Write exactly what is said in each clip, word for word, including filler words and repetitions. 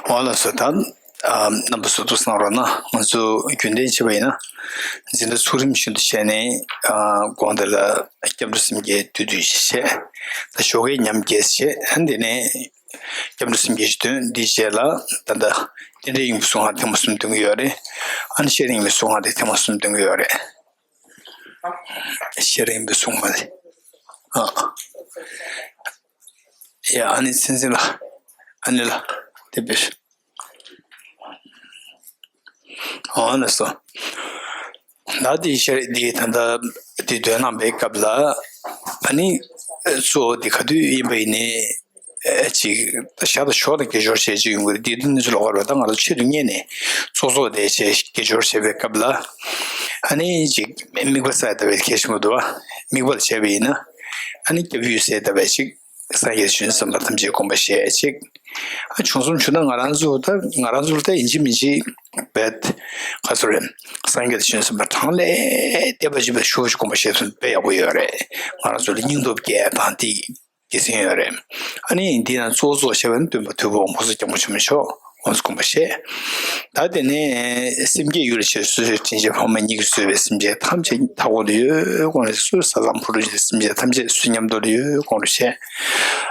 འོ་ལགས་སོ། ད་ཨ་རྣམ་པ་ཚོ་ཐུགས་བསམ་རོགས་གནང་། ང་ཚོ་རྒྱུན་ལྡན་བྱས་པ་ཡིན་ན་འཛིན་གྲྭ་ཚུགས་རིམ་བཞིན་དུ་བྱས་ནས་ཨ་དགོང་དག་ལ་སྐྱབས་འགྲོ་སེམས་བསྐྱེད་བསྡུས་བསྡུས་ཤིག་བྱས། ད་ཞོགས་ཀའི་ཉམས་བརྒྱད་བྱས། ཨ་ནི་དེ་ནས་སྐྱབས་འགྲོ་སེམས་བསྐྱེད་ཅིག་འདོན། འདིའི་རྗེས་ལ་ད་ལྟ་རྟེན་འབྲེལ་སྙིང་པོའི་གསུང་ངག་ཐེངས་མ་གསུམ་འདོན་གྱི་ཡོད་རེད། ཨ་ནི་བཤེས་རིག་སྙིང་པོའི་གསུང་ངག་དེ་ཐེངས་མ་གསུམ་འདོན་གྱི་ཡོད་རེད། བཤེས་རིག་སྙིང་པོའི་གསུང་ངག་དེ། ཨ། ཡ། ཨ་ནི་ཚེ་འཛིན་ལགས། ཨ་ནི་ལགས། དེ་བས། འོ་ལགས་སོ། ད་དེ་ཤར་དེ་ད་ལྟ་དེ་འདོན་གནང་པའི་སྐབས་ལ། ཨ་ནི་གཙོ་བོ་དེ་ག་དུས་ཡིན་པ་ཡིན་ནའི་ཅིག་ཞར་དང་ཞོར་ལ་དགེ་སྦྱོར་བྱེད་ཀྱི་ཡོང་གི་རེད། དེ་དུས་ནས་ཚུར་ལོག་པར་ད་ང་ཚོ་ཆེད་དུ་གཉེར་ནས་ཚོགས་གཙོ་དེ་བྱས་དགེ་སྦྱོར་བྱེད་པའི་སྐབས་ལ། ཨ་ནི་ཅིག་དམིགས་པ་གསལ་ལྟ་བུའི་གལ་ཆེན་པོ་འདུག་བ། དམིགས་པ་ལ་བྱས་པ་ཡིན་ན། ཨ་ནི་སྐྱབས་ཡུལ་གསལ་ལྟ་བུའི་ཅིག་སངས་རྒྱས་བྱང་སེམས་དཔའ་ཐམས་ཅད་སྒོམ་པ་བཤད་ཅིག་ཨ་བྱུང་སོང་། བྱུང་ན་ང་རང་ཚོ་ད་ང་རང་ཚོར་ད་ཡིན་གཅིག་མིན་གཅིག་བེད་ག་ཚོད་རེད། སངས་རྒྱས་བྱང་སེམས་དཔའ་གྲངས་ལས་འདས་པ་ཅིག་བེད་ཤུགས་ཤིག་སྒོམ་པ་བཤད་ཐུབ་ན་དཔེ་ཡག་པོ་ཡོད་རེད། ང་རང་ཚོ་ལ་སྙིང་སྟོབས་སྐྱེད་དང་དེ་དགེ་མཚན་ཡོད་རེད། ཨ་ནི་འདི་ན་གཙོ་བོ་གཙོ་བོ་བཤད་པ་ནི་སྟོན་པ་ཐུབ་དབང་པོ་སངས་རྒྱས་བྱང་སེམས་དཔའ་མཆོག་དབང་སྒོམ་པ་བཤད། ད་དེ་ནས་སེམས་བསྐྱེད་ཡུལ་ལ་བྱེད་སོ་སོའི་དྲིན་ཅན་ཕ་མ་གཉིས་ཀྱིས་གཙོས་པའི་སེམས་ཅན་ཐམས་ཅད་མཐའ་འཁོར་དུ་ཡོད་དགོངས་ནས་སུ་ས་དང་ཕུ་རུ་ཅན་སེམས་ཅན་ཐམས་ཅད་སུ་མཉམ་དུ་ཡོད་དགོངས་རུ་བྱས།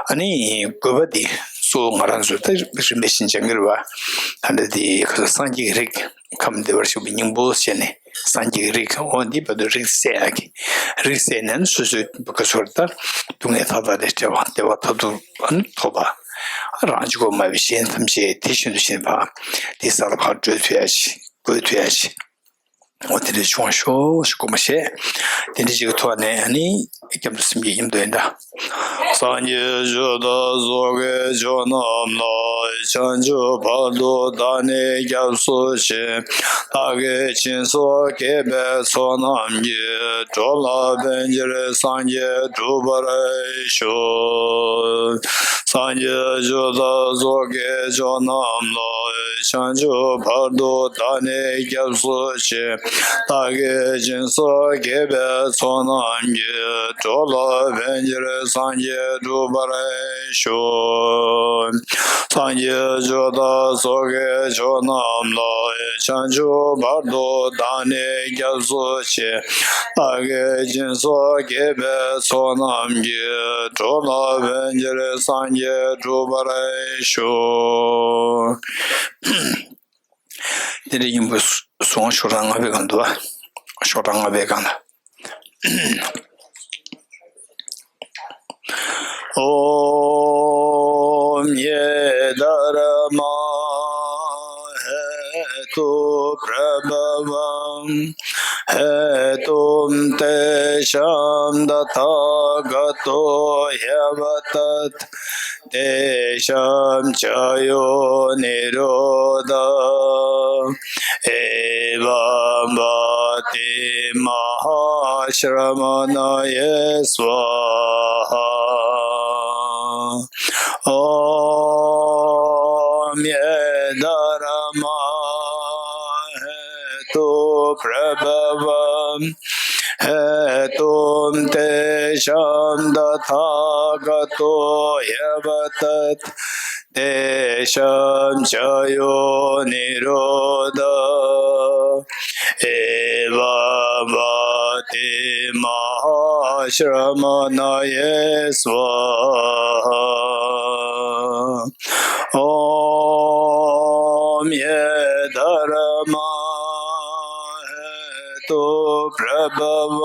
ཨ་ནི་དགོས་པ་འདི་གཙོ་བོ་ང་རང་ཚོ་ད་རིམ་པས་བཞིན་སྦྱང་གི་རེད་བ། ད་ལྟ་འདི་ཁ་སང་སངས་རྒྱས་ཀྱི་རིགས་ཁམས་བདེ་བར་གཤེགས་པའི་སྙིང་པོ་བྱས་ནས་སངས་རྒྱས་ཀྱི་རིགས་འོ་འདི་བར་དུ་རིགས་གསལ་ཡག་གི་རིགས་གསལ་ནས་སོ་སོའི་ག་ཚོད་ད་སྡུག་བསྔལ་མཐའ་དག་ལས་བསྒྲལ་བ་བདེ་བ་མཐར་ཐུག་ཐོབ་པ། རང་གཅིག་པོ་མ་བའི་གཞན་ཐམས་ཅད་དེ་བཞིན་དུ་ཞེན་པ་དེ་ས་ལ་ཕར་བགྲོད་ཐུབ་ཡ་ཞིག་བགོད་ཐུབ་ཡ་ཞིག་འོ་དེ་འདྲ་བྱུང་བ་ཤོག་ཞེས་དགོངས་པ་བཞེས། དེ་འདྲ་ཞིག་གི་ཐོག་ནས་ཨ་ནི་སྐྱབས་འགྲོ་སེམས་བསྐྱེད་མཉམ་དུ་ཡིན་ད། སངས་རྒྱས་ཆོས་དང་ཚོགས་ཀྱི་མཆོག་རྣམས་ལ། བྱང་ཆུབ་བར་དུ་བདག་ནི་སྐྱབས་སུ་མཆི། བདག་གིས་སྦྱིན་སོགས་བགྱིས་པའི་ཚོགས་རྣམས་ཀྱིས། འགྲོ་ལ་ཕན་ཕྱིར་སངས་རྒྱས་འགྲུབ་པར་ཤོག་སངས་རྒྱས་ཆོས་དང་ཚོགས་ཀྱི་མཆོག་རྣམས་ལ། བྱང་ཆུབ་བར་དུ་བདག་ནི་སྐྱབས་སུ་མཆི། བདག་གིས་སྦྱིན་སོགས་བགྱིས་པའི་ཚོགས་རྣམས་ཀྱིས། འགྲོ་ལ་ཕན་ཕྱིར་སངས་རྒྱས་འགྲུབ་པར་ཤོག་སངས་རྒྱས་ཆོས་དང་ཚོགས་ཀྱི་མཆོག་རྣམས་ལ། བྱང་ཆུབ་བར་དུ་བདག་ནི་སྐྱབས་སུ་མཆི། བདག་གིས་སྦྱིན་སོགས་བགྱིས་པའི་ཚོགས་རྣམས་ཀྱིས། འགྲོ་ལ་ཕན་ཕྱིར་སངས་རྒྱས་འགྲུབ་པར་ཤོག་དེ་འདྲའི་སྙིང་པོ་གསུང་ཤོག་གྲངས་ལྔ་པའི་སྒང་དུ་བ། ཤོག་གྲངས་ལྔ་པའི་སྒང་ལ། ॐ ये धर्माः हेतुप्रभवं हेतुं तेषां तथागतो ह्यवदत् तेषां च यो निरोध एवं वाति महाश्रमणये स्वाहा। ॐ ये धर्मा हेतु प्रभवं हेतुं तेषां तथागतो ह्यवदत् तेषां च यो निरोध एवं वाति महाश्रमणये स्वाहा। ॐ ये धर्मा हेतु प्रभव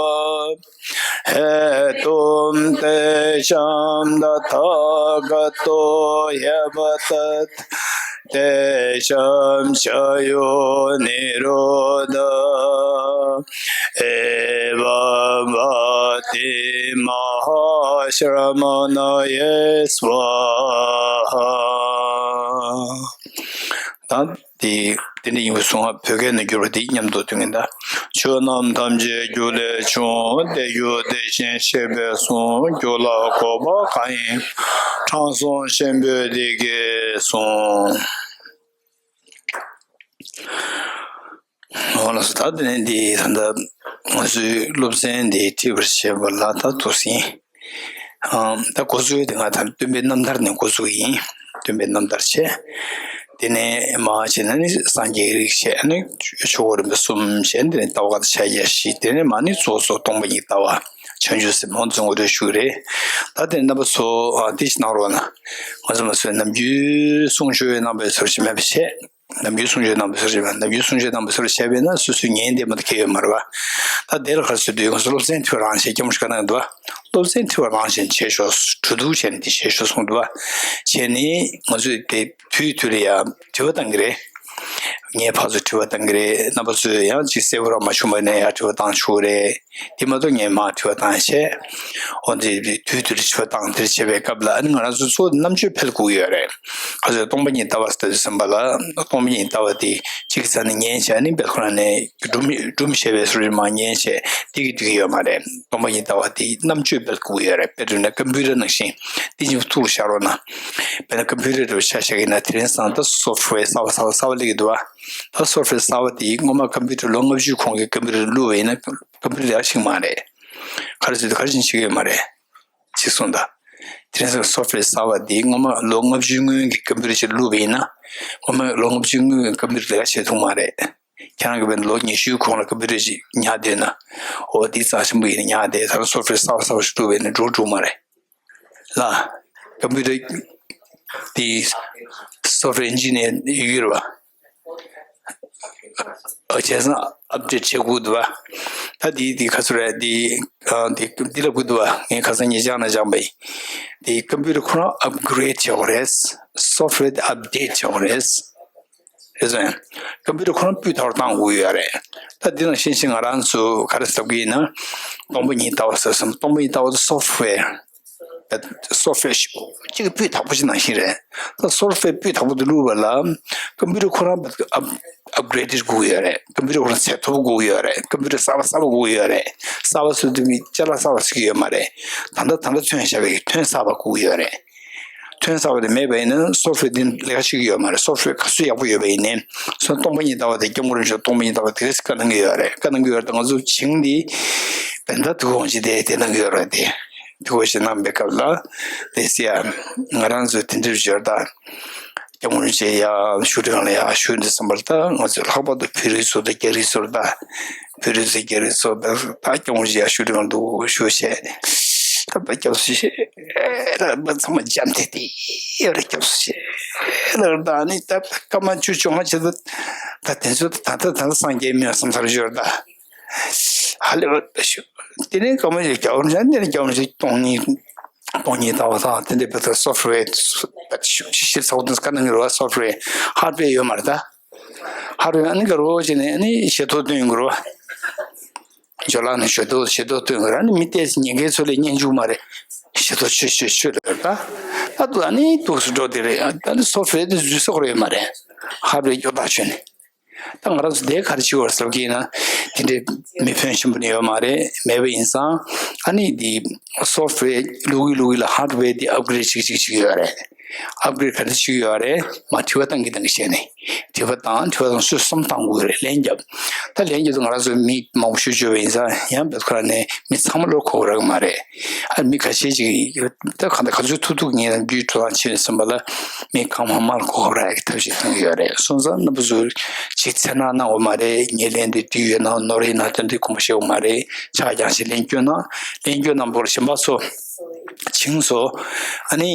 हेतुं तेषां तथागतो ह्यवदत् तेषां च यो निरोध एवं वाति महाश्रमणये स्वाहा। དེ་དེ་འདྲ་ཡིན་པའི་གསུང་བ་བོད་སྐད་ནང་བསྒྱུར་བ་འདི་མཉམ་དུ་འདོན་གྱིན་གདའ། ཆོས་རྣམས་ཐམས་ཅད་རྒྱུ་ལས་བྱུང་། དེ་རྒྱུ་དེ་བཞིན་གཤེགས་པས་གསུངས། རྒྱུ་ལ་འགོག་པ་གང་ཡིན། དྲང་སྲོང་ཆེན་པོས་འདི་སྐད་གསུངས། འོ་ལགས་སོ། ད་དེ་ནས་འདི་ད་ལྟ་ང་ཚོའི་སློབ་ཚན་འདི་ཁྲིད་པར་བྱེད་པ་ལ་ད་ཐུགས་ཟིན། ཨམ། ད་འགོ་འཛུགས་དེ་ང་ད་སྟོན་པའི་རྣམ་ཐར་ནས་འགོ་འཛུགས་ཡིན། སྟོན་པའི་རྣམ་ཐར་བྱས། དེ་ནས་མར་བྱས་ན་ནི་སངས་རྒྱས་རིགས་བྱས་ནི་ཆོས་འཁོར་རིམ་པ་གསུམ་བྱས། དེ་ནས་ལྟ་བ་ཀ་དག་ཕྱག་རྒྱ་བཞི། དེ་ནས་མར་ནི་གཙོ་བོ་སྟོང་པ་ཉིད་ལྟ་བ་བྱང་ཆུབ་སེམས་དཔའ་ཚོ་ངོ་སྤྲོད་ཞུ་གི་རེད། ད་དེ་རྣམ་པ་ཚོ་ཨ་དེ་ཞིག་གནང་རོགས་གནང་། ང་ཚོ་མ་ཟད་ནམ་རྒྱུན་གསུང་ཆོས་གནང་བའི་ཚོར་ཞིག་མེད་པ་བྱས། ནམ་རྒྱུན་གསུང་ཆོས་གནང་བའི་ཚོར་ཞིག་མེད། ནམ་རྒྱུན་གསུང་ཆོས་གནང་བའི་ཚོར་བྱས་པས་ན་སོ་སོའི་ཉན་བདེ་མོ་དེ་ཁེལ་ཡོད་མ་རེད་བ། ད་དེ་ལ་ཁ་གསོས་དུས་ང་ཚོ་སློབ་ཚན་ཐོས་རང་བྱས་སྐྱབས་མོ་ཞིག་ག་གནང་འདུག་བ། སློབ་ཚན་ཐོས་རང་བྱས་བྱས་ཤོག་གྲོས་བསྡུར་བྱས་ནས་དེ་བྱས་ཤོག་གསུངས་འདུག་བ། བྱས་ནས་ང་ཚོས་དེ་དུས་དུས་ལ་ཡ་དྲི་བ་བཏང་གི་རེད། ངས་ཕར་ཚུར་དྲི་བ་བཏང་གི་རེད། རྣམ་པ་ཚོས་ཡང་ཅིག་གསལ་པོ་རང་མ་བྱུང་བ་ནས་ཡང་དྲི་བ་བཏང་ཆོག་གི་རེད། དེ་མ་གཏོགས་ངས་མར་དྲི་བ་བཏང་བྱས། འོ་འདི་དུས་དུས་དྲི་བ་བཏང་དེར་བྱེད་པའི་སྐབས་ལ་ཨ་ནི་ང་རང་ཚོ་གཙོ་བོ་རྣམ་དཔྱོད་འཕེལ་དགོས་ཡོད་རེད། ཁ་སང་སྟོང་པ་ཉིད་ལྟ་བ་ཟེར་དུས་ཙམ་པ་ལ་སྟོང་པ་ཉིད་ལྟ་བ་དེ་གཅིག་ཙམ་ནས་ཉན་བྱས་ནི་བེད་ཁོ་ན་ནས་སྒྲུབ་སྒྲུབ་བྱས་པའི་བཟོ་རིགས་མ་ཉན་བྱས་དེ་གི་འགྲིག་གི་ཡོད་མ་རེད། སྟོང་པ་ཉིད་ལྟ་བ་དེ་རྣམ་དཔྱོད་འཕེལ་དགོས་ཡོད་རེད། དཔེར་བརྗོད་ན་ཀམ་པུ་ཊར་ནང་བཞིན་དེ་བཞིན་ཐུགས་ལ་ཤར་རོགས་གནང་། དཔེར་ན་ཀམ་པུ་ཊར་འདྲ་བོ་ཆ་བཞག་གི་ན་དེ་རིང་སང་ད་སོཕ་ཝེར་གསར་བ་གསར་བ་གསར་བ་སླེབས་ཀྱི་འདུག་བ། ད་སོཕ་ཝེར་གསར་བ་དེ་སྔོན་མ་ཀམ་པུ་ཊར་ལོ་ལྔ་བཅུ་གོང་གི་ཀམ་པུ་ཊར་བླུགས་པ་ཡིན་ན་ཀམ་པུ་ཊར་ཡག་ཞིག་མ་རེད། ག་རེ་ཟེར་དུས་ག་རེ་བཞིན་བྱེད་ཀྱི་ཡོད་མ་རེད། ཅིག་གསུངས་དང་། དེ་རིང་སོ་ཕི་ཝེར་གསར་བ་འདི་སྔོན་མ་ལོ་ལྔ་བཅུའི་སྔོན་གྱི་ཀམ་པུ་ཊར་ཅིག་བླུགས་པ་ཡིན་ན། སྔོན་མ་ལོ་ལྔ་བཅུའི་སྔོན་གྱི་ཀམ་པུ་ཊར་ལས་ཀ་བྱེད་ཐུབ་མ་རེད། ཁྱེད་རང་གི་བས་ལོ་ཉི་ཤུའི་གོང་ལ་ཀམ་པུ་ཊར་ཅིག་ཉར་བསྡད་ན། འོ་འདི་རྩ་ཆེན་པོ་ཡིན་ན་ཉར་བསྡད། ད་རུང་སོ་ཕི་ཝེར་གསར་བ་གསར་བ་ཞིག་བླུགས་པ་ཡིན་ན་འགྲོ་འགྲོ་མ་རེད། ལ། ཀམ་པུ་ཊར་དེ་སོ་ཕི་ཝེར་ཨིན་ཇི་ནི་ཡར་ཡོད་རེད་བ། བྱས་ཙང་ཨབ་ཌེཊ་བྱེད་དགོས་འདུག་བ། ད་འདི་འདི་ག་ཚོད་རེད། འདི་ཨ་འདི་འདི་ལབ་དགོས་འདུག་བ། ངས་ཁ་སང་ཉེ་ཆར་ནང་སྦྱངས་པ་ཡིན། འདི་ཀམ་པུ་ཊར་ཁོ་རང་ཨབ་གྷི་རེཌ་བྱེད་དགོས་རེད། སོ་ཕི་ཝེར་དེ་ཨབ་ཌེཊ་བྱེད་དགོས་རེད། རེད་སོང་ཡང་། ཀམ་པུ་ཊར་ཁོ་རང་སྤུས་དག་པོ་བཏང་དགོས་ཡོད་རེད། ད་འདི་ནང་བཞིན་བཞིན་ང་རང་ཚོ་ག་རེ་ཟེར་གྱི་ཡིན་ན། སྟོང་པ་ཉིད་ལྟ་བ་ཟེར་སོང་། སྟོང་པ་ཉིད་ལྟ་བ་དེ་སོ་ཕི་ཝེར། སོ་ཕི་ཝེར་ཞིག་གཅིག་སྤུས་དག་པོ་ཞིག་ནང་བཞིན་རེད། ད་སོ་ཕི་ཝེར་སྤུས་དག་པོ་དེ་བླུགས་པ་ལ་ཀམ་པུ་ཊར་ཁོ་རང་ཨབ་ཨབ་གྷི་རེཌ་དགོས་ཡོད་རེད། ཀམ་པུ་ཊར་ཁོ་རང་ཚད་མཐོ་པོ་དགོས་ཡོད་རེད། ཀམ་པུ་ཊར་གསར་པ་གསར་པ་དགོས་ཡོད་རེད། གསར་པ་ཟེར་དུས་མི་ཅ་ལག་གསར་པ་ཟེར་གྱི་ཡོད་མ་རེད། ད་ལྟ་ད་ལྟ་ཐོན་བཞག་པའི་ཐོན་གསར་པ་དགོས་ཡོད་རེད། ཐོན་གསར་པ་དེ་མེད་པ་ཡིན་ན་སོ་ཕི་ཝེར་དེ་ལས་ཀ་བྱེད་ཀྱི་ཡོད་མ་རེད། སོ་ཕི་ཝེར་ག་ཚོད་ཡག་པོ་ཡོད་པ་ཡིན་ནའི་སོ་སྟོང་པ་ཉིད་ལྟ་བ་དེ་སྐྱབས་མགོན་རིན་པོ་ཆེ་སྟོང་པ་ཉིད་ལྟ་བ་དེ་ག་ཚོད་བཀའ་གནང་གི་ཡོད་རེད། བཀའ་གནང་གི་ཡོད་རེད། ད་ང་ཚོ་བྱིངས་འདི་བན་ད་དུ་འོང་ཅི་དེ་དེ་གནང་གི་ཡོད་རེད། དེ་དུ་འོང་ཞིག་གནང་པའི་སྐབས་ལ་དེ་སི་ཡ་ང་རང་ཚོ་དེ་འདྲ་བརྗོད་ད། སྐྱབས་མགོན་རིན་པོ་ཆེ་ཡར་བཞུགས་ཁྲི་སྒང་ལ་ཡར་བཞུགས་འདི་བསམ་པར་ད་ང་ཚོས་ལྷག་པར་དུ་བོད་རིགས་ཚོ་དང་རྒྱ་རིགས་ཚོར་ད་བོད་རིགས་ཚོ་རྒྱ་རིགས་ཚོ་ད་ད་སྐྱབས་མགོན་རིན་པོ་ཆེ་ཡར་བཞུགས་ཁྲི་སྒང་དུ་བཞུགས་བྱས། ད་ཕར་སྐྱབས་སུ་མཆི་ལ་མི་ཚང་མ་འཇམ་ཐིང་ཐིང་ཡོད་རེད། སྐྱབས་སུ་མཆི་ལ་ད་ནི་ད་སྐར་མ་བཅུ་བཅོ་ལྔ་བྱེད་ད་ད་དེ་ཚོ་ད་ད་ད་ད་སངས་རྒྱས་མིན་བསམ་ཚར་ཡོད་རེད་ད། ཧ་ལས་པ་ཞུ། དེ་ནས་སྐར་མ་ཞིག་རྒྱ་བོར་འཇམ་དེ་ནས་རྒྱ་བོར་ཞིག་སྟོང་ཉིད་སྟོང་ཉིད་ལྟ་བ་དང་དེ་འདྲའི་བོད་ད་སོ་ཕི་ཝེར་ཞིབ་ཞིབ་ཚགས་དུ་བཀའ་གནང་གི་རེད་བ། སོ་ཕི་ཝེར་ཧར་ཌི་ཝེར་ཡོད་མ་རེད་ད། ཧར་ཌི་ཝེར་ཨ་ནི་ག་རེ་བྱས་ནས་ཨ་ནི་ཞེ་ཐོ་སྟོན་གི་རེད་བ། ཇོ་ལགས་ནས་ཞེ་ཐོ་ཞེ་ཐོ་སྟོན་གི་རེད། ཨ་ནི་མི་ཏོག་ཙམ་ཉན་མཁན་ཚོ་ལ་སྙན་འཇུག་མ་རེད། ཞེ་ཐོ་ཆོས་ཆོས་ཆོས་ལ་རེད་ད། ད་དུ་ཨ་ནི་ཏོག་ཙམ་འགྲོ་དེ་རེད། ཨ་ནི་སོ་ཕི་ཝེར་དེ་འཛུལ་ས་ཁོ་ར་ཡོད་མ་རེད། ཧར་ཌི་ཝེར་སྐྱོ་ཐག་ཆོད་ནས། ད་ང་རང་ཚོ་དེ་ག་རེ་བྱེད་དགོས་རེད་ཟེར་གྱི་ཡིན་ན། དེ་འདྲའི་མི་ཕོན་ཆེན་པོ་ནི་ཡོད་མ་རེད། མེད་པ་ཡིན་ཙང་ཨ་ནི་འདི་སོ་ཕི་ཝེར་བླུག་གི་བླུག་གི་ལ་ཧར་ཌི་ཝེར་འདི་ཨབ་གྷི་རེཌ་ཅིག་ཅིག་ཅིག་ཡོད་རེད། ཨབ་གྷི་རེཌ་ག་འདྲ་ཅིག་ཡོད་རེད། མ་དྲི་བ་བཏང་གི་བཏང་གི་བྱས་ནས་དྲི་བ་བཏང་དྲི་བ་དང་སུས་བསམ་བཏང་དགོས་རེད། ལན་རྒྱབ། ད་ལན་རྒྱབ་དུས་ང་རང་ཚོ་མི་མང་པོ་ཞུ་བཅུག་པ་ཡིན་ཙང་ཡང་བེད་ཁོ་ར་ནས་མི་ཚང་མ་བློ་གོ་གི་རག་གི་མ་རེད། ཨ་མི་ཁ་ཤས་ཅིག་ད་གང་ལྟར་ག་ཚོད་ཐུབ་ཐུབ་ངས་རྒྱུད་སྤྲོ་ཐང་ཆེ་བའི་སེམས་པ་ལ་མི་གང་མང་མང་ལ་གོ་སྐབས་རག་གི་ཐབས་ཤེས་གཏོང་གི་ཡོད་རེད། སོང་ཙང་རྣམ་པ་ཚོས་ཅིག་འཚེར་སྣང་གནང་དགོས་མ་རེད། ངས་ལན་འདི་བྲིས་ཡོད་ན་ནོར་ཡོད་ན་དོན་འདི་དགོངས་པ་བཞེས་དགོས་མ་རེད། ཆ་རྐྱང་ཞིག་ལན་སྐྱོན་གནང་། ལན་སྐྱོན་གནང་བར་གཞན་པ་ཚོ་བྱིངས་སོ། ཨ་ནི་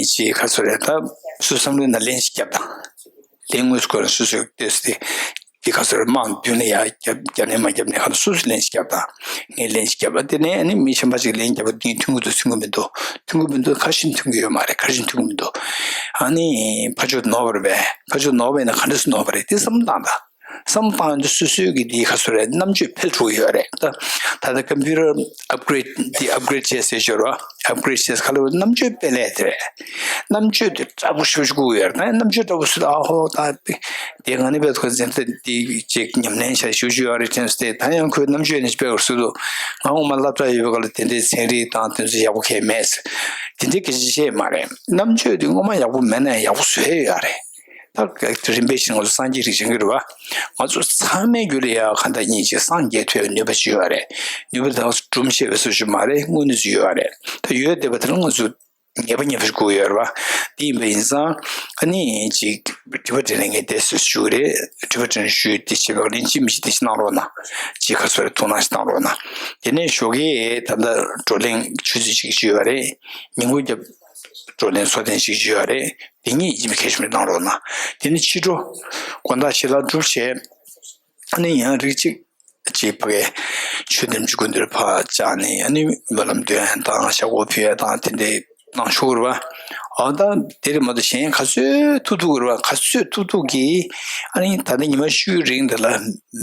ཅིག་ག་ཚོད་རེད། ད་སུ་བསམ་བློའི་ནང་ལན་ཞིག་རྒྱབ་དང་། ལན་དངོས་སུ་ཁོ་རང་སུ་སུ་ལྟོས་ཏེ། དེ་ག་ཚོད་རེད། དམངས་མདུན་ལ་ཡ་རྒྱབ་རྒྱབ་ནས་མ་རྒྱབ་ནས་ཁ་སུ་སུ་ལན་ཞིག་རྒྱབ་དང་། ངས་ལན་ཞིག་རྒྱབ་པ་དེ་ནས་ཨ་ནི་མི་གཞན་པ་ཞིག་ལན་རྒྱབ་པ་དེ་མཐུན་གྱི་འདུག་མཐུན་གྱི་མི་འདུག་མཐུན་གྱི་མི་འདུག་ག་རེ་བྱས་ནས་མཐུན་གྱི་ཡོད་མ་རེད། ག་རེ་བྱས་ནས་མཐུན་གྱི་མི་འདུག་ཨ་ནི་ཕར་ཕྱོགས་ནོར་བ་རེད་པས། ཕར་ཕྱོགས་ནོར་བ་ཡིན་ན་ག་འདྲ་སེ་ནོར་བ་རེད། དེ་བསམ་བློ་བཏང་དང་། བསམ་བློ་བཏང་ཡོང་དུས་སོ་སོའི་གི་དེ་ག་ཚོད་རེད། རྣམ་དཔྱོད་འཕེལ་འགྲོ་གི་ཡོད་རེད། ད་ད་ལྟ་ཀམ་པུ་ཊར་ཨབ་གྷི་རེཌ་དེ་ཨབ་གྷི་རེཌ་བྱས་ཟེར་ཞོར་བ། ཨབ་གྷི་རེཌ་བྱས་ཁ་ལོ་རྣམ་དཔྱོད་དཔེ་ལས་དེ་རེད། རྣམ་དཔྱོད་དེ་དྲག་པོ་ཞེ་པོ་ཞིག་དགོས་ཡོད་རེད། ད་རྣམ་དཔྱོད་དྲག་པོ་ཟེར་ཨ་ཧོ་ད་དེ་ང་ནི་བེད་ཁོ་འཛིན་གྲྭ་དེ་ཅིག་ཉམས་ལེན་བྱ་ཞུ་ཞུ་ཡོད་རེད་དྲན་སོང་སྟེ། ད་ཡང་ཁོའི་རྣམ་དཔྱོད་ནི་དཔེ་བར་སུ་དུ་ང་འོ་མ་སློབ་གྲྭ་ཡོད་པའི་སྐབས་ལ་དེ་འདྲའི་ཚན་རིག་དང་དེ་ཚོ་ཡག་པོ་གས་མེད། དེ་འདྲའི་སྐད་ཆ་བཤད་མ་རེད། རྣམ་དཔྱོད་དེ་སྔོན་མ་ཡག་པོ་མེད་ན་ཡང་ཡག་པོ་བཟོས་ཡོད་རེད། ད་རིམ་པས་ཤིང་ང་ཚོ་སངས་རྒྱས་རིགས་ཅན་གྱི་རེད་བ། ང་ཚོ་ཚང་མའི་རྒྱུད་ལ་ཡ་གང་ལྟར་ཉིད་ཅིག་སངས་རྒྱས་ཐོས་ནུས་པ་ཅིག་ཡོད་རེད། ནུས་པ་དང་སྒྲུབ་ཤེས་པའི་སུ་ཞིག་མ་རེད། དངོས་གནས་སུ་ཡོད་རེད། ད་ཡོད་བསྡད་པ་དེ་ལ་ང་ཚོ་ ངེས་པ་ངེས་པ་ཞིག་དགོས་ཡོད་རེད་བ། དེ་ཡིན་པ་ཡིན་ཙང་ཨ་ནི་ཅིག་དྲི་བ་དྲིས་ལན་ངས་དེ་སུ་ཞུ་གི་རེད། དྲི་བ་དྲིས་ལན་ཞུས་དེ་བྱེད་པ་ལན་ཅི་མི་ཅི་དེ་ཞིག་གནང་རོགས་གནང་། ཅིག་ག་ཚོད་རེད། ཐུགས་སྣང་ཞིག་གནང་རོགས་གནང་། དེ་ནས་ཞོགས་ཀས་ད་ལྟ་བགྲོ་གླེང་ཆུ་ཚོད་གཅིག་ཞུས་པ་རེད། ཉིན་གུང་རྒྱབ་བགྲོ་གླེང་ཚོགས་ཐེངས་གཅིག་ཞུས་པ་རེད། དེ་གཉིས་ཡིན་པའི་ཁྱད་ཆོས་མི་གནང་རོགས་གནང་། དེ་ནས་ཕྱི་དྲོ་དགོང་དག་ཞལ་ལག་གྲུབ་བྱས། ཨ་ནི་ཡང་རིགས་གཅིག་ཅིག་ཕ་གའི་ཆོས་འདེམས་ཀྱི་སྐུ་མདུན་ཕར་བཅར་ནས་ཨ་ནི་སྨོན་ལམ་འདོན་ཡ་དང་ཞབས་ཁོག་ཕུལ་ཡ་དང་དེ་འདྲའི་གནང་ཆོག་གི་རེད་བ། འོ་ད་དེ་རེད་མ་གཏོགས་གཞན་ག་ཚོད་ཐུག་ཐུག་གི་རེད་བ། ག་ཚོད་ཐུག་ཐུག་གིས་ཨ་ནི་ད་ལྟ་ཉི་མ་བཅུའི་རིང་འདི་ལ་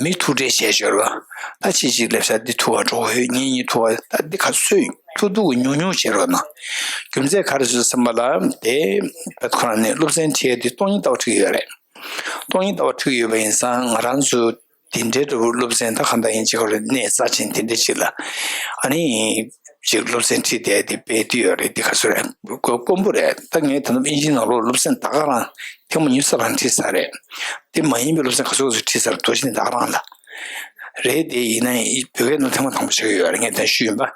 མི་ཐུག་འཕྲད་བྱས་ཡོད་རེད་བ། ད་ཕྱི་གཅིག་སླེབས་ས་འདི་ཐུག་ག་འགྲོ་གི་ཡོད། ཉིན་གཉིས་ཐུག་ག་ད་འདི་ག་ཚོད་ཐུག་ཐུག་གི་ཉུང་ཉུང་བྱེད་རོགས་གནང་། རྒྱུ་མཚན་ག་རེ་ཟེར་བསམ་པ་ལ་དེ་བེད་ཁོ་རང་ནས་སློབ་ཚན་ཁྲིད་ཡ་འདི་སྟོང་ཉིད་ལྟ་བ་ཁྲིད་ཀྱི་ཡོད་རེད། སྟོང་ཉིད་ལྟ་བ་ཁྲིད་ཀྱི་ཡོད་པ་ཡིན་ཙང་ང་རང་ཚོ་དེ་འདྲའི་འདྲ་བོ་སློབ་ཚན་ད་གང་ལྟར་ཡིན་གཅིག་གོ་རེ་གནས་རྩ་ཆེན་དེ་འདྲ་ཅིག་ལ་ཨ་ནི་ཅིག་སློབ་ཚན་ཁྲིད་བསྡད་དེ་དཔེ་དུས་ཡོད་རེད། དེ་ག་ཚོད་རེད། དཀོན་པོ་རེད། ད་ངས་ད་དུང་ཨིན་ཇིའི་ནང་ལོགས་སློབ་ཚན་ད་ག་རང་ཐེངས་མ་ཉི་ཤུ་རྩ་གྲངས་ཁྲིད་ཚར་རེད། དེ་མ་ཡིན་པའི་སློབ་ཚན་ག་ཚོད་ག་ཚོད་ཁྲིད་ཚར་དོ་ཤི་ནི་ད་ག་རང་ལ་རེད། དེ་ཡིན་ན་བོད་སྐད་ནང་ཐེངས་མ་དང་པོ་ཆགས་ཀྱི་ཡོད་རེད། ངས་ད་ཞུས་ཡིན་པ།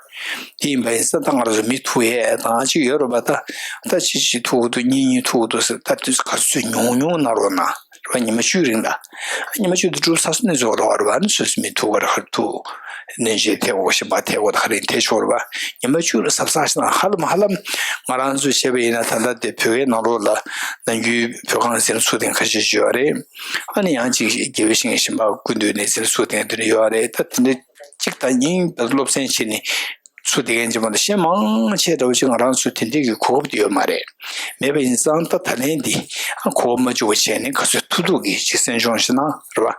དེ་ཡིན་པ་ཡིན་ཙང་ད་ང་རང་ཚོ་མི་ཐུག་ཡས་དང་ཅིག་ཡོད་རེད་པ། ད་ད་ཕྱི་གཅིག་ཐུག་འདུག་གཉིས་གཉིས་ཐུག་འདུག་ཟེར། ད་དུས་ག་ཚོད་ཉུང་ཉུང་གནང་རོགས་གནང་རེད་པ། ཉི་མ་བཅུའི་རིང་ལ་ཉི་མ་བཅུ་དེ་གྲུབ་ཚར་སོང་ནས་བཟོ་རོགས་རེད་པ། ཨ་ནི་སོ་སོ་མི་ཐུག་ག་རེ་ག་རེ་ཐུག་སྣོན་ཆས་ཐེབས་དགོས་ཞིམ་པ་ཐེབས་དགོས་ད་ག་རེ་ཐེབས་ཆོག་རེད་པ། ཉི་མ་བཅུ་ལ་གཟབ་གཟབ་ཞིག་གནང་། ཧ་ལམ་ཧ་ལམ་ང་རང་ཚོས་བཤད་པ་ཡིན་ན་ད་ལྟ་དེ་བོད་སྐད་ནང་ལོགས་ལ་ནམ་རྒྱུན་བོད་ཁང་ཟེར་ཚུགས་ཐེངས་ཁ་ཤས་ཤིག་ཡོད་རེད། ཨ་ནི་ཡང་ཅིག་དགེ་བའི་བཤེས་གཉེན་གཞན་པ་སྐུ་མདུན་ནས་ཟེར་ཚུགས་ཐེངས་དེ་འདྲ་ཡོད་རེད། ད་དེ་འདྲ་གཅིག་དང་གཉིས་སློབ་ཚན་བྱས་ནས་ཚུགས་བསྡད་མཁན་ཅིག་མ་གཏོགས་གཞན་མང་ཆེ་འདྲ་བོ་ཅིག་ང་རང་ཚོ་དེ་འདྲའི་གི་གོ་སྐབས་དེ་ཡོད་མ་རེད། མེད་པ་ཡིན་ཙང་ད་ད་ལན་འདི་གོ་སྐབས་མ་བཅུག་པ་བྱས་ནས་ག་ཚོད་ཐུག་ཐུག་གི་ཅིག་གསན་སྦྱོང་ཞིག་གནང་རེད་པ།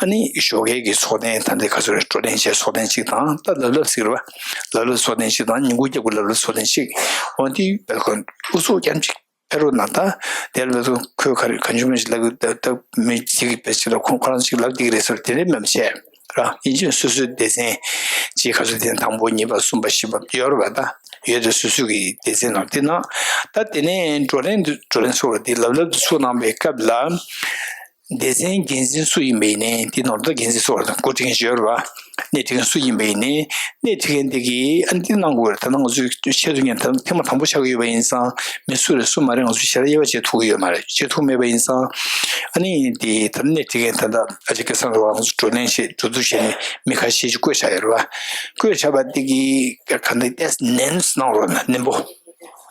ཨ་ནི་ཞོགས་ཀས་ཀྱི་ཚོགས་ཐེངས་ད་ལྟའི་ག་ཚོད་རེད། བགྲོ་གླེང་བྱས་ཚོགས་ཐེངས་གཅིག་དང་ད་ལབ་ལབ་ཟེར་རེད་པ། ལབ་ལབ་ཚོགས་ཐེངས་གཅིག་དང་ཉིན་གུང་རྒྱབ་ཀྱི་ལབ་ལབ་ཚོགས་ཐེངས་གཅིག་འོ་འདི་བས་ཁོ་ཨུ་ཚུགས་རྐྱང་གཅིག་ཕེབས་རོགས་གནང་། ད་དེ་ལ་ཚོ་ཁོས་ག་རེ་གང་བྱུང་མི་ཞིག་ལབ་གི་ད་ད་མི་གཅིག་གིས་བེད་ཅིག་ལ་ཁོང་ཁོ་རང་ཅིག་ལབ་བསྡད་ཀྱི་རེད་ཟེར་དེ་འདྲའི་མེད་པ་བྱས་ར། ཡིན་གཅིག་སོ་སོའི་སྡེ་ཚན་གཅིག་ག་ཚོད་དེ་དང་པོ་གཉིས་པ་གསུམ་པ་བཞི་པ་ཡོད་རེད་པ། ད་ཡོད་དེ་སོ་སོ་གི་སྡེ་ཚན་ནང་དེ་ནང་ད་དེ་ནས་བགྲོ་གླེང་དུ་བགྲོ་གླེང་ཚོགས་པ་དེ་ལབ་ལབ་དུ་ཚུགས་གནང་པའི་སྐབས་ལ། སྡེ་ཚན་འགན་འཛིན་སུ་ཡིན་པ་ཡིན་ནའི་དེ་ནོར་ད་འགན་འཛིན་སུ་བར་དང་འགོ་ཁྲིད་མཁན་ཞིག་ཡོད་རེད་པ། སྣེ་ཁྲིད་མཁན་སུ་ཡིན་པ་ཡིན་ནའི་སྣེ་ཁྲིད་མཁན་དེ་གིས་ཨ་ནི་འདི་གནང་དགོས་རེད། ད་ནང་ང་ཚོས་ཆེད་དུ་ཉན་ཐེངས་མ་དང་པོ་ཆགས་ཀྱི་ཡོད་པ་ཡིན་ཙང་མི་སུ་རེད་སུ་མ་རེད་ང་ཚོས་ཞལ་དབྱེ་བ་བྱེད་ཐུབ་ཀྱི་ཡོད་མ་རེད། བྱེད་ཐུབ་མེད་པ་ཡིན་ཙང་ཨ་ནི་དེ་ད་སྣེ་ཁྲིད་མཁན་ད་ལྟ་ཨ་ཅག་སྐལ་བཟང་རེད་པ། ང་ཚོ་བགྲོ་གླེང་བྱེད་འགྲོ་འདུག་བྱས་ནས་མི་ཁ་ཤས་ཤིག་བསྐོས་བཞག་ཡོད་རེད་པ། བསྐོས་བཞག་པ་དེ་གིས་ག་འདི་ཏེས་ནན་གནང་རོགས་གནང་། ནན་པོ།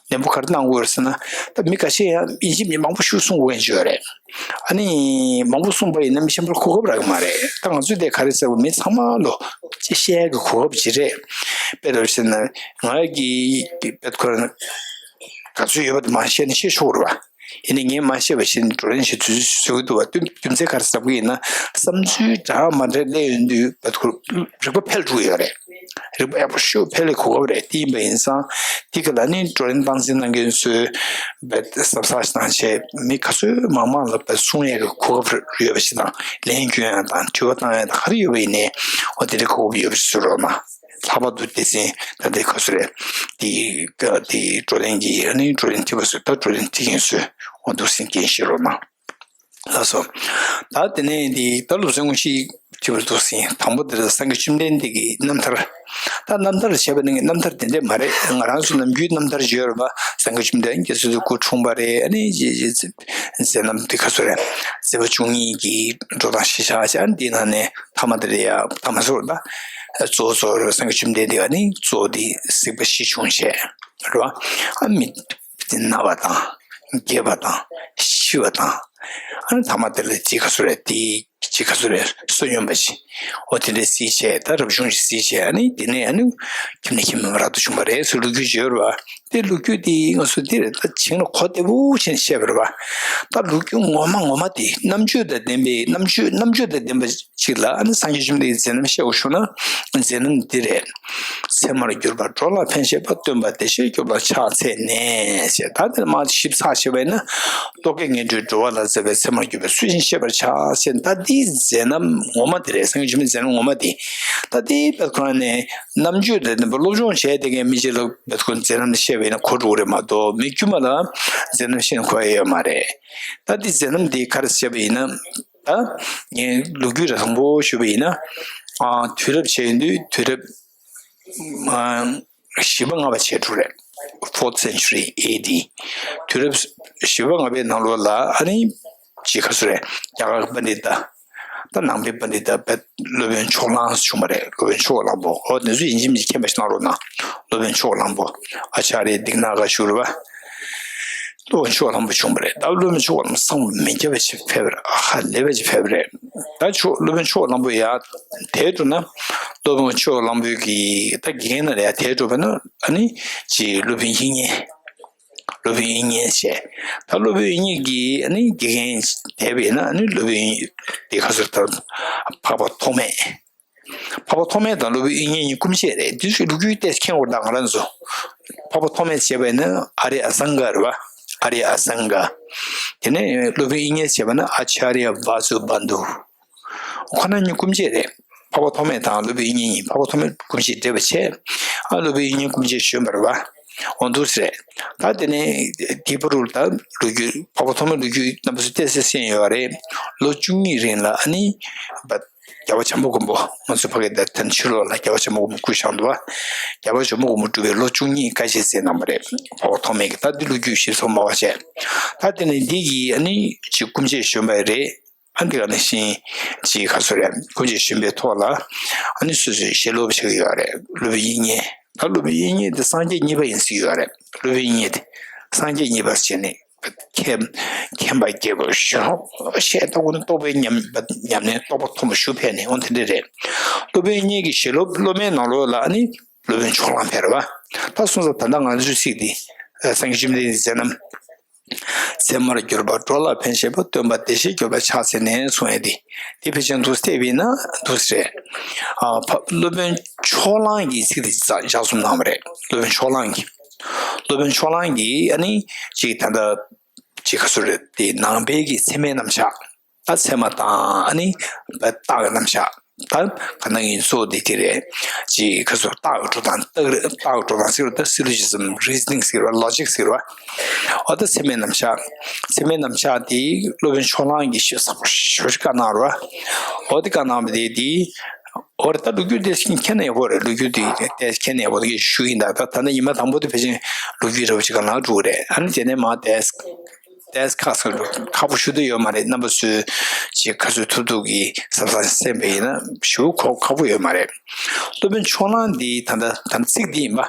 ནན་པོ་ག་རེ་གནང་དགོས་རེད་ཟེར་ན། ད་མི་ཁ་ཤས་ཡང་ཡིན་གཅིག་མིན་མང་པོ་ཤུགས་གསུང་དགོས་མཁན་ཅིག་ཡོད་རེད། ཨ་ནི་མང་པོ་གསུངས་པ་ཡིན་ན་མི་གཞན་པར་གོ་སྐབས་རག་གི་མ་རེད། ད་ང་ཚོས་དེ་ག་རེ་ཟེར་བ་མི་ཚང་མ་ལོ་ཅི་བཤད་ཀྱི་གོ་སྐབས་ཅིག་རེད། དཔེ་ལ་བཤད་ན་ང་གི་དཔེ་ཁོ་རང་ག་ཚོད་ཡོད་པ་དེ་མ་བཤད་ན་བཤད་ཆོག་རེད་བ། ཡིན་ནའི་ངས་མ་བཤད་པ་བཞིན་བགྲོ་གླེང་བྱེད་དུས་ཚོད་ཀྱི་འདུག་བ། རྒྱུ་མཚན་ག་རེ་ཟེར་གི་ཡིན་ན་བསམ་ཚུལ་འདྲ་མ་འདྲ་སླེབས་ཡོང་དུས་དཔེ་ཁོ་རིག་པ་འཕེལ་འགྲོ་གི་ཡོད་རེད། རིག་པ་ཡག་པོ་ཤོས་འཕེལ་ལས་གོ་སྐབས་རེད། དེ་ཡིན་པ་ཡིན་ཙང་དེ་ག་ལ་ནི་བགྲོ་གླེང་སྟངས་འཛིན་གནང་མཁན་ཚོས་བེད་གཟབ་གཟབ་གནང་བྱས་མི་ག་ཚོད་མང་མང་ལ་བེད་གསུང་ཡས་ཀྱི་གོ་སྐབས་ཡོད་པ་ཞིག་དང་ལན་སྐྱོན་ཡས་དང་དྲི་བ་བཏང་ཡས་དང་ག་རེ་ཡོད་པ་ཡིན་ནའི་འོ་དེ་འདྲའི་གོ་སྐབས་ཡོད་པ་ཞིག་བཟོ་རོགས་གནང་། ལྷག་པར་དུ་སྡེ་ཚན་ད་ལྟའི་ག་ཚོད་རེད། དེ་དེ་བགྲོ་གླེང་གི་ཨ་ནི་བགྲོ་གླེང་ཁྲིད་པ་ཚོས་ད་བགྲོ་གླེང་ཁྲིད་མཁན་ཚོས་འོ་འདུག་སེ་འགན་བཞེས་རོགས་གནང་། ལགས་སོ། ད་དེ་ནས་འདི་ད་སློབ་ཚན་དངོས་གཞི་ཁྲིད་པར་འདུག་ཟིན། དང་པོ་འདིར་སངས་རྒྱས་བཅོམ་ལྡན་འདས་ཀྱི་རྣམ་ཐར། ད་རྣམ་ཐར་བྱས་པ་ནི་རྣམ་ཐར་དེ་འདྲས་མ་རེད། ང་རང་ཚོ་ནམ་རྒྱུན་རྣམ་ཐར་བརྗོད་རེད་པ། སངས་རྒྱས་བཅོམ་ལྡན་འདས་སྐྱེ་ས་དེ་སྐུ་འཁྲུངས་པ་རེད། ཨ་ནི་མཛད་རྣམ་དེ་ག་ཚོད་རེད། མཛད་པ་བཅུ་གཉིས་ཀྱི་འགྲོ་སྟངས་གཞི་བཞག་བྱས། ཨ་ནི་དེའི་ནང་ནས་ཐ་མ་དེ་རེད་ཡ། ཐ་མ་ཟེར་བ་ད་གཙོ་བོ་གཙོ་བོ་རེད། སངས་རྒྱས་བཅོམ་ལྡན་འདས་ཨ་ནི་གཙོ་བོ་དེ་གཟིགས་པ་གཞི་བྱུང་བྱས་རེད་པ། ཨ་མི་དེ་ན་བ་དང་རྒས་པ་དང་ཤི་བ་དང་། ཨ་ནི་ཐ་མ་དེ་ལ་ཅི་ག་ཚོད་རེད། དེ་ཅི་ག་ཚོད་རེད། བསོད་སྙོམས་པ་ཅིག་འོ་དེ་འདྲའི་གཟིགས་བྱས། ད་རབ་བྱུང་ཅིག་གཟིགས་བྱས། ཨ་ནི་དེ་ནས་ཨ་ནི་ཁྱིམ་ནས་ཁྱིམ་མི་རབ་ཏུ་བྱུང་བ་རེད་ཟེར་ལོ་རྒྱུས་བརྗོད་རེད་པ། དེ་ལོ་རྒྱུས་དེ་ང་ཚོ་འདི་རེད། ད་བྱིངས་ལ་གོ་བདེ་པོ་བྱས་ནས་བཤད་པ་རེད་པ། ད་ལོ་རྒྱུས་ངོ་མ་ངོ་མ་དེ་རྣམ་དཔྱོད་དང་ལྡན་པའི་རྣམ་དཔྱོད་རྣམ་དཔྱོད་དང་ལྡན་པ་ཅིག་ལ་ཨ་ནི་སངས་རྒྱས་བཅོམ་ལྡན་འདས་ཀྱི་མཛད་རྣམ་བཤད་དགོས་བྱུང་ན་མཛད་རྣམ་འདི་རེད། ཚད་མར་གྱུར་པ་འགྲོ་ལ་ཕན་བཞེད་པ། སྟོན་པ་བདེ་གཤེགས་སྐྱོབ་ལ་ཕྱག་འཚལ་ནས་ཞེས། ད་དེ་མར་ཞིབ་ཚགས་བྱས་པ་ཡིན་ན་རྟོག་གེ་ངན་འགྲོའི་འགྲོ་བ་ལ་མཛད་པའི་ཚད་མར་གྱུར་པའི་ཚུལ་བཞིན་བཤད་པར་བྱ་ཞེས། ད་འདིའི་མཛད་རྣམ་ངོ་མ་དེ་རེད། སངས་རྒྱས་བཅོམ་ལྡན་འདས་མཛད་རྣམ་ངོ་མ་དེ། ད་དེ་བེད་ཁོ་རང་ནས་རྣམ་དཔྱོད་དང་ལྡན་པ་སློབ་སྦྱོང་བྱས་བསྡད་མཁན་མི་གཅིག་ལ་བེད་ཁོ་མཛད་རྣམ་བཤད་པ་ཡིན་ན་གོ་འགྲོ་གི་རེད་མ་གཏོགས་མི་དཀྱུས་མ་ལ་མཛད་རྣམ་བཤད་ན་གོ་ཡ་ཡོད་མ་རེད། ད་འདི་མཛད་རྣམ་འདི་ག་རེ་བཤད་པ་ཡིན་ན། ད་ངས་ལོ་རྒྱུས་ར་དང་པོ་ཞུས་པ་ཡིན་ན། ཨ་དུས་རབས་བྱས་ཡིན་དུས་དུས་རབས་ཨ་བཞི་པ་ལྔ་པ་བྱས་འགྲོ་རེད། fourth century A D། དུས་རབས་བཞི་པ་ལྔ་པའི་ནང་ལོགས་ལ་ཨ་ནི་ཅིག་ག་ཚོད་རེད། རྒྱ་གར་པཎྜི་ཏ། ད་ནང་པའི་པཎྜི་ཏ་བས་སློབ་དཔོན་ཕྱོགས་གླང་བྱུང་བ་རེད། སློབ་དཔོན་ཕྱོགས་གླང་པོ། འོ་དེ་ཚོ་ཡིན་གཅིག་མིན་གཅིག་མཁྱེན་པ་ཞིག་གནང་རོགས་གནང་། སློབ་དཔོན་ཕྱོགས་གླང་པོ། ཨ་ཅཱརྱ་དིག་ནཱ་ག་ཞུ་རེད་བ། སློབ་དཔོན་ཕྱོགས་གླང་པོ་བྱུང་བ་རེད། ད་སློབ་དཔོན་ཕྱོགས་གླང་པོ་སངས་མི་རྒྱ་བ་ཅིག་ཕེབས་པ་རེད། ཧ་ལས་པ་ཅིག་ཕེབས་པ་རེད། ད་ཕྱོགས་སློབ་དཔོན་ཕྱོགས་གླང་པོ་ཡར་དེད་འགྲོ་ན། སློབ་དཔོན་ཕྱོགས་གླང་པོའི་གི་ད་དགེ་རྒན་ན་ལ་ཡར་དེད་འགྲོ་བ་ན་ཨ་ནི་ཅིག་སློབ་དཔོན་དབྱིག་གཉེན། སློབ་དཔོན་དབྱིག་གཉེན་བྱས། ད་སློབ་དཔོན་དབྱིག་གཉེན་གྱིས་ཨ་ནི་དགེ་རྒན་དེད་པ་ཡིན་ན་ཨ་ནི་སློབ་དཔོན་དེ་ག་ཚོད་ད་འཕགས་པ་ཐོགས་མེད། འཕགས་པ་ཐོགས་མེད་དང་སློབ་དཔོན་དབྱིག་གཉེན་གཉིས་སྐུ་མཆེད་རེད། དེ་ཚོའི་ལོ་རྒྱུས་ཏོག་ཙམ་མཁྱེན་དགོས། ད་ང་རང་ཚོ་འཕགས་པ་ཐོགས་མེད་བྱས་པ་ཡིན་ན་ཨཱརྱ་ཨ་སཾ་ག་རེད་བ། ཨཱརྱ་ཨ་སཾ་ག། དེ་ནས་སློབ་དཔོན་དབྱིག་གཉེན་བྱས་པ་ན་ཨ་ཅཱརྱ་བཱ་སུ་བནྡྷུ། ཁོ་རང་གཉིས་སྐུ་མཆེད་རེད། འཕགས་པ་ཐོགས་མེད་དང་སློབ་དཔོན་དབྱིག་གཉེན་གཉིས། འཕགས་པ་ཐོགས་མེད་སྐུ་མཆེད་བགྲེས་པ་བྱས། ཨ་སློབ་དཔོན་དབྱིག་གཉེན་སྐུ་མཆེད་གཞོན་པ་རེད་བ། འོ་འདུག་སེ་རེད། ད་དེ་ནས་དེའི་བར་དུ་ད་ལོ་རྒྱུས་འཕགས་པ་ཐོགས་མེད་ལོ་རྒྱུས་རྣམ་པ་ཚོས་ཏོག་ཙམ་གསན་ཡོད་རེད། ལོ་བཅུ་གཉིས་རིང་ལ་ཨ་ནི་བ་རྒྱལ་བ་བྱམས་པ་མགོན་པོ། ང་ཚོ་ཕ་གི་ད་ཐེངས་ཕྱི་ལོགས་ལ་རྒྱལ་བ་བྱམས་པ་མགོན་པོ་སྐུ་བཞེངས་འདུག་བ། རྒྱལ་བ་བྱམས་པ་མགོན་པོ་སྒྲུབ་པའི་ལོ་བཅུ་གཉིས་དཀའ་སྤྱད་མཛད་གནང་བ་རེད། འཕགས་པ་ཐོགས་མེད་ཀྱིས། ད་འདི་ལོ་རྒྱུས་ཞིབ་ཚགས་མ་བ་བྱས། ད་དེ་ནས་འདི་གི་ཨ་ནི་ཅིག་སྐུ་མཆེད་གཞོན་པ་རེད། ཨ་འདི་ག་ནང་བཞིན་ཅིག་ག་ཚོད་རེད། སྐུ་མཆེད་གཞོན་པའི་ཐོག་ལ་ཨ་ནི་སོ་སོའི་ཞལ་སློབ་བྱེད་ཀྱི་ཡོད་རེད། སློབ་དཔོན་དབྱིག་གཉེན། ད་སློབ་དཔོན་དབྱིག་གཉེན་དེ་སངས་རྒྱས་གཉིས་པ་ཡིན་ཟེར་གྱི་ཡོད་རེད། སློབ་དཔོན་དབྱིག་གཉེན་དེ་སངས་རྒྱས་གཉིས་པ་ཟེར་ནས་མཁྱེན་མཁྱེན་པ་རྒྱལ་པོ་ཞུ་ཤེས་རྟོགས་པ་ནི་རྟོགས་པའི་ཉམས་ཉམས་ལེན་རྟོགས་པ་མཐོན་པོ་ཞུ་ཕན་ནས་འོ་དེ་འདྲ་རེད། སློབ་དཔོན་དབྱིག་གཉེན་གྱི་ཞལ་སློབ་སློབ་མའི་ནང་ལོགས་ལ་ཨ་ནི་སློབ་དཔོན་ཕྱོགས་གླང་ཕེབས་རེད་བ། ད་སོང་ཙང་ད་ལྟ་ང་ཚོའི་ཚིག་འདི་སངས་རྒྱས་བཅོམ་ལྡན་འདས་མཛད་རྣམ། ཚད་མར་གྱུར་པ་འགྲོ་ལ་ཕན་བཞེད་པ། སྟོན་པ་བདེ་གཤེགས་སྐྱོབ་ལ་ཕྱག་འཚལ་ནས་གསུངས་ཡས་དེ། དེ་ཕལ་ཆེར་འདུག་སེ་བལྟས་པ་ཡིན་ན་འདུག་སེ་རེད། ཨ་ཕ་སློབ་དཔོན་ཕྱོགས་གླང་གིས་ཚིག་དེ་ལྗགས་རྩོམ་གནང་བ་རེད། སློབ་དཔོན་ཕྱོགས་གླང་གིས། སློབ་དཔོན་ཕྱོགས་གླང་གིས་ཨ་ནི་ཅིག་ད་ལྟ་ཅིག་ག་ཚོད་རེད། དེ་ནང་པའི་གི་ཚད་མའི་རྣམ་གཞག་ད་ཚད་མ་དང་ཨ་ནི་རྟགས་ཀྱི་རྣམ་གཞག་ད་ག་ནང་ཡིན་སོགས་དེ་དེ་རེད། ཅིག་ག་ཚོད་རྟགས་ཀྱི་འགྲོ་སྟངས། རྟགས་རྟགས་ཀྱི་འགྲོ་སྟངས་ཟེར་བ་ད་སི་ལོ་ཇི་ཛིམ། རི་ཛི་ནིང་ཟེར་བ། ལོ་ཇིག་ཟེར་བ། འོ་ད་ཚད་མའི་རྣམ་གཞག་ཚད་མའི་རྣམ་གཞག་དེ་སློབ་དཔོན་ཕྱོགས་གླང་གིས་ཞེ་ས་པོ་ཞེ་པོ་ཞིག་བཀའ་གནང་རོ། འོ་དེ་བཀའ་གནང་བ་དེ་དེ། འོ་རེད། ད་ལོ་རྒྱུས་དེ་ཞིག་མཁྱེན་ན་ཡག་པོ་རེད། ལོ་རྒྱུས་དེ་དེ་མཁྱེན་ན་ཡག་པོ་དེ་ཞུ་ཡིན། ད་ད་ད་ནི་ཉི་མ་དང་པོ་དེ་ཕལ་ཆེར་ལོ་རྒྱུས་རེ་བ་ཅིག་ག་ལ་འགྲོ་གི་རེད། ཨ་ནི་དེ་ནས་མ་དེ། ཏོག་ཙམ་ཁག་སོང་། ཁག་པོ་ཞེ་དྲག་ཡོད་མ་རེད། རྣམ་པ་ཚོས་ཅིག་ག་ཚོད་ཐུབ་ཐུབ་ཀྱིས་གཟབ་གཟབ་གསན་པ་ཡིན་ན་ཞེ་པོ་ཁག་ཁག་པོ་ཡོད་མ་རེད། སློབ་དཔོན་ཕྱོགས་གླང་འདིའི་ད་ལྟ་ད་ལྟ་ཚིག་འདི་ཡིན་པ།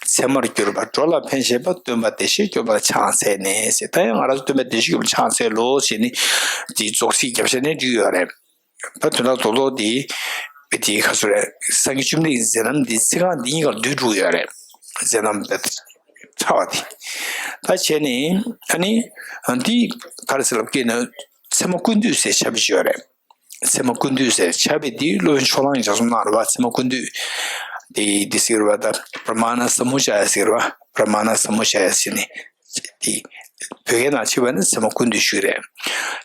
ཚད་མར་གྱུར་པ་འགྲོ་ལ་ཕན་བཞེད་པ། སྟོན་པ་བདེ་གཤེགས་སྐྱོབ་པར་ཕྱག་འཚལ་ནས་ཟེར། ད་ཡང་ང་རང་ཚོ་སྟོན་པ་བདེ་གཤེགས་སྐྱོབ་པར་ཕྱག་འཚལ་ལོ་ཟེར་ནས་དེའི་རྫོགས་ཚིག་རྒྱབ་ཤ་ནས་བྲིས་ཡོད་རེད། ད་དོན་དག་རྡོག་རྡོག་འདི་དེ་ག་ཚོད་རེད། སངས་རྒྱས་བཅོམ་ལྡན་འདས་མཛད་རྣམ་འདི་ཚིག་རྐང་འདི་གཉིས་ཀར་བསྡུས་འགྲོ་གི་ཡོད་རེད། མཛད་རྣམ་དཔེ་ཕྲ་བ་དེ། ད་བྱས་ནས་ཨ་ནི་འདི་ག་རེ་ཟེར་ལབ་ཀྱི་ན། ཚད་མ་ཀུན་བཏུས་ཟེར་ཕྱག་དཔེ་ཅིག་ཡོད་རེད། ཚད་མ་ཀུན་བཏུས་ཟེར་ཕྱག་དཔེ་འདི་སློབ་དཔོན་ཕྱོགས་གླང་གིས་ལྗགས་རྩོམ་གནང་རེད་བ། ཚད་མ་ཀུན་བཏུས་དེ་འདི་ཟེར་བ་ད་པྲ་མ་ཎ་ས་མུ་ཅཱ་ཡ་ཟེར་བ། པྲ་མ་ཎ་ས་མུ་ཅཱ་ཡ་ཟེར་ནས། དེ་བོད་སྐད་ནང་ཕྱེ་བ་ནི་ཚད་མ་ཀུན་བཏུས་ཞུ་རེད།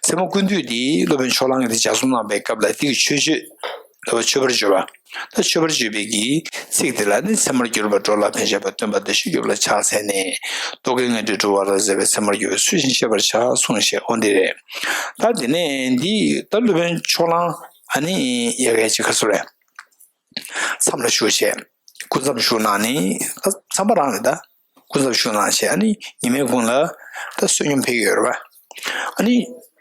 ཚད་མ་ཀུན་བཏུས་འདི་སློབ་དཔོན་ཕྱོགས་གླང་གིས་དེ་ལྗགས་རྩོམ་གནང་བའི་སྐབས་ལ་དེ་གི་མཆོད་བརྗོད། ལབ་པ་མཆོད་པར་བརྗོད་པ། ད་མཆོད་པར་བརྗོད་པའི་གི་ཚིག་དེ་ལ་ནི་ཚད་མར་གྱུར་པ་འགྲོ་ལ་ཕན་བཞེད་པ། སྟོན་པ་བདེ་གཤེགས་སྐྱོབ་ལ་ཕྱག་འཚལ་ནས། རྟོག་གེའི་ངན་འགྲོས་སྒྲོལ་བ་ལ་མཛད་པའི་ཚད་མར་གྱུར་པའི་ཚུལ་བཞིན་བཤད་པར་བྱ་གསུངས་ཞེས། འོ་འདི་རེད། ད་དེ་ནས་འདི་ད་སློབ་དཔོན་ཕྱོགས་གླང་ཨ་ནི་ཡ་གི་ཅིག་ག་ཚོད་རེད། མཚམས་ལ་བཞུགས་བྱས། སྐུ་མཚམས་བཞུགས་གནང་ནས་ད་མཚམས་པ་རང་རེད་ད། སྐུ་མཚམས་བཞུགས་གནང་བྱས་ཨ་ནི་ཉི་མའི་གུང་ལ་ད་བསོད་སྙོམས་ཕེབས་ཀྱི་ཡོད་རེད་བ། ཨ་ནི་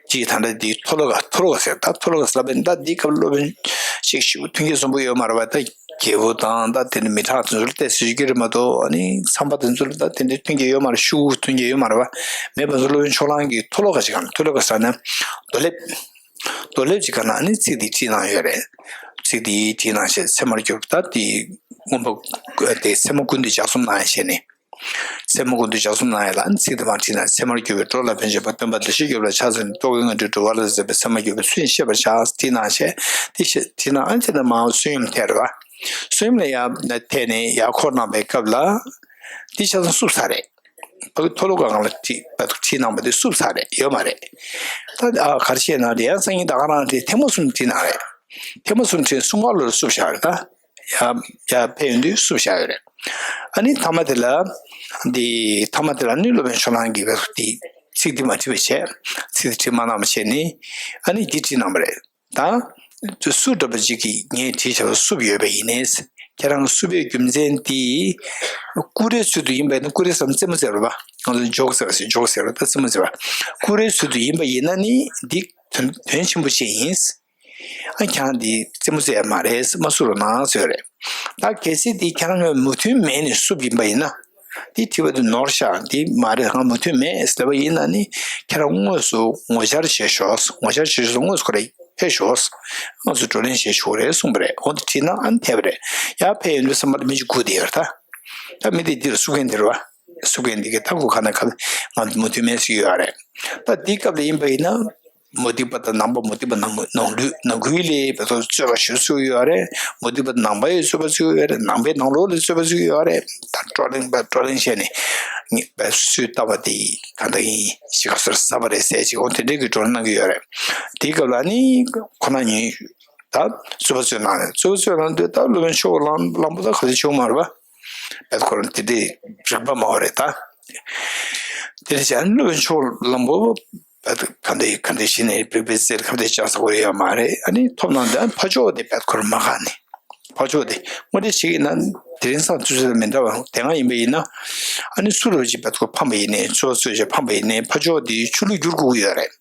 ཅིག་ད་ལྟ་འདི་མཐོ་ལོ་ཀ་མཐོ་ལོ་ཀ་ཟེར། ད་མཐོ་ལོ་ཀ་ཟེར་ལབ་པ་ཡིན། ད་འདི་སྐབས་སློབ་དཔོན་ཅིག་ཞེ་པོ་མཐུན་རྐྱེན་བཟང་པོ་ཡོད་མ་རེད་བ། ད་རྒྱལ་པོ་དང་ད་དེ་ནི་མི་དྲག་དེ་ཚོ་ལ་བལྟས་ཟེར་གྱི་རེད་མ་གཏོགས། ཨ་ནི་མཚམས་པ་དེ་ཚོ་ལ་ད་དེ་འདྲའི་མཐུན་རྐྱེན་ཡོད་མ་རེད། ཤོག་གུ་མཐུན་རྐྱེན་ཡོད་མ་རེད་བ། མེད་པ་ཚོ་སློབ་དཔོན་ཕྱོགས་གླང་གིས་མཐོ་ལོ་ཀ་ཅིག་གང་། མཐོ་ལོ་ཀ་ཟེར་ན་རྡོ་ལེབ། རྡོ་ལེབ་ཅིག་སྒང་ལ་ཨ་ནི་ཚིག་འདི་བྲིས་གནང་ཡོད་རེད། ཚིག་འདི་བྲིས་གནང་བྱས་ཚད་མར་གྱུར་པ། ད་འདི་མངོན་པ་དེ་ཚད་མ་ཀུན་བཏུས་ལྗགས་རྩོམ་གནང་ཡ་བྱས་ནས། ཚད་མ་ཀུན་བཏུས་ལྗགས་རྩོམ་གནང་ཡ་ལ་ཨ་ནི་ཚིག་འདི་མར་བྲིས་གནང་། ཚད་མར་གྱུར་པའི་འགྲོ་ལ་ཕན་བྱེད་པ། སྟོན་པ་བདེ་གཤེགས་སྐྱོབ་ལ་ཕྱག་འཚལ་ནས། རྟོག་གེའི་ངན་འགྲོས་སྒྲོལ་བ་ལ་མཛད་པའི་ཚད་མར་གྱུར་པའི་ཚུལ་བཞིན་བཤད་པར་བྱ། བྲིས་གནང་བྱས་འདི་བཤད་བྲིས་གནང་། ཨ་ནི་དེ་ནས་མར་བསོད་སྙོམས་ཐེག་རེད་བ། བསོད་སྙོམས་ལ་ཡར་ཐེག་ནས་ཡར་འཁོར་གནང་བའི་སྐབས་ལ་འདི་ཆ་ཚང་བསུབས་ཚར་རེད། ཕ་གི་མཐོ་སློབ་ཀ་སྒང་ལ་བྲིས་བྲིས་གནང་བ་དེ་བསུབས་ཚར་རེད། ཡོད་མ་རེད། ད་ཨ་ག་རེ་བྱས་ན་དེ་ཡང་སང་ཉིན་ད་ག་རང་བྲིས། ཐེངས་མ་གསུམ་བྲིས་གནང་རེད། ཐེངས་མ་གསུམ་བྲིས། གསུམ་པ་ལོར་བསུབས་བཞག་རེད། ད་ཡ་ཡ་ཕེབས་ཡོང་དུས་བསུབས་བཞག་ཡོད་རེད། ཨ་ནི་མཐའ་མ་དེ་ལ་འདི་མཐའ་མ་དེ་ལ་ནི་སློབ་དཔོན་ཕྱོགས་གླང་གིས་བས་དེ་ཚིག་འདི་མ་བྲིས་པ་བྱས། ཚིག་འདི་བྲིས་མ་གནང་བ་བྱས་ནི་ཨ་ནི་འདི་བྲིས་གནང་བ་རེད། ད་སུ་འདྲ་པོ་ཅིག་གིས་ངས་བྲིས་བྱ་བ་བསུབས་ཡོད་པ་ཡིན་ནའི། ཁྱེད་རང་བསུ་བའི་རྒྱུ་མཚན་དེ་ཀུ་རེའི་ཚུལ་དུ་ཡིན་པ་ཡིན་ན། ཀུ་རེ་ཟེར་ན་རྩེད་མོ་རྩེ་བ་རེད་པ། ང་ཚོ་ཇོག་ཟེར་བ་ཞིག་ཇོག་ཟེར་བ་ད་རྩེད་མོ་རྩེ་བ། ཀུ་རེའི་ཚུལ་དུ་ཡིན་པ་ཡིན་ན་ནི་འདི་དོན་དོན་ཆེན་པོ་ཅིག་ཡིན། ཨ་ཁྱེད་རང་འདི་རྩེད་མོ་རྩེ་ཡ་མ་རེད། མ་བསུ་རོགས་གནང་ཟེར་བ་རེད། ད་གལ་སྲིད་འདི་ཁྱེད་རང་གི་མོས་མཐུན་མེད་ནས་བསུབ་ཡིན་པ་ཡིན་ན། འདི་དྲི་བ་འདི་ནོར་ཤག་འདི་མ་རེད། ང་མོས་མཐུན་མེད་ཟེར་བ་ཡིན་ན་ནི། ཁྱེད་རང་དངོས་སུ་ངོ་བཅར་བྱེད་ཤོག་ངོ་བཅར་བྱེད་ཤོག་དངོས་སུ་ཁོ་རང་ཕེབས་ཤོག་ང་ཚོ་བགྲོ་གླེང་བྱེད་ཆོག་རེད་གསུངས་པ་རེད། འོ་འདི་དྲིས་ན་ཨ་ནི་འཐད་པ་རེད། ཡར་ཕེབས་ཡོང་དུས་ཙམ་པ་ལ་མི་གཅིག་སྒུག་བསྡད་ཡོད་རེད་ད། ད་མི་དེ་འདིར་བསུ་མཁན་འདིར་བ། བསུ་མཁན་འདི་གི་ད་ཁོ་ག་ན་ག་ལ་ང་མོས་མཐུན་མེད་ཟེར་གྱི་ཡོད་རེད། ད་འདི་སྐབས་ལ་ཡིན་པ་ཡིན་ན། མུ་སྟེགས་པ་དང་ནང་པ། མུ་སྟེགས་པ་ནང་ནང་ལུས་ནང་ཁུལ་ལ་བས་ཚོ་རྩོད་པ་ཞུ་ཚུལ་ཡོད་རེད། མུ་སྟེགས་པ་ནང་པ་ཡི་རྩོད་པ་ཚུལ་ཡོད་རེད། ནང་པའི་ནང་ལོགས་ལ་རྩོད་པ་ཚུལ་ཡོད་རེད། ད་བགྲོ་གླེང་པ་བགྲོ་གླེང་བྱས་ནས་ངས་བས་སུས་ལྟ་བ་དེ་ག་འདྲ་ཡིན་ཞིག་ག་ཚོད་ཟབ་པ་རེད་ཟེར་ཅིག་འོ་དེ་འདྲའི་གི་བགྲོ་གླེང་གནང་གི་ཡོད་རེད། དེའི་སྐབས་ལ་ནི་ཁོ་ན་ཉིད་ད་རྩོད་པ་རྩོད་གནང་རེད། རྩོད་པ་རྩོད་གནང་དུས་ད་སློབ་དཔོན་ཆོས་གླང་གླང་པོ་ད་ག་ཚོད་བྱུང་མ་རེད་པ། བས་ཁོ་རང་དེ་འདྲའི་རིག་པ་མ་བ་རེད་ད། དེ་ནས་ཅན་སློབ་དཔོན་ཆོས་གླང་པོ་བས་ག་འདྲ་ག་འདྲ་བྱས་ནས་བེག་བེག་རྩེར་ཁ་གཏད་བཅག་ས་ཁོ་རེ་ཡོད་མ་རེད། ཨ་ནི་ཐོབ་ནང་དུ་ཕ་ཕྱོགས་དེ་བས་ཁོ་རང་མ་ག་ནས་ཕ་ཕྱོགས་དེ་དངོས་འབྲེལ་བྱེད་ཀྱི་ན་དེ་རིང་སང་དུས་ཚོད་དང་མི་འདྲ་བ་དེ་སྔ་ཡིན་པ་ཡིན་ན། ཨ་ནི་སུ་རུ་ཅིག་བས་ཁོ་ཕམ་པ་ཡིན་ནའི་ཚོ་ཚོས་ཅིག་ཕམ་པ་ཡིན་ནའི་ཕ་ཕྱོགས་དེ་ཆོས་ལུགས་བསྒྱུར་དགོས་ཀྱི་ཡོད་རེད།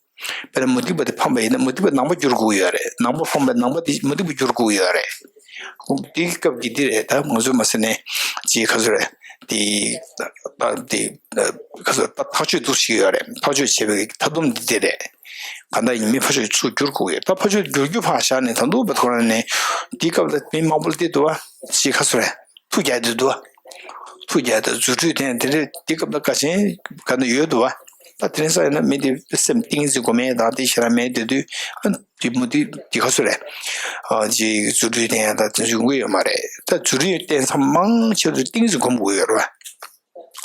དཔེར་ན་མུ་སྟེགས་པ་དེ་ཕམ་པ་ཡིན་ན་མུ་སྟེགས་པ་ནང་པ་བསྒྱུར་དགོས་ཡོད་རེད། ནང་པ་ཕམ་པ་ནང་པ་དེ་མུ་སྟེགས་པ་བསྒྱུར་དགོས་ཡོད་རེད། འདིའི་སྐབས་ཀྱི་འདི་རེད་ད། ང་ཚོས་མ་ཟེར་ནས་ཅིག་ག་ཚོད་རེད། དེ་ད་དེ་ག་ཚོད་ད་ཐག་གཅོད་འདུག་ཞིག་ཡོད་རེད། ཐག་གཅོད་བྱེད་པའི་མཐའ་སྡོམ་འདི་དེ་རེད། གང་ལྟར་ཡིན་མིན་ཕ་ཕྱོགས་ཚུར་བསྒྱུར་དགོས་ཡོད། ད་ཕ་ཕྱོགས་བསྒྱུར་རྒྱུ་ཕར་བཞག་ནས་ད་འདུག་བས་ཁོ་རང་ནས་འདིའི་སྐབས་ལ་མི་མང་པོ་ལ་བལྟས་འདུག་བ། ཅིག་ག་ཚོད་རེད། ཐུགས་རྒྱལ་དུ་འདུག་ཐུགས་རྒྱལ་དུ་རྫུ་འཕྲུལ་ལྡན་དེ་འདྲས་འདི་སྐབས་ལ་དཀའ་ཆེན་ག་ནས་ཡོད་འདུག་བ། ད་དེ་རིང་སང་ཡིན་ན་མི་དེ་སེམས་གཏིང་ཟིག་གོ་མེད་དང་དེ་ཞེ་དྲག་མེད་དེ་དུས་ཨ་དེ་མུ་དེ་དེ་ག་ཚོད་རེད། ཨ་ཅིག་རྫུ་འཕྲུལ་ལྡན་ཡང་དང་དེ་ཚོ་ཡོང་གི་ཡོད་མ་རེད། ད་རྫུ་འཕྲུལ་བསྟན་མཚམས་མང་ཆེ་ཚོ་གཏིང་ཟིག་སྒོམ་དགོས་ཡོད་རེད་བ།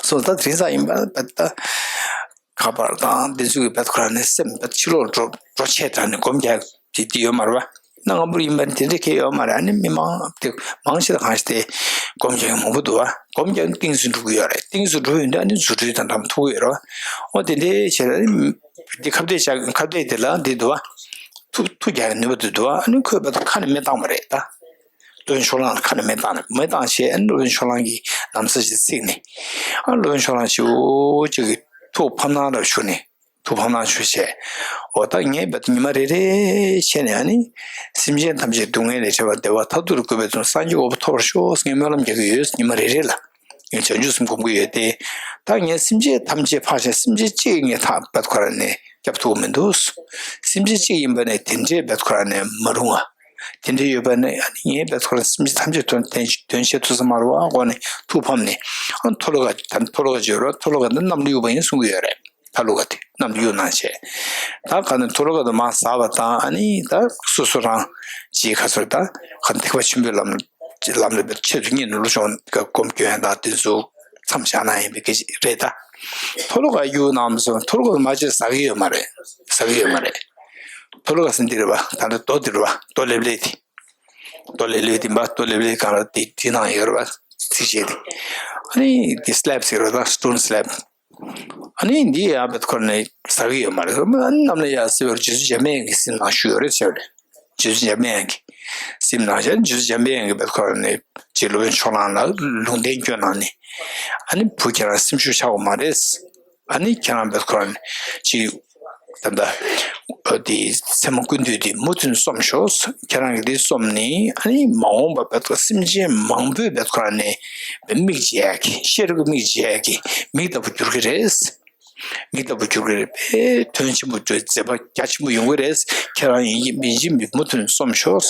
སོ་ད་དེ་རིང་སང་ཡིན་པ་ད་ད་ཁ་པར་དང་དེ་ཚོ་གི་བས་ཁོ་རང་ནས་སེམས་བས་ཕྱི་ལོགས་འགྲོ་འགྲོ་ཆེད་དྲགས་ནས་སྒོམ་རྒྱག་ཅིག་དེ་ཡོད་མ་རེད་བ། གནའ་སྔ་མོར་ཡིན་པ་ནི་དེ་འདྲ་གང་ཡང་ཡོད་མ་རེད། ཨ་ནི་མི་མང་དེ་མང་ཆེ་ད་གང་ཞིག་དེ་སྒོམ་རྒྱག་མཁན་མང་པོ་འདུག་བ། སྒོམ་རྒྱག་ནི་གཏིང་ཟིན་འགྲོ་གི་ཡོད་རེད། གཏིང་ཟིན་འགྲོ་ཡོང་དུས་ཨ་ནི་རྫུ་འཕྲུལ་དང་འདྲ་མི་ཐུག་གི་ཡོད་རེད་བ། འོ་དེ་འདྲའི་བྱས་ན་ཨ་ནི་འདི་ཁ་གཏད་བཅག་ཁ་གཏད་དེ་ལ་འདི་འདུག་བ། ཐུག་ཐུག་རྒྱག་ནུས་པ་འདི་འདུག་བ། ཨ་ནི་ཁོས་བས་ཁ་ནས་མེ་བཏང་བ་རེད་ད། སློབ་དཔོན་ཕྱོགས་གླང་ལ་ཁ་ནས་མེ་བཏང་ནས་མེ་བཏང་བྱས་ཨ་ནི་སློབ་དཔོན་ཕྱོགས་གླང་གི་ན་བཟའ་ཞིག་བརྩིགས་ནས། ཨ་སློབ་དཔོན་ཕྱོགས་གླང་ཞེ་པོ་ཅིག་གི་ཐུགས་ཕམ་སྣང་རབ་ཞུ་ནས། ཐུགས་ཕམ་སྣང་ཞུ་བྱས། འོ་ད་ངས་བས་ཉི་མ་རེ་རེ་བྱས་ནས་ཨ་ནི་སེམས་ཅན་ཐམས་ཅད་སྡུག་བསྔལ་ལས་བྲལ་བ་བདེ་བ་མཐར་ཐུག་ཏུ་འགོད་པའི་དོན་སངས་རྒྱས་འོད་དཔག་མེད་ཐོབ་པར་ཤོག་ངས་སྨོན་ལམ་རྒྱག་གི་ཡོད། ཉི་མ་རེ་རེ་ལ་ངས་བྱང་ཆུབ་སེམས་སྒོམ་གྱི་ཡོད་དེ། ད་ངས་སེམས་ཅན་ཐམས་ཅད་ཕར་བཞག་སེམས་ཅན་གཅིག་ངས་ཐག་བས་ཁོ་རང་ནས་སྐྱོབ་ཐུབ་ཀྱི་མི་འདུག་སེམས་ཅན་གཅིག་ཡིན་པ་ནས་དེ་འདྲའི་བས་ཁོ་རང་ནས་མ་རུང་བ། དེ་འདྲའི་ཡོད་པ་ནི་ཨ་ནི་ངས་བས་ཁོ་རང་སེམས་ཅན་ཐམས་ཅད་དོན་དོན་དོན་བྱེད་ཐུབ་ས་མ་རེད་བ། འོ་ནི་ཐུགས་ཕམ་ནས་ཨ་མཐོ་ལོ་ཀ་ད་མཐོ་ལོ་ཀ་བརྗོད་རོགས། མཐོ་ལོ་ཀ་འདི་གནམ་ལ་གཡུགས་པ་ཡིན་གསུང་གི་ཡོད་རེད། མཐོ་ལོ་ཀ་དེ་གནམ་ལ་གཡུགས་གནང་བྱས། ད་ག་ནས་མཐོ་ལོ་ཀ་དེ་མར་ཟགས་པ་དང་ཨ་ནི་ད་སོ་སོ་རང་ཅིག་ག་ཚོད་ད་ག་ཐེག་པ་ཆེན་པོའི་ལམ་ལམ་ལ་ཆེད་དུ་གཉེར་ནས་ལུས་སྦྱོང་སྒོམ་སྐྱོན་དང་དེ་ཚོ་མཚམས་བཞག་ན་ཡིན་པའི་སྐད་ཆ་རེད་ད། མཐོ་ལོ་ཀ་གཡུགས་གནང་མི་སོང་། མཐོ་ལོ་ཀ་མ་བྱས་ཟ་གི་ཡོད་མ་རེད། ཟ་གི་ཡོད་མ་རེད། མཐོ་ལོ་ཀ་ཟེར་འདི་རེད་བ། ད་ལྟ་རྡོ་འདི་རེད་བ། རྡོ་ལེབ་ལེབ་དེ། རྡོ་ལེབ་ལེབ་དེ་འབའ་རྡོ་ལེབ་ལེབ་གང་ར་དེ་དེ་ནང་ཡོད་རེད་བ། ཚིགས་བཅད་དེ། ཨ་ནི་དེ་སི་ལེབ་ཟེར་རེད་ད། སི་ཊོན་སི་ལེབ། ཨ་ནི་འདི་ཡ་བས་ཁོ་རང་ནས་ཟ་གི་ཡོད་མ་རེད། ཨ་ནི་གནམ་ལ་ཡར་གསོལ་བ་རྗེ་བཙུན་འཇམ་དཔལ་དབྱངས་ཀྱི་སེམས་ནང་བཞུགས་ཡོད་རེད་ཟེར་བ་རེད། རྗེ་བཙུན་འཇམ་དཔལ་དབྱངས་ཀྱི་སེམས་ནང་བཞག་རྗེ་བཙུན་འཇམ་དཔལ་དབྱངས་ཀྱིས་བས་ཁོ་རང་ནས་རྗེ་སློབ་དཔོན་ཕྱོགས་གླང་ལ་ལུང་བསྟན་བསྐྱོན་གནང་ནས། ཨ་ནི་བུ་ཁྱེད་རང་སེམས་ཤུགས་ཆག་དགོས་མ་རེད། ཨ་ནི་ཁྱེད་རང་བས་ཁོ་རང་ཅིག་ད་ལྟ་དེ་ཚད་མ་ཀུན་བཏུས་དེ་མུ་མཐུད་རྩོམ་ཤོག་ཁྱེད་རང་གིས་དེ་རྩོམ་ནས་ཨ་ནི་མ་འོངས་པ་བས་ཁོ་སེམས་ཅན་མང་པོས་བས་ཁོ་རང་ནས་མིག་འབྱེད་ཡག་གི་ཤེས་རབ་ཀྱི་མིག་འབྱེད་ཡག་གི་མིག་ལྟ་བུ་འགྱུར་གི་རེད། མིག་ལྟ་བུ་འགྱུར་གི་རེད། དཔེ་དོན་ཆེན་པོ་བརྗོད་མཛད་པ་རྒྱ་ཆེན་པོ་ཡོང་གི་རེད། ཁྱེད་རང་ཡིན་གཅིག་མིན་གཅིག་མུ་མཐུད་རྩོམ་ཤོག་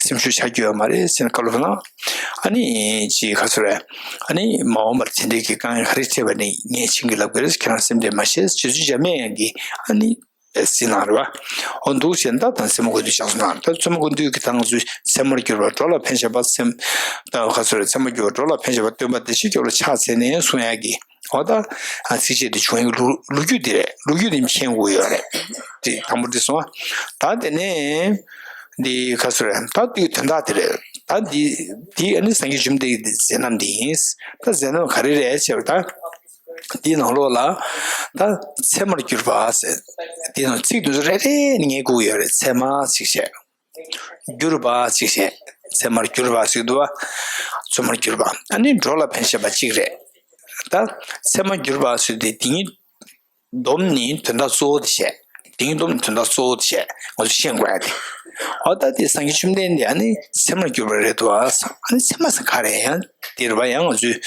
སེམས་ཤུགས་ཆག་རྒྱུ་ཡོད་མ་རེད་ཟེར་ནས་བཀའ་སློབ་གནང་། ཨ་ནི་ཅིག་ག་ཚོད་རེད། ཨ་ནི་མ་འོངས་པར་དེ་འདྲའི་གི་དཀའ་ངལ་ག་རེ་འཕྲད་པ་ནི་ངས་བྱིན་གྱིས་བརླབ་ཀྱི་རེད། ཁྱེད་རང་སེམས་ཁྲལ་མ་བྱེད། རྗེ་བཙུན་འཇམ་དཔལ་དབྱངས་ཀྱིས་ཨ་ནི་གཟིགས་གནང་རེད་བ། འོ་འདུག་བྱས་ན་ད་ཚད་མ་ཀུན་བཏུས་ཕྱག་རྩོམ་གནང་། ད་ཚད་མ་ཀུན་བཏུས་ཀྱི་ད་ང་ཚོས་ཚད་མར་གྱུར་པ་འགྲོ་ལ་ཕན་བྱེད་པ། སེམས་ད་ག་ཚོད་རེད། ཚད་མར་གྱུར་པ་འགྲོ་ལ་ཕན་བྱེད་པ། སྟོན་པ་བདེ་གཤེགས་སྐྱབས་ལ་ཕྱག་འཚལ་ནས་གསུང་ཡག་གི་འོ་ད་ཚིགས་བཅད་འདི་བྱུང་ཡི་ལོ་ལོ་རྒྱུས་འདི་རེད། ལོ་རྒྱུས་འདི་མཁྱེན་དགོས་ཡོད་རེད། དེ་དང་པོ་འདི་སོང་བ། ད་དེ་ནས་འདི་ག་ཚོད་རེད། ད་འདི་དོན་དག་འདི་རེད། ད་འདི་འདི་ཨ་ནི་སངས་རྒྱས་བཅོམ་ལྡན་འདས་ཀྱི་མཛད་རྣམ་འདི་ཡིན། ད་མཛད་རྣམ་ག་རེ་རེད་ཟེར་བ་ད། འདིའི་ནང་ལོགས་ལ་ད་ཚད་མར་གྱུར་པ་ཟེར། འདིའི་ནང་ཚིག་འདི་ཚོ་རེ་རེ་ནས་ངེས་དགོས་ཡོད་རེད། ཚད་མ་ཚིགས་བཅད། གྱུར་པ་ཅིག་བྱས། ཚད་མར་གྱུར་པ་ཞིག་འདུག་བ། ཚད་མར་གྱུར་པ། ཨ་ནི་འགྲོ་ལ་ཕན་བཞེད་པ་གཅིག་རེད། ད་ཚད་མར་གྱུར་པ་ཟེར་དེ་དེ་ཉིད་སྡོམ་ནི་དོན་དག་གཙོ་བོ་དེ་བྱས། དེ་ཉིད་སྡོམ་ནི་དོན་དག་གཙོ་བོ་དེ་བྱས་ང་ཚོས་ཤེས་དགོས་ཡ་དེ། འོ་ད་དེ་སངས་རྒྱས་བཅོམ་ལྡན་འདས་ཨ་ནི་ཚད་མར་གྱུར་པ་རེད་འདུག་ཨ། ཨ་ནི་ཚད་མ་ཟེར་ག་རེ་ཡང་དེ་རེད་པ། ཡང་ང་ཚོས་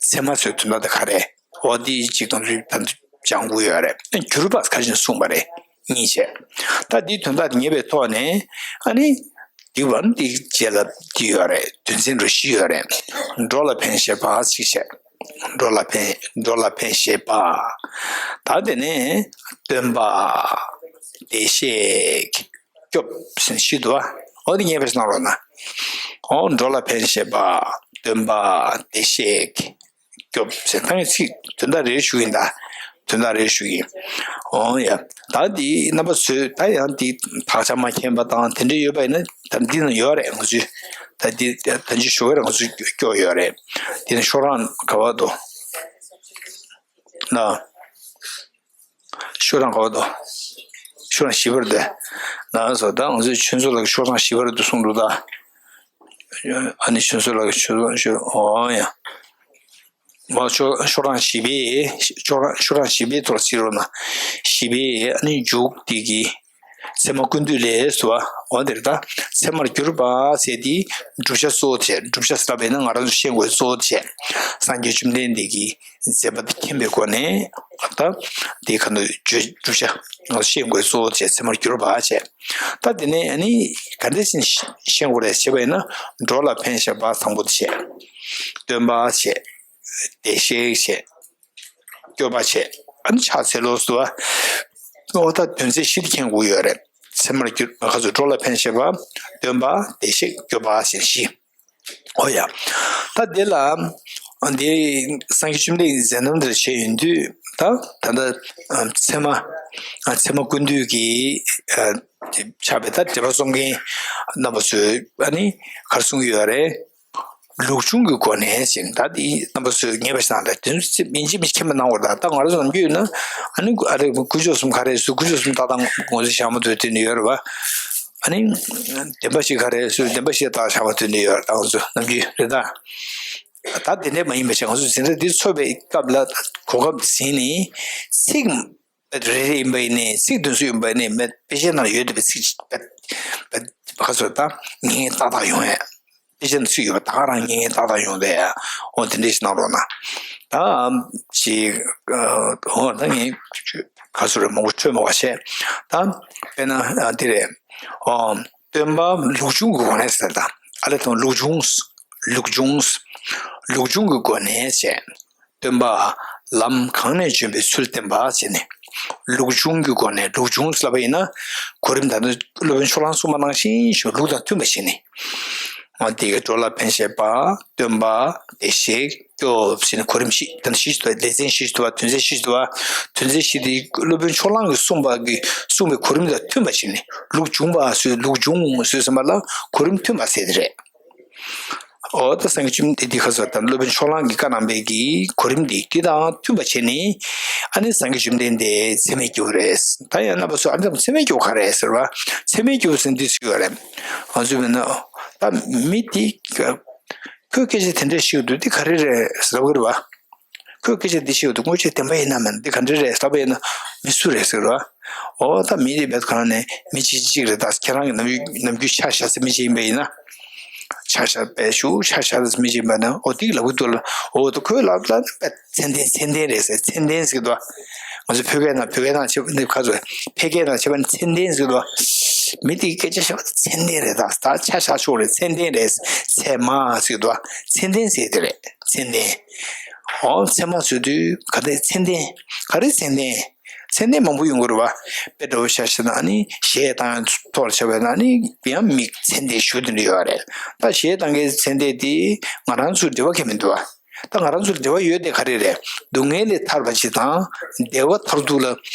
ཚད་མ་ཟེར་དོན་དག་དེ་ག་རེ། འོ་དེ་གཅིག་དང་ཚུལ་ད་སྦྱང་དགོས་ཡོད་རེད། གྱུར་པ་ག་རེ་ཟེར་གསུངས་པ་རེད། གཉིས་བྱས། ད་འདིའི་དོན་དག་དེ་ངེས་པའི་ཐོག་ནས་ཨ་ནི་འདི་བར་འདི་རྗེས་ལ་འདི་ཡོད་རེད། དོན་ཚན་རུ་བཞི་ཡོད་རེད། འགྲོ་ལ་ཕན་བཞེད་པ་གཅིག་བྱས། འགྲོ་ལ་ཕན་འགྲོ་ལ་ཕན་བཞེད་པ། ད་དེ་ནས་སྟོན་པ། བདེ་གཤེགས། སྐྱོབ་ཟེར་བཞི་འདུག་པ། འོ་དེ་ངེས་པ་ཞིག་གནང་རོགས་གནང་། འོ་འགྲོ་ལ་ཕན་བཞེད་པ། སྟོན་པ། བདེ་གཤེགས། སྐྱོབ་ཟེར་ད་ངས་ཚིག་དོན་དག་རེ་ཞུ་ཡིན་ད། དོན་དག་རེ་ཞུ་ཡིན། འོ་ཡ། ད་འདི་རྣམ་པ་ཚོས་ད་ཡང་འདི་དག་ཆ་མ་མཁྱེན་པ་དང་དེ་འདྲ་ཡོད་པ་ཡིན་ན་ད་འདི་ན་ཡོད་རེད། ང་ཚོས་ད་འདི་ད་འདི་ཞུ་གི་རེད། ང་ཚོས་སྐྱོར་ཡོད་རེད། འདི་ནི་ཤོག་གྲངས་ག་པར་འདུག་ན། ཤོག་གྲངས་ག་པར་འདུག་ཤོག་གྲངས་བཞི་པར་འདུག་ན། སོ་ད་ང་ཚོས་ཆུ་མཛོད་ལགས་ཀྱིས་ཤོག་གྲངས་བཞི་པར་འདུག་གསུངས་འདུག་ད། ཨ་ནི་ཆུ་མཛོད་ལགས་ཀྱིས་ཆུ་མཛོད་ཞུ། འོ་ཡ། མ་ཤོག་ཤོག་གྲངས་བཞི་པའི་ཤོག་གྲངས་ཤོག་གྲངས་བཞི་པའི་ཐོག་ལ་ཕྱིན་རོགས་གནང་། བཞི་པའི་ཨ་ནི་མཇུག་དེ་གི་ཚད་མ་ཀུན་བཏུས་ལས་སུ་བ། འོ་དེར་ད་ཚད་མར་གྱུར་པ་ཟེར་དེ་བསྒྲུབ་བྱ་གཙོ་བོ་བྱས། བསྒྲུབ་བྱ་ཟེར་བ་ཡིན་ན་ང་རང་ཚོ་ཤེས་དགོས་གཙོ་བོ་བྱས། སངས་རྒྱས་བཅོམ་ལྡན་འདས་ཀྱི་མཛད་པ་དེ་མཁྱེན་པའི་སྒོ་ནས་ད་དེ་ག་ནས་བརྗོད་བསྒྲུབ་བྱ་ང་ཚོ་ཤེས་དགོས་གཙོ་བོ་བྱས། ཚད་མར་གྱུར་པ་བྱས། ད་དེ་ནས་ཨ་ནི་ག་འདྲ་ཞིག་ཤེས་དགོས་རེད་ཟེར་བ་ཡིན་ན་འགྲོ་ལ་ཕན་བཞེད་པ་དང་པོ་དེ་བྱས། སྟོན་པ་བྱས། བདེ་གཤེགས་བྱས། སྐྱོབ་པ་བྱས། ཨ་ནི་ཕྱག་འཚལ་ལོ་ཟེར་བ། འོ་ད་དོན་ཚན་བཞི་དེ་མཁྱེན་དགོས་ཡོད་རེད། ཚད་མར་གྱུར་ཁ་ཚུར་འགྲོ་ལ་ཕན་བཞེད་པ། སྟོན་པ། བདེ་གཤེགས། སྐྱོབ་པ་ཞེས་བཞི། འོ་ཡ། ད་དེ་ལ་འདི་སངས་རྒྱས་བཅོམ་ལྡན་འདས་ཀྱི་མཛད་རྣམ་འདིར་བྱས་ཡོང་དུས་ད་ད་ལྟ་ཚད་མ་ཚད་མ་ཀུན་བཏུས་ཀྱི་ཆགས་པའི་ད་འགྲེལ་པ་རྩོམ་མཁན་རྣམ་པ་ཚོས་ཨ་ནི་ག་རེ་གསུང་གི་ཡོད་རེད། ལུགས་འབྱུང་གི་སྒོ་ནས་ཟེར། ད་འདི་རྣམ་པ་ཚོས་ངེས་པ་ཞིག་གནང་དང་། དེ་ཚོ་ཡིན་གཅིག་མིན་གཅིག་མཁྱེན་པ་གནང་དགོས། ད་ད་ང་རང་ཚོ་ནམ་རྒྱུན་ཡིན་ན་ཨ་ནི་ཨ་རེ་དཀོན་མཆོག་གསུམ་ག་རེ་ཟེར། དཀོན་མཆོག་གསུམ་ཏག་ཏག་ངོས་འཛིན་བྱ་མ་ཐུབ་དེ་ནི་ཡོད་རེད་བ། ཨ་ནི་བདེན་པ་བཞི་ག་རེ་ཟེར། བདེན་པ་བཞི་ཏག་བྱ་མ་ཐུབ་ནི་ཡོད་རེད། ད་ང་ཚོ་ནམ་རྒྱུན་རེད་ད། ད་དེ་འདྲ་མ་ཡིན་པ་བྱས། ང་ཚོ་འཛིན་གྲྭ་འདི་ཚོགས་པའི་སྐབས་ལ་གོ་སྐབས་འདི་ཟིན་ནས་ཚིག་རེ་རེ་ཡིན་པ་ཡིན་ནའི་ཚིག་དོན་ཚན་ཡིན་པ་ཡིན་ནའི་མེད། དཔེ་ཆའི་ནང་ཡོད་བསྡད་པའི་ཚིག་ཅིག་བེད་བེད་ག་ཚོད་ད་ངེས་ཏག་ཏག་ཡོང་ཡ། དཔེ་ཆའི་ནང་ཚིག་ཡོད་པ་ད་ག་རང་ངེས་ཏག་ཏག་ཡོང་བསྡད་ཡ། འོ་དེ་འདྲ་ཞིག་གནང་རོགས་གནང་། ད་ཅིག་འོ་ད་ངས་ག་ཚོད་རེ་མང་པོ་འཕྲོས་མ་བ་བྱས། ད་དཔེར་ན་འདི་རེད། འོ་སྟོན་པ་ལུགས་འབྱུང་གི་སྒོ་ནས་ཟེར། ད་ཨ་ལས་དང་ལུགས་འབྱུང་། ལུགས་འབྱུང་། ལུགས་འབྱུང་གི་སྒོ་ནས་བྱས། སྟོན་པ་ལམ་གང་ནས་བྱོན་པའི་ཚུལ་བསྟན་པ་བྱས་ནས། ལུགས་འབྱུང་གི་སྒོ་ནས། ལུགས་འབྱུང་ལབ་པ་ཡིན་ན་གོ་རིམ། ད་ནི་སློབ་དཔོན་ཕྱོགས་གླང་གསུངས་པ་ནང་བཞིན་ཞུ་ལུགས་དང་མཐུན་པ་བྱས་ནས། འོ་དེ་གི་འགྲོ་ལ་ཕན་བཞེད་པ། སྟོན་པ། བདེ་གཤེགས། སྐྱོབ་ཟེར་ནས་གོ་རིམ་བཞི། ད་ནི་བཞི་ཞིག་འདུག་པ། སྡེ་ཚན་བཞི་ཞིག་འདུག་པ། དོན་ཚན་བཞི་ཞིག་འདུག་པ། དོན་ཚན་བཞི་དེ་སློབ་དཔོན་ཕྱོགས་གླང་གིས་གསུངས་པ་གི་གསུངས་པའི་གོ་རིམ་དང་མཐུན་པ་བྱས་ནས། ལུགས་འབྱུང་བ་ཟེར། ལུགས་འབྱུང་ཟེར་ཟེར་བ་ལ་གོ་རིམ་མཐུན་པ་ཟེར་དེ་རེད། འོ་ད་སངས་རྒྱས་བཅོམ་ལྡན་འདས་ཁ་སོ་ད་སློབ་དཔོན་ཕྱོགས་གླང་གིས་བཀའ་གནང་བའི་གི་གོ་རིམ་འདི་འདི་དང་མཐུན་པ་བྱས་ནས་ཨ་ནི་སངས་རྒྱས་བཅོམ་ལྡན་འདས་ཚད་མས་སྐྱོབ་རེད། ད་ཡང་རྣམ་པ་ཚོ་ཨ་ནི་ཚད་མས་སྐྱོབ་ག་རེད་ཟེར་བ། ཚད་མས་སྐྱོབ་ཟེར་འདི་ཟེར་གྱི་ཡོད་རེད། ང་ཚོས་མིན་ན་ད་མི་འདི་ཁོས་སྐད་ཆ་དེ་འདྲ་ཞིག་འདུག་འདི་ག་རེ་རེད་ཟེར་བ་རེད་བ། ཁོས་སྐད་ཆ་འདི་བཤད་འདུག་དངོས་ཆོས་བདེན་པ་ཡིན་ན་མིན་འདི་ག་འདྲ་རེད་ཟེར་བ་ཡིན་ན་མི་སུ་རེད་ཟེར་བ། འོ་ད་མི་རེད་བས་གང་ནས་མི་གཅིག་གཅིག་རེད། ད་ཁྱེད་རང་གི་ནམ་རྒྱུན་ནམ་རྒྱུན་ཆ་བཞག་ས་མི་གཅིག་ཡིན་པ་ཡིན་ན། ཆ་བཞག་པའི་ཤུགས་ཆ་བཞག་ས་མི་གཅིག་ཡིན་པ་ན་འོ་དེ་གི་ལབ་གི་འདུག་ལ། འོ་ད་ཁོས་ལབ་ལ་ནི་དཔེ་མཚན་ལྡན་མཚན་ལྡན་རེད་ཟེར། མཚན་ལྡན་ཟེར་གི་འདུག་ང་ཚོ་བོད་སྐད་ནང་བོད་སྐད་ནང་བྱས་པ་ནི་ཁ་ཚོ་ཕལ་སྐད་ནང་བྱས་པ་ནི་མཚན་ལྡན་ཟེར་གི་འདུག་མི་དེ་གི་སྐད་ཆ་བཤད་པ་དེ་མཚན་ལྡན་རེད། ད་ད་ཆ་བཞག་ཆོག་རེད། མཚན་ལྡན་རེད། ཚད་མ་ཟེར་གི་འདུག་མཚན་ལྡན་ཟེར་དེ་རེད། མཚན་ལྡན། འོ་ཚད་མ་ཟེར་དུས་ག་རེ་མཚན་ལྡན། ག་རེ་མཚན་ལྡན། མཚན་ལྡན་མང་པོ་ཡོང་གི་རེད་བ། དཔེ་འདྲ་བོ་ཆ་བཞག་ན་ཨ་ནི་གཞས་བཏང་ཐོག་ལ་ཆ་བཞག་ན་ཨ་ནི་ཡང་མི་མཚན་ལྡན་ཞུ་དེ་འདྲ་ཡོད་རེད། ད་གཞས་བཏང་མཁན་མཚན་ལྡན་དེ་ང་རང་ཚོར་འབྲེལ་བ་གང་ཡང་མི་འདུག་བ། ད་ང་རང་ཚོར་འབྲེལ་བ་ཡོད་དེ་ག་རེ་རེད། སྡུག་བསྔལ་ལས་ཐར་བ་ཞིག་དང་བདེ་བ་མཐར་ཐུག་ལ་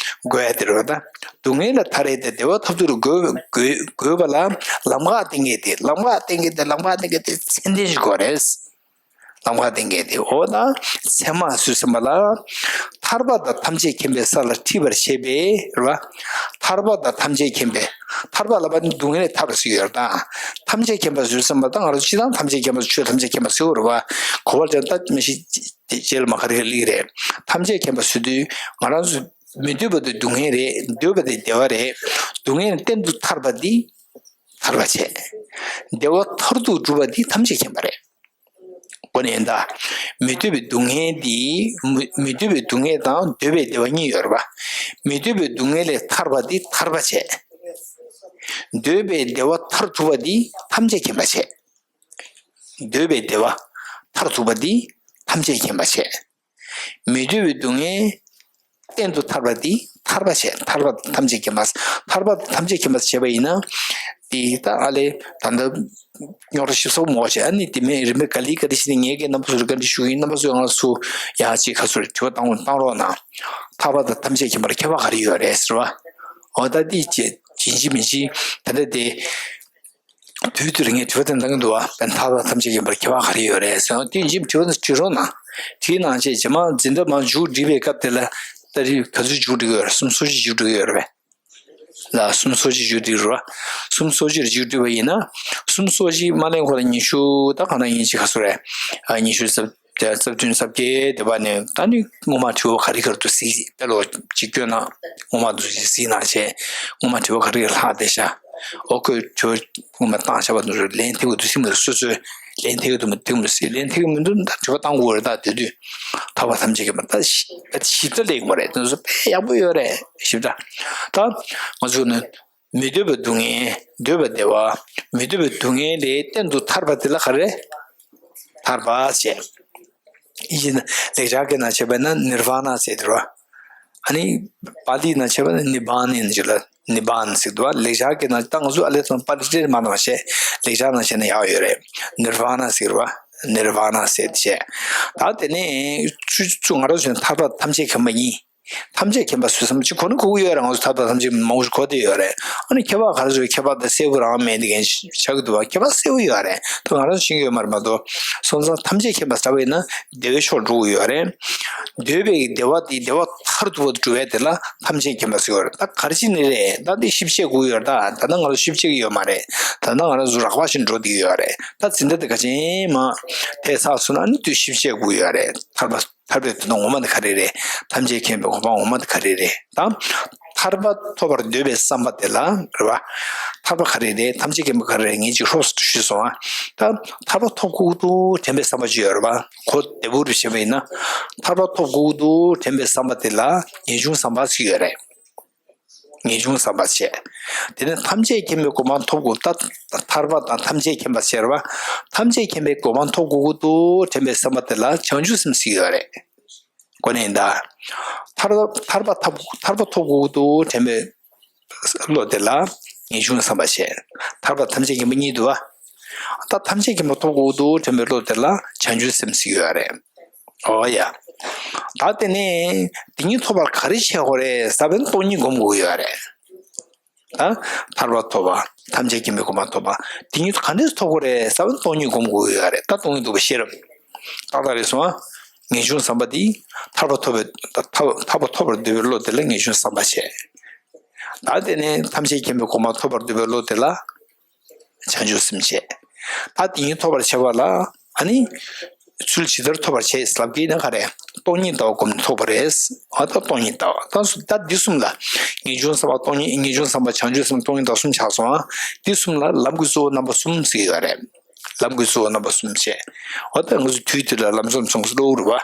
འགོད་ཡ་དེ་རེད་བ། ད་སྡུག་བསྔལ་ལས་ཐར་ཡ་དེ་བདེ་བ་མཐར་ཐུག་ལ་འགོད་འགོད་འགོད་པ་ལ་ལམ་ཁ་བསྟན་མཁན་དེ། ལམ་ཁ་བསྟན་མཁན་དེ། ལམ་ཁ་བསྟན་མཁན་དེ་མཚན་ལྡན་ཞིག་དགོས་རེད། ལམ་ཁ་བསྟན་མཁན་དེ། འོ་ད་ཚད་མ་ཟེར་ཟིན་པ་ལ་ ཐར་པ་དང་ཐམས་ཅད་མཁྱེན་པའི་ས་ལ་ཁྲིད་པར་བྱེད་པས་རེད་བ། ཐར་པ་དང་ཐམས་ཅད་མཁྱེན་པའི། ཐར་པ་ལབ་པ་ནི་སྡུག་བསྔལ་ལས་ཐར་བ་ཞིག་ཡོད་རེད་ད། ཐམས་ཅད་མཁྱེན་པ་ཞུ་བསམ་པ་ད་ང་རང་ཚོ་སྤྱིར་བཏང་ཐམས་ཅད་མཁྱེན་པ་ཆོས་ཐམས་ཅད་མཁྱེན་པ་ཟེར་བ་རེད་བ། གོ་བ་ལ་ད་མི་ཤེས་རྗེས་ལ་མ་ག་རེ་ག་ལིག་རེད། ཐམས་ཅད་མཁྱེན་པ་ཟེར་དུས་ང་རང་ཚོ་མི་འདོད་པ་དེ་སྡུག་བསྔལ་རེད། འདོད་པ་དེ་བདེ་བ་རེད། སྡུག་བསྔལ་གཏན་དུ་ཐར་པ་འདི་ཐར་པ་བྱས། བདེ་བ་མཐར་ཐུག་སྒྲུབ་པ་འདི་ཐམས་ཅད་མཁྱེན་པ་རེད། གོ་ནས་ཡིན་ད། མི་འདོད་པའི་སྡུག་བསྔལ་འདི། མི་མི་འདོད་པའི་སྡུག་བསྔལ་དང་འདོད་པའི་བདེ་བ་གཉིས་ཡོད་རེད་པ། མི་འདོད་པའི་སྡུག་བསྔལ་ལས་ཐར་པ་འདི་ཐར་པ་བྱས། འདོད་པའི་བདེ་བ་མཐར་ཐུག་པ་འདི་ཐམས་ཅད་མཁྱེན་པ་བྱས། འདོད་པའི་བདེ་བ་མཐར་ཐུག་པ་འདི་ཐམས་ཅད་མཁྱེན་པ་བྱས། མི་འདོད་པའི་སྡུག་བསྔལ་གཏན་དུ་ཐར་པ་འདི་ཐར་པ་བྱས། ཐར་པ་ཐམས་ཅད་མཁྱེན་པ། ཐར་པ་ཐམས་ཅད་མཁྱེན་པ་བྱས་པ་ཡིན་ན། དེ་ད་ཨ་ལས་ད་ལྟ་རྙོག་དྲ་ཞིབ་ཚགས་མོ་བྱས། ཨ་ནི་དེ་མིན་རིམ་པས་ག་ལེ་ག་ལེ་བྱས་ནས་ངས་ཀྱི་རྣམ་པ་ཚོར་བཀའ་འདྲི་ཞུ་གི་ཡིན། རྣམ་པ་ཚོས་ང་ཚོ་ཡག་ཅིག་ཁ་ཚུར་དྲི་བ་བཏང་བཏང་རོགས་གནང་། ཐར་པ་དང་ཐམས་ཅད་མཁྱེན་པར་ཁྱད་པར་ག་རེ་ཡོད་རེད་ཟེར་བ། འོ་ད་འདི་བྱེད་ཡིན་གཅིག་མིན་གཅིག་ད་ལྟ་དེ། དུས་དུས་རིང་ངས་དྲི་བ་དེ་འདང་གི་འདུག་བ། བན་ཐར་པ་ཐམས་ཅད་མཁྱེན་པར་ཁྱད་པར་ག་རེ་ཡོད་རེད་ཟེར་ན། དེ་ཡིན་གཅིག་དྲི་བ་དེ་དྲི་རོགས་གནང་། དྲིས་གནང་བྱས་རྗེས་མ་འཛིན་གྲྭ་མ་མཇུག་སྒྲིལ་བའི་སྐབས་དེ་ལ་ད་རེས་ག་ཚོད་མཇུག་སྒྲིལ་གི་ཡོད་རེད། སུམ་ཅུ་སོ་གཅིག་མཇུག་སྒྲིལ་གི་ཡོད་རེད་པས། ལ་སུམ་ཅུ་སོ་གཅིག་མཇུག་སྒྲིལ་རེད་བ། སུམ་ཅུ་སོ་གཅིག་མཇུག་སྒྲིལ་བ་ཡིན་ན། སུམ་ཅུ་སོ་གཅིག་མ་ལེན་ཁོ་ལ་ཉི་ཤུ་ད་གང་ལྟར་ཡིན་གཅིག་ག་ཚོད་རེད། ཨ་ཉི་ཤུ་རྩ་རྩ་བདུན་རྩ་བརྒྱད་དེ་བ་ནས་ད་ནི་སྔོན་མ་དྲི་བ་ག་རེ་ག་རེ་འདུག་གཟིགས་དཔེ་ཀློག་ཅིག་བསྐྱོན་ན། སྔོན་མ་འདུག་གཟིགས་གནང་བྱས། སྔོན་མ་དྲི་བ་ག་རེ་ལྷག་བསྡད་ཤག་འོ་ཁོས་དྲི་བ་སྔོན་མ་བཏང་བཞག་པ་འདུག་ལན་ཐེབས་ཀྱི་འདུག་སེམས་ཀྱི་སོ་སོས་ལན་ཐེབས་ཀྱི་འདུག་མི་ཐེབས་མི་སྲིད། ལན་ཐེབས་ཀྱི་མི་འདུག་ད་དྲི་བ་བཏང་དགོས་རེད། ད་དེ་དུས་ཐར་པ་ཐམས་ཅད་མཁྱེན་པ་ད་ཞིབ་ད་ཞིབ་ཕྲ་ལས་ཡོང་བ་རེད། དེ་ཚོ་དཔེ་ཡག་པོ་ཡོད་རེད། ཞིབ་ཕྲ་ད་ང་ཚོ་ནི། མི་འདོད་པའི་སྡུག་བསྔལ། འདོད་པའི་བདེ་བ། མི་འདོད་པའི་སྡུག་བསྔལ་ལས་གཏན་དུ་ཐར་པ་དེ་ལ་ག་རེ། ཐར་པ་ཞེས། ཡིན་ལེགས་སྦྱར་སྐད་ནང་བྱས་པ་ན་ནིར་ཝ་ན་ཟེར་དེ་རོ། ཨ་ནི་པཱ་ལི་ནང་བྱས་པ་ན་ནི་བཱན་ཡིན་ཅིག་ལ་ནི་བཱན་ཟེར་དུ་བ། ལེགས་སྦྱར་སྐད་ནང་ད་ང་ཚོ་ཨ་ལེ་ཚང་པཱ་ལི་སྤྲེལ་མ་ནང་བཤད། ལེགས་སྦྱར་ནང་བཤད་ན་ཡག་ཡོད་རེད། ནིར་ཝ་ན་ཟེར་བ། ནིར་ཝ་ན་ཟེར་དེ་བཤད། ད་དེ་ནས་ཚུ་ཚུ་ང་རང་ཚོ་ཐར་པ་ཐམས་ཅད་མཁྱེན་པ་ཡིན། ཐམས་ཅད་མཁྱེན་པ་ཟེར་བསམ་ཅིག་གོ་ནི་གོ་གི་ཡོད་རེད། ང་ཚོ་ཐར་པ་ཐམས་ཅད་མང་པོ་ཞིག་གོ་བསྡད་ཡོད་རེད། ཨ་ནི་ཁྱད་པར་ག་རེ་ཟེར། ཁྱད་པར་དེ་གསལ་པོ་རང་མེད་དེ་གན་ཆགས་ཀྱི་འདུག་བ། ཁྱད་པར་གསལ་པོ་ཡོད་རེད། ད་ང་རང་ཤེས་ཀྱི་ཡོད་མ་རེད་མ་གཏོགས། སོང་ཙང་ཐམས་ཅད་མཁྱེན་པ་ཟེར་བ་ཡིན་ན་བདེ་བའི་ཕྱོགས་འགྲོ་གི་ཡོད་རེད། འདོད་པའི་བདེ་བ་དེ་བདེ་བ་མཐར་ཐུག་པ་སྒྲུབ་པ་དེ་ལ་ཐམས་ཅད་མཁྱེན་པ་ཟེར་ཡོད་རེད། ད་ག་རེ་བྱས་ནས་རེད། ད་འདི་ཞིབ་བཤད་དགོས་ཡོད་རེད། ད་ད་ལྟ་ང་ཚོ་ཞིབ་བཤད་ཀྱི་ཡོད་མ་རེད། ད་ལྟ་ང་རང་ཚོ་རགས་པ་ཞིག་འགྲོ་བསྡད་ཀྱི་ཡོད་རེད། ད་འཛིན་གྲྭ་དེ་ག་ཅན་མ་ཐེག་ཚར་སོང་ན་ཨ་ནི་དུས་ཞིབ་བཤད་དགོས་ཡོད་རེད། ཐར་པ། ཐར་པའི་དོན་དག་ངོ་མ་དེ་ག་རེ་རེད། ཐམས་ཅད་མཁྱེན་པའི་གོ་འཕང་ངོ་མ་དེ་ག་རེ་རེད། ད་ཐར་པ་ཐོབ་པར་འདོད་པའི་བསམ་པ་དེ་ལ་རེད་བ། ཐར་པ་ག་རེ་རེད། ཐམས་ཅད་མཁྱེན་པ་ག་རེ་རེད། ངས་ཅིག་ཧྲོག་ཞུས་སོང་ཨ། ད་ཐར་པ་ཐོབ་དགོས་འདུག་དྲན་པའི་བསམ་པ་ཅིག་ཡོད་རེད་བ། གོ་བདེ་པོ་རེ་བྱས་པ་ཡིན་ན། ཐར་པ་ཐོབ་དགོས་འདུག་དྲན་པའི་བསམ་པ་དེ་ལ་ངེས་འབྱུང་བསམ་པ་ཞིག་ཡོད་རེད། ངེས་འབྱུང་བསམ་པ་བྱས། དེ་ནས་ཐམས་ཅད་མཁྱེན་པའི་གོ་འཕང་ཐོབ་དགོས། ད་ཐར་པ་དང་ཐམས་ཅད་མཁྱེན་པ་ཟེར་བ། ཐམས་ཅད་མཁྱེན་པའི་གོ་འཕང་ཐོབ་དགོས་ཀྱི་འདུག་དྲན་པའི་བསམ་པ་དེ་ལ་བྱང་ཆུབ་སེམས་ཟེར་གྱི་ཡོད་རེད། གོ་ནས་ཡིན་ད། ཐར་ཐར་པ་ཐོབ་ཐར་པ་ཐོབ་དགོས་ཀྱི་འདུག་དྲན་པའི་བློ་དེ་ལ་ངེས་འབྱུང་བསམ་པ་བྱས། ཐར་པ་ཐམས་ཅད་མཁྱེན་པ་གཉིས་འདུག་བ། ད་ཐམས་ཅད་མཁྱེན་པ་ཐོབ་དགོས་ཀྱི་འདུག་དྲན་པའི་བློ་དེ་ལ་བྱང་ཆུབ་སེམས་ཟེར་གྱི་ཡོད་རེད། ཨོ་ཡ། ད་དེ་ནས་དེ་གཉིས་ཐོབ་པར་ག་རེ་བྱེད་དགོས་རེད་ཟེར་བ་ན་སྟོང་ཉིད་སྒོམ་དགོས་ཡོད་རེད། ད་ཐར་པ་ཐོབ་པ། ཐམས་ཅད་མཁྱེན་པའི་གོ་འཕང་ཐོབ་པ། དེ་གཉིས་ག་འདྲས་ཐོབ་དགོས་རེད་ཟེར་བ་ན་སྟོང་ཉིད་སྒོམ་དགོས་ཡོད་རེད། ད་སྟོང་ཉིད་རྟོགས་པའི་ཤེས་རབ། ཏག་ཏག་རེད་སོང་ཨ། ངེས་འབྱུང་བསམ་པ་འདི་ཐར་པ་ཐོབ་པའི་ཐར་ཐར་པ་ཐོབ་པར་འདོད་པའི་བློ་དེ་ལ་ངེས་འབྱུང་བསམ་པ་བྱས། ད་དེ་ནས་ཐམས་ཅད་མཁྱེན་པའི་གོ་འཕང་ཐོབ་པར་འདོད་པའི་བློ་དེ་ལ། བྱང་ཆུབ་སེམས་བྱས། ད་དེ་གཉིས་ཐོབ་པར་བྱ་བ་ལ་ཨ་ནི། ཚུལ་ཇི་ལྟར་ཐོབ་པར་བྱེད་ཟེར་ལབ་ཀྱི་ན་ག་རེ། སྟོང་ཉིད་ལྟ་བ་སྒོམ་ནས་ཐོབ་པ་རེད། ཨ་ད་སྟོང་ཉིད་ལྟ་བ་ད་སུ་ད་འདི་གསུམ་ལ། ངེས་འབྱུང་བསམ་པ་སྟོང་ཉིད་ངེས་འབྱུང་བསམ་པ་བྱང་ཆུབ་སེམས་སྟོང་ཉིད་ལྟ་བ་གསུམ་ཆགས་སོང་ཨ། འདི་གསུམ་ལ་ལམ་གྱི་གཙོ་བོ་རྣམ་པ་གསུམ་ཟེར་གྱི་ཡོད་རེད། ལམ་གྱི་གཙོ་བོ་རྣམ་པ་གསུམ་བྱས། འོ་ད་ང་ཚོ་དུས་དེ་ལ་ལམ་གསུམ་གསུངས་སུ་གློ་བུར་བ།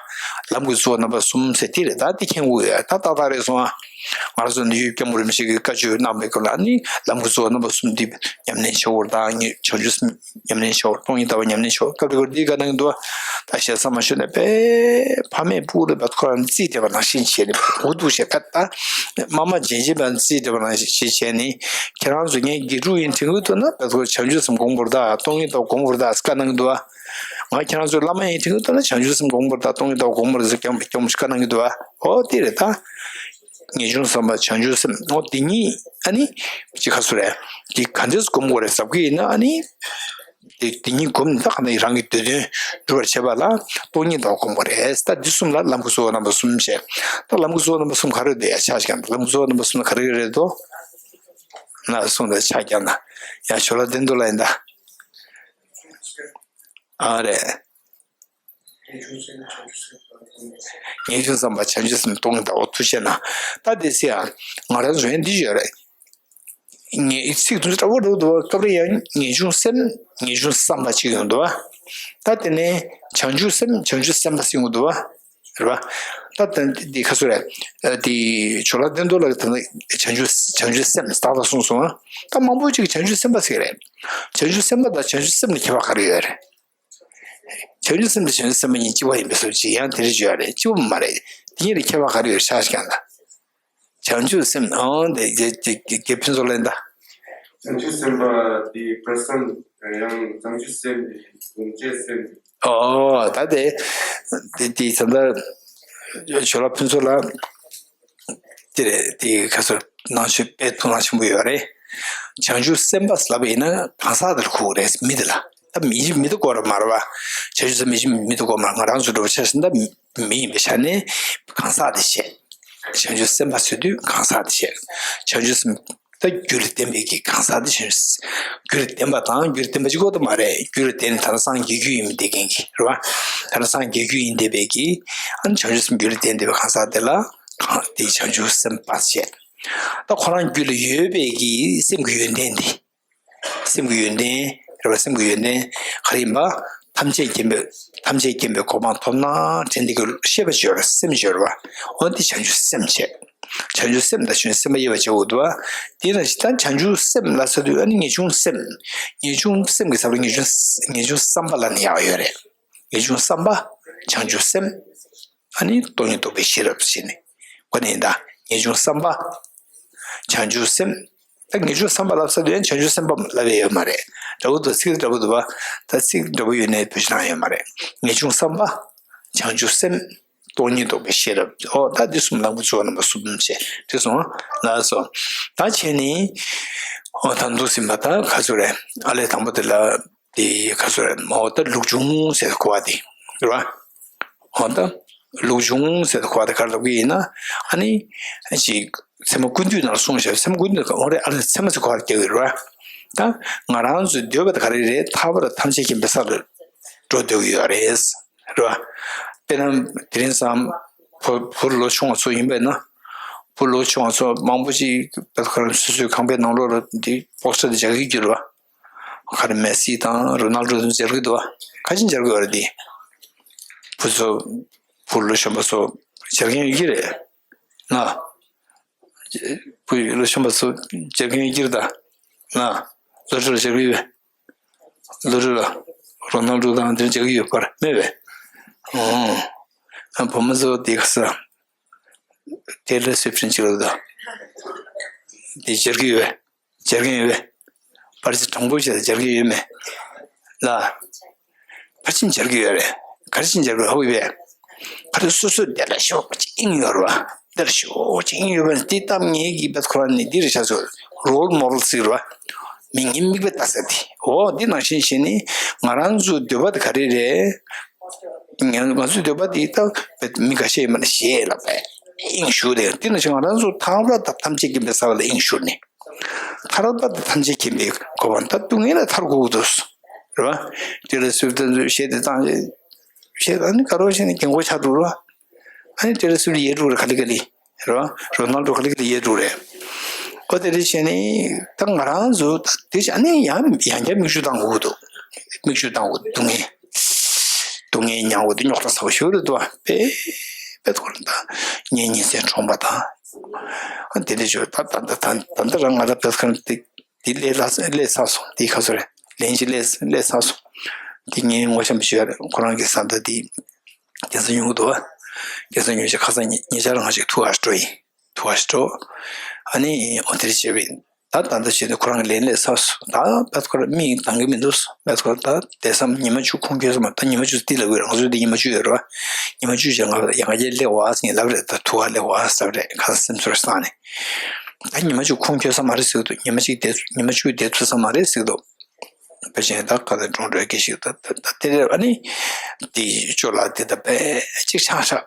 ལམ་གྱི་གཙོ་བོ་རྣམ་པ་གསུམ་ཟེར་དེ་རེད། ད་དེ་མཁྱེན་དགོས་ཡོད་ད་ཏག་ཏག་རེད་སོང་ཨ། ང་རང་ཚོ་ནི་ཡུལ་སྐྱབས་མགོན་རིན་པོ་ཆེ་གིས་བཀའ་ཆོས་གནང་བའི་སྐབས་ལ་ནི་ལམ་གྱི་གཙོ་བོ་རྣམ་པ་གསུམ་འདི་ཉམས་ལེན་བྱེད་དགོས་རེད་ད། ངས་བྱང་ཆུབ་སེམས་ཉམས་ལེན་བྱེད་དགོས། སྟོང་ཉིད་ལྟ་བ་ཉམས་ལེན་བྱེད་དགོས། སྐབས་དེ་གར་འདི་ག་གནང་གི་འདུག་ད་ཞེ་ས་མ་ཤོད་ན་དཔེ་ཕ་མས་སྤུ་གུ་ལ་བད་ཁོ་རང་རྩིས་སྤྲད་པ་ནང་བཞིན་བྱས་ནས་འུ་ཐུག་བྱས་ད་ད་མ་མ་རྗེན་རྗེན་པ་རྩིས་སྤྲད་པ་ནང་བཞིན་བྱས་ནས་ཁྱེད་རང་ཚོ་ངས་དགེ་ཕྲུག་ཡིན་དྲན་གི་འདུག་ན་བད་ཁོ་བྱང་ཆུབ་སེམས་སྒོམ་དགོས་རེད་ད། སྟོང་ཉིད་ལྟ་བ་སྒོམ་དགོས་རེད་ད་བཀའ་གནང་གི་འདུག་ང་ཁྱེད་རང་ཚོའི་བླ་མ་ཡིན་དྲན་གི་འདུག་ན་བྱང་ཆུབ་སེམས་སྒོམ་དགོས་རེད་ད། སྟོང་ཉིད་ལྟ་བ་སྒོམ་དགོས་རེད་ཟེར་སྐྱོང་སྐྱོང་བཀའ་གནང་གི་འདུག་ཨོ་དེ་རེད་ད། ངེས་འབྱུང་བསམ་པ་བྱང་ཆུབ་སེམས་ཨོ་དེ་གཉིས་ཨ་ནི། ཅི་ཁ་སུ་རེད། དེ་ག་འདྲས་སྒོམ་དགོས་རེད་ཟབ་གི་ཡིན་ན་ཨ་ནི། དེ་དེ་གཉིས་བསྒོམས་ནས་ད་ག་ནང་རང་གི་འདོད་དོན་འགྲུབ་པར་བྱེད་པ་ལ་སྟོང་ཉིད་དུ་སྒོམ་དགོས་རེད། ད་འདི་གསུམ་ལ་ལམ་གྱི་གཙོ་བོ་རྣམ་པ་གསུམ་བྱས། ད་ལམ་གྱི་གཙོ་བོ་རྣམ་པ་གསུམ་ག་རེ་རེད་ཡ་ཆ་ཞིག་ཀྱང་ལམ་གྱི་གཙོ་བོ་རྣམ་པ་གསུམ་ལ་ག་རེ་རེད་དོ། ན་གསུམ་ལ་ཆ་རྐྱང་ན་ཡང་ཞོར་ལ་བདེན་དོ་ལ་ཡིན་ད། ཨ་རེད། ངེས་འབྱུང་བསམ་པ་བྱང་ཆུབ་སེམས་སྟོང་ཉིད་དུ་འོ་ཐུགས་ཆེ་ན། ད་དེ་སེ་ཡང་ང་རང་ཚོ་ཡང་འདི་ཡོད་རེད། ངེས་ཚིག་དུ་ལྟ་བུ་རུ་དུ་སྐབས་རེ་ཡང་ངེས་འབྱུང་སེམས་ངེས་འབྱུང་བསམ་པ་ཅིག་ཡོང་འདུག་བ། ད་དེ་ནས་བྱང་ཆུབ་སེམས་བྱང་ཆུབ་སེམས་པ་ཟེར་ཡོང་འདུག་བ། རེད་བ། ད་དེ་འདི་ཁ་སོ་རེད། དེ་ཇོ་ལགས་བསྟན་རྡོར་ལགས་ཀྱི་ད་བྱང་ཆུབ་བྱང་ཆུབ་སེམས་བདག་ལ་གསུངས་སོང་ཨ། ད་མང་པོ་ཅིག་བྱང་ཆུབ་སེམས་པ་ཟེར་རེད། བྱང་ཆུབ་སེམས་པ་དང་བྱང་ཆུབ་སེམས་ལ་ཁྱད་པར་ག་རེ་ཡོད་རེད། བྱང་ཆུབ་སེམས་དང་བྱང་ཆུབ་སེམས་དཔའ་གཉིས་གཅིག་པ་ཡིན་པའི་བཟོ་ཅིག་ཡང་དེ་རེད་བརྗོད་ཡ་རེད། གཅིག་པ་མ་རེད། དེ་གཉིས་ལ་ཁྱད་པར་ག་རེ་ཡོད་ཤག་ཤག་ལ། བྱང་ཆུབ་སེམས་ཨང་དེ་དགེ་དགེ་དགེ་དགེ་ཕུན་ཚོགས་ལེན་ད། བྱང་ཆུབ་སེམས་དཔའ་དེ་པར་སན་ཡང་བྱང་ཆུབ་སེམས་དེ་སྒོམ་བྱེད་སེམས། ཨོ་ད་དེ་དེ་དེ་ད་ལྟ་ཇོ་ལགས་ཕུན་ཚོགས་ལ། དེ་རེད། དེ་ག་ཚོད་ནང་ཆོས་དཔེ་ཐུགས་སྣང་ཆེན་པོ་ཡོད་རེད། བྱང་ཆུབ་སེམས་དཔའ་ལབ་པ་ཡིན་ན་གང་ཟག་དེར་གོ་གི་རེད། མི་དེ་ལ་ད་མི་མི་དེ་སྐོར་མ་རེད་བ། བྱང་ཆུབ་སེམས་མི་མི་དེ་སྐོར་མ་རེད། ང་རང་ཚོ་འགྲོ་བ་ཆ་ཤིན་ད་མི་ཡིན་པའི་ཆ་ནས་གང་ཟག་དེ་བཤད། བྱང་ཆུབ་སེམས་དཔའ་ཟེར་དུས་གང་ཟག་དེ་བཤད། བྱང་ཆུབ་སེམས་ད་རྒྱུད་ལ་ལྡན་པའི་གི་གང་ཟག་དེ་བཤད། རྒྱུད་ལ་ལྡན་པ་དང་རྒྱུད་ལ་ལྡན་པ་གཅིག་པོ་དེ་མ་རེད། རྒྱུད་ལ་ལྡན་ད་ལྟ་སངས་རྒྱས་རྒྱུ་ཡིན་མི་དེ་མཁན་གི་རེད་བ། ད་ལྟ་སངས་རྒྱས་རྒྱུ་ཡིན་བསྡད་པའི་གི་ཨ་ནི་བྱང་ཆུབ་སེམས་རྒྱུད་ལ་ལྡན་བསྡད་པའི་གང་ཟག་དེ་ལ། གང་དེ་བྱང་ཆུབ་སེམས་དཔའ་ཞེས། ད་ཁོ་རང་རྒྱུད་ལ་ཡོད་པའི་གི་སེམས་ཀྱི་ཡོན་ཏན་དེ། སེམས་ཀྱི་ཡོན་ཏན་རེད་བ། སེམས་ཀྱི་ཡོན་ཏན་ག་རེ་ཡིན་པ། ཐམས་ཅད་མཁྱེན་པའི་ཐམས་ཅད་མཁྱེན་པའི་གོ་འཕང་ཐོབ་ན་དྲན་འདི་གི་ཤེས་པ་སྦྱོར་སེམས་སྦྱོར་བ། འོ་འདི་བྱང་ཆུབ་སེམས་བྱས། བྱང་ཆུབ་སེམས་དང་བྱང་ཆུབ་སེམས་དཔའ་དབྱེ་བ་བྱེད་དགོས་འདུག་བ། དེ་ལ་ཞིག་ད་བྱང་ཆུབ་སེམས་ལ་ཟེར་དུས་ཨ་ནི་ངེས་འབྱུང་སེམས། ངེས་འབྱུང་སེམས་ཀྱི་ས་བོན་ངེས་འབྱུང་ངེས་འབྱུང་བསམ་པ་ལ་ནི་ཡག་ཡོད་རེད། ངེས་འབྱུང་བསམ་པ། བྱང་ཆུབ་སེམས། ཨ་ནི་སྟོང་ཉིད་རྟོགས་པའི་ཤེས་རབ་ཟེར་ནས། ཁོ་ནི་ད་ངེས་འབྱུང་བསམ་པ། བྱང་ཆུབ་སེམས། ད་ངེས་འབྱུང་བསམ་པ་ལབ་ས་དེ་བྱང་ཆུབ་སེམས་དཔའ་ལབ་ཡས་ཡོད་མ་རེད། འདྲ་པོ་འདུག་ཚིག་འདྲ་པོ་འདུག་བ། ད་ཚིག་འདྲ་པོ་ཡོད་ནའི་བེད་སྤྱོད་གནང་ཡས་ཡོད་མ་རེད། ངེས་འབྱུང་བསམ་པ། བྱང་ཆུབ་སེམས། སྟོང་ཉིད་རྟོགས་པའི་ཤེས་རབ། ཨོ་ད་འདི་གསུམ་ལམ་གྱི་གཙོ་བོ་རྣམ་པ་གསུམ་བྱས་དེ་སོང་ལགས་སོ། ད་བྱས་ནི། ཨོ་ད་འདུག་ཟིན་པ་ད་ག་ཚོད་རེད། ཨ་ལས་དང་པོ་དེ་ལ། དེ་ག་ཚོད་རེད། ཨོ་ད་ལུགས་འབྱུང་ཟེར་གོ་བ་དེ་རེད་བ། ཨོ་ད་ལུགས་འབྱུང་ཟེར་གོ་བ་དེ་ག་རེ་ལབ་ཀྱི་ཡིན་ན། ཨ་ནི་ཅིག་ཚད་མ་ཀུན་བཏུས་ནང་ལ་གསུངས་བཞག་ཚད་མ་ཀུན་བཏུས་ཨོ་རེད། ཨ་ལས་ཚད་མ་ཟེར་གོ་བ་རྒྱག་གི་རེད་བ། ད་ང་རང་ཚོའི་འདོད་པ་དེ་ག་རེ་རེད། ཐར་པ་དང་ཐམས་ཅད་མཁྱེན་པའི་ས་ལ་འགྲོ་འདོད་ཀྱི་ཡོད་རེད། རེད་བ། དཔེར་ན་དེ་རིང་སང་བུ་བུ་ལོ་ཆུང་བ་ཚོ་ཡིན་པས་ན། བུ་ལོ་ཆུང་བ་ཚོ་མང་པོ་ཅིག་ད་ཁོ་རང་སོ་སོའི་ཁང་པའི་ནང་ལོགས་ལ་འདི་པོ་སི་ཊར་འདི་རྒྱག་གི་ཡོད་རེད་བ། ག་རེ་མེ་སི་དང་རོ་ནལ་ཌོ་དང་སྦྱར་གི་འདུག་བ། ག་ཅིག་སྦྱར་གི་ཡོད་རེད་དེ། བུ་ཚོ་བུ་ལོ་གཞོན་པ་ཚོ་སྦྱར་མཁན་ཡོད་ཀྱི་རེད། ན། བུ་ལོ་གཞོན་པ་ཚོ་སྦྱར་མཁན་ཡོད་ཀྱི་རེད་ད། ན། བློ་གྲོས་ལ་སྦྱར་གི་ཡོད་པས། བློ་གྲོས་ལ། རོ་ནལ་ཌོ་དང་དེ་སྦྱར་གི་ཡོད་པར་མེད་པས། ཨོ། ཨ་བུ་མོ་ཚོ་དེ་ག་ས། ཊེ་ལར་སུ་ཝིཕ་ཊི་ཅིག་ལ་ད། དེ་སྦྱར་གི་ཡོད་པས། སྦྱར་གི་ཡོད་པས། པར་ཆས་དྲང་པོ་བྱས་སྦྱར་གི་ཡོད་མེད། ལ། ཕར་ཕྱིན་སྦྱར་གི་ཡོད་རེད། ག་རེ་ཕྱིན་སྦྱར་གི་ཡོད་ཧ་གོ་བས། ག་རེ་སོ་སོ་བདེ་ལ་ཤོག་ཅིག་ཨིན་ཡོད་རེད་བ། བདེ་ལ་ཤོག་ཅིག་ཨིན་ཡོད་པ་ནི་དེ་གཏམ་ངེས་ཀྱི་བེད་ཁོ་རང་ནི་འདི་རེད་ཤག་ཚོ། རོལ་མོ་ཌེལ་ཟེར་བ། མི་ངའི་མིག་དཔེ་ལྟ་ས་དེ། འོ་འདི་ནང་བཞིན་བྱས་ནི་ང་རང་ཚོའི་འདོད་པ་དེ་ག་རེ་རེད། ང་ང་ཚོའི་འདོད་པ་དེ་ད་མི་འགའ་ཤས་ཡིན་པ་ནི་ཞེས་ལབ་པས་ཨིན་ཞུ་རེད། འདི་ནང་བཞིན་ང་རང་ཚོ་ཐར་པ་དང་ཐམས་ཅད་མཁྱེན་པའི་ས་བ་ལ་ཨིན་ཞུ་ནི། ཐར་པ་དང་ཐམས་ཅད་མཁྱེན་པའི་གོ་འཕང་ད་སྡུག་བསྔལ་ལས་ཐར་དགོས་ཀྱི་འདུག་རེད་བ། དེ་ལ་སུབ་ད་ཚོས་གཞས་དེ་བཏང་རྗེས་གཞས་ཨ་ནི་དགའ་རོགས་བྱས་ནས་རྒན་གོག་ཆགས་འགྲོ་རེད་བ། ཨ་ནི་དེ་ལ་སུབ་ལ་ཡལ་འགྲོ་རེད། ག་ལེ་ག་ལེ་རེད་བ། རོ་ནལ་ཌོ་ག་ལེ་ག་ལེ་ཡལ་འགྲོ་རེད། ཨོ་དེ་འདྲ་བྱས་ནས་ད་ང་རང་ཚོ་དེ་བྱས་ཨ་ནི་ཡང་ཡང་བསྐྱར་མིག་ཆུ་བཏང་དགོས་ཀྱི་འདུག་མིག་ཆུ་བཏང་དགོས་སྡུག་བསྔལ། སྡུག་བསྔལ་མྱངས་དགོས་དེ་རྙོག་དྲ་ཚ་པོ་ཞིག་རེད་འདུག་བ། དཔེ་དཔེ་ཐོག་ལ་ད་ངའི་ཉིན་མཚན་གྲོངས་པ་དང་། དེ་འདྲ་བྱུང་ད་ད་ད་ད་ད་རང་ང་ལ་བེད་ཁང་དེ་དེ་ལས་ལ་ལས་ཚར་སོང་། དེ་ག་ཚོད་རེད། ལན་ཅིག་ལས་ལས་ཚར་སོང་། དེ་ངའི་ངོ་ཤམ་བྱོས་རེད། ཁོ་རང་གི་བཟའ་ཟླ་དེ་གེ་སར་ཉུང་འདུག་བ། གེ་སར་ཉུང་ཞིག་ཁ་སང་ཉེ་ཉེ་ཆར་ང་ཞིག་ཐུག་ཨ་སྤྲོ་ཡིན། ཐུག་ཨ་སྤྲོ། ཨ་ནི་ཨོ་དེར་བྱས་པས། ད་ད་ལྟ་བྱས་ནས་ཁོ་རང་གི་ལན་ལས་ཚར་སོང་། ད་བེད་ཁོ་རང་མིག་འདང་གི་མི་འདུག་བེད་ཁོ་རང་ད་དེ་བསམ་ཉི་མ་བཅུ་ཁུངས་འཁྱོལ་སོང་མ། ད་ཉི་མ་བཅུ་ཏི་ལ་དགོས་རང་ཚོའི་དེ་ཉི་མ་བཅུ་ཡོད་རེད་བ། ཉི་མ་བཅུ་ཞིག་ང་ཡང་རྒྱལ་སླེབས་བ་ཟེར་ལབ་རེད། ད་ཐུག་ཨ་སླེབས་བ་ཟེར་རེད། ཁ་སེམས་ཚོར་སང་ནས། ད་ཉི་མ་བཅུ་ཁུངས་འཁྱོལ་ས་མ་རེད་ཟེར་གི་འདུག་ཉི་མ་གཅིག་བསྡད་ཉི་མ་བཅུ་བསྡད་ཐུབ་ས་མ་རེད་ཟེར་གི་འདུག་ཕལ་ཆེར་ད་ག་ད་གྲོང་ཁྱེར་སྐད་ཞིག་ད་ད་ད་དེ་རེད། ཨ་ནི་དེ་ཅོ་ལགས་དེ་ད་དཔེ་ཅིག་ཆགས་ཤག་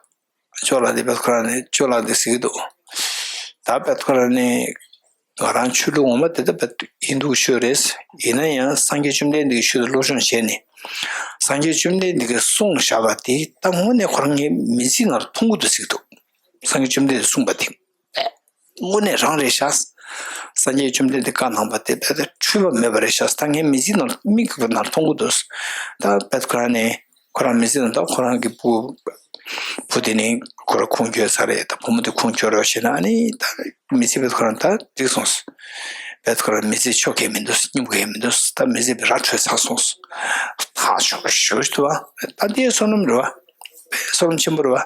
ཅོ་ལགས་དེ་བེད་ཁོ་རང་ནས་ཅོ་ལགས་དེ་ཟེར་གྱི་འདུག་ད་བེད་ཁོ་རང་ནས་ང་རང་ཆོས་ལུགས་ངོ་མ་དེ་ད་བེད་ཧིན་དུ་ཆོས་རེད། ཡིན་ན་ཡང་སངས་རྒྱས་བཅོམ་ལྡན་འདས་ཀྱི་ཆོས་དང་སློབ་སྦྱོང་བྱས་ནས་སངས་རྒྱས་བཅོམ་ལྡན་འདས་ཀྱིས་གསུངས་བཞག་པ་དེ་ད་དངོས་གནས་ཁོ་རང་ངའི་མི་ཚེའི་ནང་མཐོང་གི་འདུག་ཟེར་གྱི་འདུག་སངས་རྒྱས་བཅོམ་ལྡན་འདས་གསུངས་པ་དེ་དངོས་གནས་རང་རེད་ཤག་སངས་རྒྱས་བཅོམ་ལྡན་འདས་བཀའ་གནང་པ་དེ་དཔེ་ད་འཁྲུལ་པ་མེད་པ་རེད་ཤག་ད་ངའི་མི་ཚེའི་ནང་མིག་གི་ནང་མཐོང་གི་འདུག་ད་དཔེ་ཁོ་རང་ནས་ཁོ་རང་མི་ཚེ་ནང་ད་ཁོ་རང་གི་བུ་བུ་དེ་ནི་ཁོ་རང་ཁུངས་འཁྱོལ་ཚར་རེད། ད་བུ་མོ་དེ་ཁུངས་འཁྱོལ་རོགས་བྱས་ན་ཨ་ནི་ད་མི་ཚེ་དཔེ་ཁོ་རང་ད་འགྲིག་སོང་། དཔེ་ཁོ་རང་མི་ཚེ་ཆོ་གས་མི་འདུག་སྙོམས་གས་མི་འདུག་ད་མི་ཚེ་དཔེ་ར་འཕྲོད་ཚར་སོང་། ཐག་ཆོད་པ་ཞུ་ཞུ་ཐུབ་བ་ད་འདི་བསོད་ནམས་རེད་བ། བསོད་ནམས་ཆེན་པོ་རེད་བ།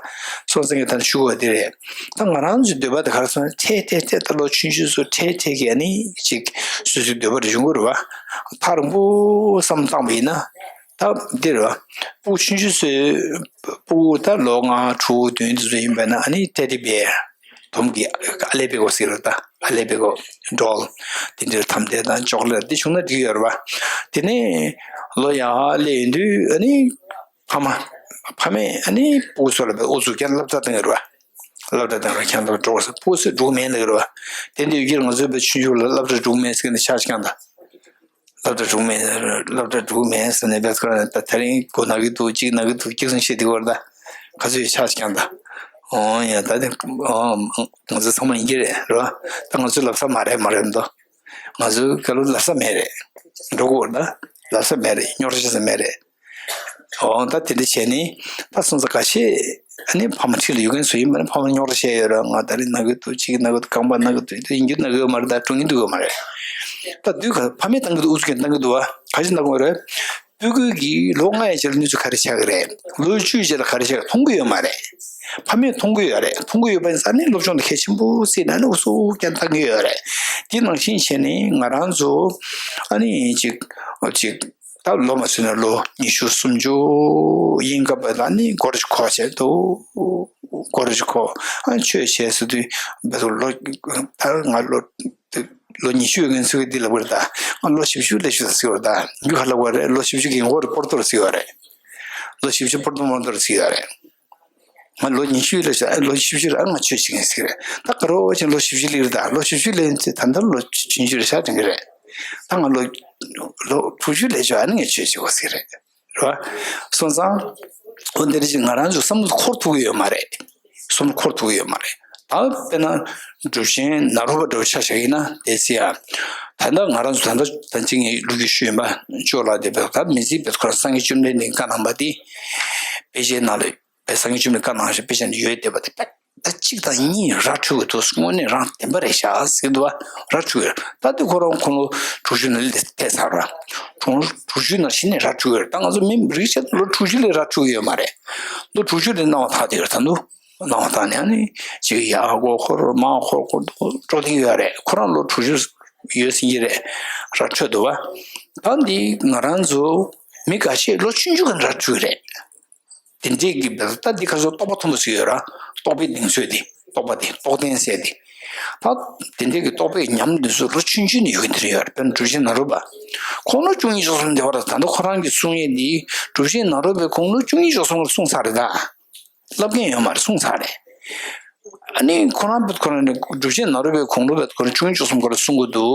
སོང་ཙང་གི་ད་ཞུ་བ་དེ་རེད། ད་ང་རང་ཚོའི་འདོད་པ་དེ་ག་རེ་སོང་ན་ཐེ་ཐེ་ཐེ་ད་ལོ་ཆུང་ཆུང་ཚོ་ཐེ་ཐེ་གི་ཨ་ནི་ཅིག་སོ་སོའི་འདོད་པ་རེ་ཡོང་གི་རེད་བ། ཐག་རིང་པོ་བསམ་བཏང་བ་ཡིན་ན་ད་འདི་རེད་བ། སྤུ་གུ་ཆུང་ཆུང་ཚོའི་སྤུ་གུ་ད་ལོ་ལྔ་དྲུག་བདུན་དེ་ཚོ་ཡིན་པ་ན་ཨ་ནི་ཏེ་ཌི་བེར་དོམ་གི་ཨ་ལེ་པེ་གོ་ཟེར་རེད། ད་ཨ་ལེ་པེ་གོ་ཌོལ་དེ་འདྲའི་ཐམ་དེ་དང་ཅོག་ལེ་ཊི་དེ་བྱུང་ན་འགྲིག་ཡོད་རེད་བ། དེ་ནས་ལོ་ཡར་སླེབས་ཡོང་དུས་ཨ་ནི། ཕ་མ། ཕ་མས་ཨ་ནི་སྤུ་གུ་ཚོ་ལ་དཔེ་ཨུ་ཚུགས་ཀྱང་སློབ་གྲྭ་གཏོང་གི་རེད་བ། སློབ་གྲྭ་གཏོང་ར་ཁྱེད་ཚོ་འགྲོ་ཟེར་སྤུ་གུ་ཚོས་འགྲོ་མེད་ལབ་ཀྱི་རེད་བ། དེ་འདྲ་ཡོད་ཀྱི་རེད། ང་ཚོའི་དཔེ་ཆུང་ཆུང་ལ་སློབ་གྲྭ་འགྲོ་མེད་ཟེར་ནས་ཆགས་ཀྱང་ད། སློབ་གྲྭ་འགྲོ་མེད་སློབ་གྲྭ་འགྲོ་མེད་ཟེར་ནས་དཔེ་ཁོ་རང་ད་དེ་རིང་སྒོ་ན་གི་འདུག་གཅིག་ན་གི་འདུག་གཅིག་སོང་ཤེས་དེ་བར་ད། ག་ཚོད་ཆགས་ཀྱང་ད། ཨོ་ཡ་ད་དེ་ཨོ་ང་ཚོ་ཚང་མ་ཡིན་གྱི་རེད་རེད་བ། ད་ང་ཚོའི་ལབ་ས་མ་རེད་མ་རེད་འདུག་ང་ཚོའི་སྐལ་བ་ལབ་ས་མེད་རེད། འགྲོ་དགོས་ད། ལབ་ས་མེད་རེད། རྙོག་དྲ་བྱེད་ས་མེད་རེད། འོ་ད་དེ་འདྲ་བྱས་ནས་ད་སོང་ཙང་ཁ་ཤས་ཨ་ནི་ཕ་མ་འཁྲིས་ལ་ཡོད་མཁན་ཚོ་ཡིན་པ་ནི་ཕ་མ་རྙོག་དྲ་བཤད་ཡོད་ར། ང་ད་རེས་ན་གི་འདུག་གཅིག་ན་གི་འདུག་རྐང་པ་ན་གི་འདུག་དེ་ཡིན་རྒྱུ་ན་གི་ཡོད་མ་རེད། ད་འགྲོ་མཁན་འདུག་ཡོད་མ་རེད། ད་དུས་ག་ཕ་མས་བཏང་གི་འདུག་ཨུ་ཚུགས་ཀྱིས་བཏང་གི་འདུག་བ། ག་ཞིག་གནང་དགོས་རེད། སྤུ་གུ་གིས་ལོ་ལྔ་ཡི་རྗེས་ལ་གནས་ཚུལ་ག་རེ་ཆགས་ཀྱི་རེད། ལོ་བཅུའི་རྗེས་ལ་ག་རེ་ཆགས་ཀྱི་མཐོང་གི་ཡོད་མ་རེད། ཕ་མས་མཐོང་གི་ཡོད་རེད། མཐོང་གི་ཡོད་པ་ཡིན་ཙང་ནི་སློབ་སྦྱོང་དེ་གལ་ཆེན་པོ་བརྩིས་ནས་ནི་ཨུ་ཚུགས་ཀྱང་བཏང་གི་ཡོད་རེད། དེ་ནང་བཞིན་བྱས་ནས་ང་རང་ཚོ་ཨ་ནི་ཅིག་ཅིག་ད་ལོ་མ་ཚོད་ན་ལོ་ཉི་ཤུ་སུམ་ཅུ་ཡིན་སྐབས་ལ་ནི་སྒོར་གཅིག་གོ་བྱས་འདུག་སྒོར་གཅིག་གོ་ཨ་ཆོས་བྱས་ཟེར་དུས་བས་ལོ་ད་ང་ལོ་ལོ་ཉི་ཤུ་ཡོད་མཁན་ཚོ་གིས་འདི་ལབ་ཀྱི་རེད་ད། ང་ལོ་བཞི་བཅུ་སླེབས་ཤག་ཟེར་གྱི་རེད་ད། མི་ག་ལབ་པ་རེད། ལོ་བཞི་བཅུ་གི་མགོ་རུ་སྤོར་ཏོ་རེད་ཟེར་གྱི་རེད། ལོ་བཞི་བཅུ་སྤོར་ཏོ་མོར་ཏོ་རེད་ཟེར་གྱི་རེད། ང་ལོ་ཉི་ཤུ་སླེབས་ཤག་ཨ་ལོ་བཞི་བཅུ་རེད། ཨ་ང་ཆོས་བྱེད་མཁན་ཟེར་གྱི་རེད། ད་ག་རོ་ཅན་ལོ་བཞི་བཅུ་སླེབས་ཀྱི་རེད་ད། ལོ་བཞི་བཅུ་སླེབས་ཚེ་ད་ལྟ་ལོ་བཅུ་བཅུ་རེད་ཤག་དྲན་གྱི་རེད། ད་ང་ལོ་ལོ་དྲུག་ཅུ་སླེབས་ཤག་ཨ་ནི་ངས་ཆོས་བྱེད་དགོས་ཟེར་གྱི་རེད། རེད་བ། སོང་ཙང་། འོ་འདི་འདྲ་ཞིག་ང་རང་ཚོ་བསམ་བློ་འཁོར་ཐུབ་ཀྱི་ཡོད་མ་རེད། བསམ་བློ་འཁོར་ཐུབ་ཀྱི་ཡོད་མ་རེད། ད་དཔེར་ན། གྲུབ་ཆེན་ནཱ་རོ་པ་འདྲ་བོ་ཆ་བཞག་ཡིན་ན་དེ་ཚེ་ཡ། ད་ལྟ་ང་རང་ཚོ་ད་ལྟ་ད་ཅིག་ངས་ལོ་རྒྱུས་ཞུས་ཡིན་པ་ཅོ་ལགས་དེ་བས་ད་མི་ཚེ་བས་ཁོ་རང་སངས་རྒྱས་བཅོམ་ལྡན་འདས་བཀའ་གནང་པ་དེ། དཔེ་ཆའི་ནང་ལ་བས་སངས་རྒྱས་བཅོམ་ལྡན་བཀའ་གནང་ཞེས་དཔེ་ཆ་ནང་ཡོད་བསྡད་པ་དེ་དཔེ། ད་གཅིག་དང་གཉིས་ར་འཕྲོད་ཀྱི་འདུག་དངོས་གནས་རང་བདེན་པ་རེད་ཤག་ཟེར་འདུག་བ། ར་འཕྲོད་ཀྱི་རེད། ད་དེ་ཁོ་རང་ཁོང་ལོ་དྲུག་ཅུ་ནང་སླེབས་ཚར་བ། དྲུག་ཅུ་ནང་གཞི་ནས་ར་འཕྲོད་ཀྱི་རེད། ད་ང་ཚོ་མི་རིགས་ཆེད་ལོ་དྲུག་ཅུ་ལས་ར་འཕྲོད་ཀྱི་ཡོད་མ་རེད། ལོ་དྲུག་ཅུ་ལས་སྣང་བ་ཐག་དེ་ཡོད་ད་འདུག་སྣང་བ་ཐག་ནས་ཨ་ནི་ཅིག་ཡར་མགོ་འཁོར་མར་འཁོར་འཁོར་འགྲོ་བསྡད་ཡོད་རེད། ཁོ་རང་ལོ་དྲུག་ཅུ་ཡོད་ཟིན་གྱི་རེད། ར་འཕྲོད་འདུག་བ། ད་འདི་ང་རང་ཚོ་མི་འགའ་ཤས་ལོ་ཆུང་ཆུང་གི་ར་འཕྲོད་ཀྱི་རེད། དེ་འདྲས་ཀྱི་བེད་ད་འདི་ཁ་སོ་རྟོགས་པ་མཐོན་པོ་ཟེར་ཡོད་ར། རྟོགས་པའི་གདེང་ཚོད་དེ་རྟོགས་པ་དེ་རྟོགས་ལྡན་ཟེར་དེ། ད་དེ་འདྲས་ཀྱི་རྟོགས་པའི་ཉམས་འདི་ཚོ་ལོ་ཆུང་ཆུང་ནས་ཡོད་ཀྱི་དེ་རེད་ཡོད་ར། དཔེར་ན་གྲུབ་ཆེན་ནཱ་རོ་པ། ཁོང་ལོ་བཅུ་གཉིས་བཅུ་གསུམ་འདི་བར་ད་ལྟ་ཁོ་རང་གི་གསུང་ཡས་འདི་གྲུབ་ཆེན་ནཱ་རོ་པས་ཁོང་ལོ་བཅུ་གཉིས་བཅུ་གསུམ་ལ་གསུངས་ཚར་རེད་ད། ལབ་མཁན་ཡོད་མ་རེད། གསུངས་ཚར་རེད། ཨ་ནི་ཁོ་རང་བེད་ཁོ་རང་ནས་གྲུབ་ཆེན་ནཱ་རོ་པའི་དགུང་ལོ་བེད་ཁོ་རང་བཅུ་གཉིས་བཅུ་གསུམ་སྐོར་ལ་གསུང་གི་འདུག་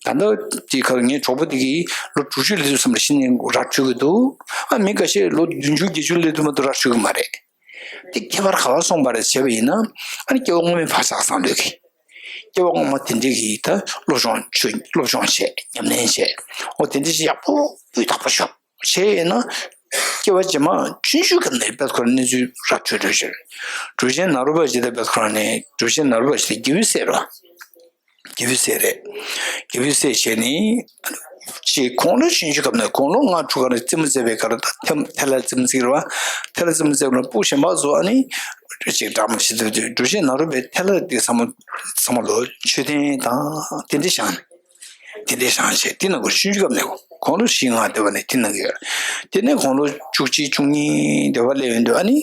ད་ལྟ་དེ་ཁར་ངའི་གྲོགས་པོ་དེ་གིས་ལོ་དྲུག་ཅུ་སླེབས་དུས་ཙམ་ལ་གཞི་ནས་ར་འཕྲོད་ཀྱི་འདུག་ཨ་མི་འགའ་ཤས་ལོ་བདུན་ཅུ་བརྒྱད་ཅུ་སླེབས་དུས་མ་གཏོགས་ར་འཕྲོད་ཀྱི་མ་རེད། དེ་ཁྱད་པར་ག་པར་སོང་བ་རེད་བྱས་པ་ཡིན་ན། ཨ་ནི་སྐྱེ་བ་སྔོན་མའི་བག་ཆགས་བཟང་ལོས་ཀྱི། སྐྱེ་བ་སྔོན་མ་དེ་འདྲས་ཀྱིས་ད་སློབ་སྦྱོང་ཆོས་སློབ་སྦྱོང་བྱས་ཉམས་ལེན་བྱས། འོ་དེ་འདྲས་ཞིག་ཡག་པོ་སྤུས་དག་པོ་ཤོག་བྱས་ཡིན་ན། སྐྱེ་བ་རྗེས་མ་ཆུང་ཆུང་སྐབས་ནས་དཔེ་ཁོ་རང་གནས་ཚུལ་ར་འཕྲོད་འགྲོ་ཕྱིར། གྲུབ་ཆེན་ནཱ་རོ་པ་ཇི་ལྟར་དཔེ་ཁོ་རང་ནས་གྲུབ་ཆེན་ནཱ་རོ་པ་ཇི་ལྟར་དགེ་བའི་སྲས་རོ། དགེ་བའི་སྲས་རེད། དགེ་བའི་སྲས་བྱས་ནས། ཅེས་ཁོང་ལོ་ཆུང་ཆུང་སྐབས་ནས་དགུང་ལོ་ལྔ་དྲུག་སྐབས་ནས་རྩེད་མོ་རྩེ་བའི་སྐབས་ལ་ཐལ་ཐལ་བ་རྩེད་མོ་རྩེ་གི་རེད་བ། ཐལ་བ་རྩེད་མོ་རྩེ་བ་ལ་སྤུ་གུ་གཞན་པ་ཚོ་ཨ་ནི། ཅིག་འདྲ་མོ་བྱེད་དུས་དུས་གྲུབ་ཆེན་ནཱ་རོ་པའི་ཐལ་བ་དེ་ཚང་མ་ཚང་མ་ལོ་མཆོད་རྟེན་དང་དེ་འདྲ་བཞེངས་ནས། དེ་འདྲའི་བཞེངས་བྱས་དེ་ནང་གི་ཆུང་ཆུང་སྐབས་ནས་ཁོང་ལོ་བཞི་ལྔ་སྡེ་བ་ནས་དེ་ནང་གི་ཡོད། དེ་ནས་ཁོང་ལོ་བཅུ་གཅིག་བཅུ་གཉིས་སྡེ་བ་སླེབས་ཡོང་དུས་ཨ་ནི་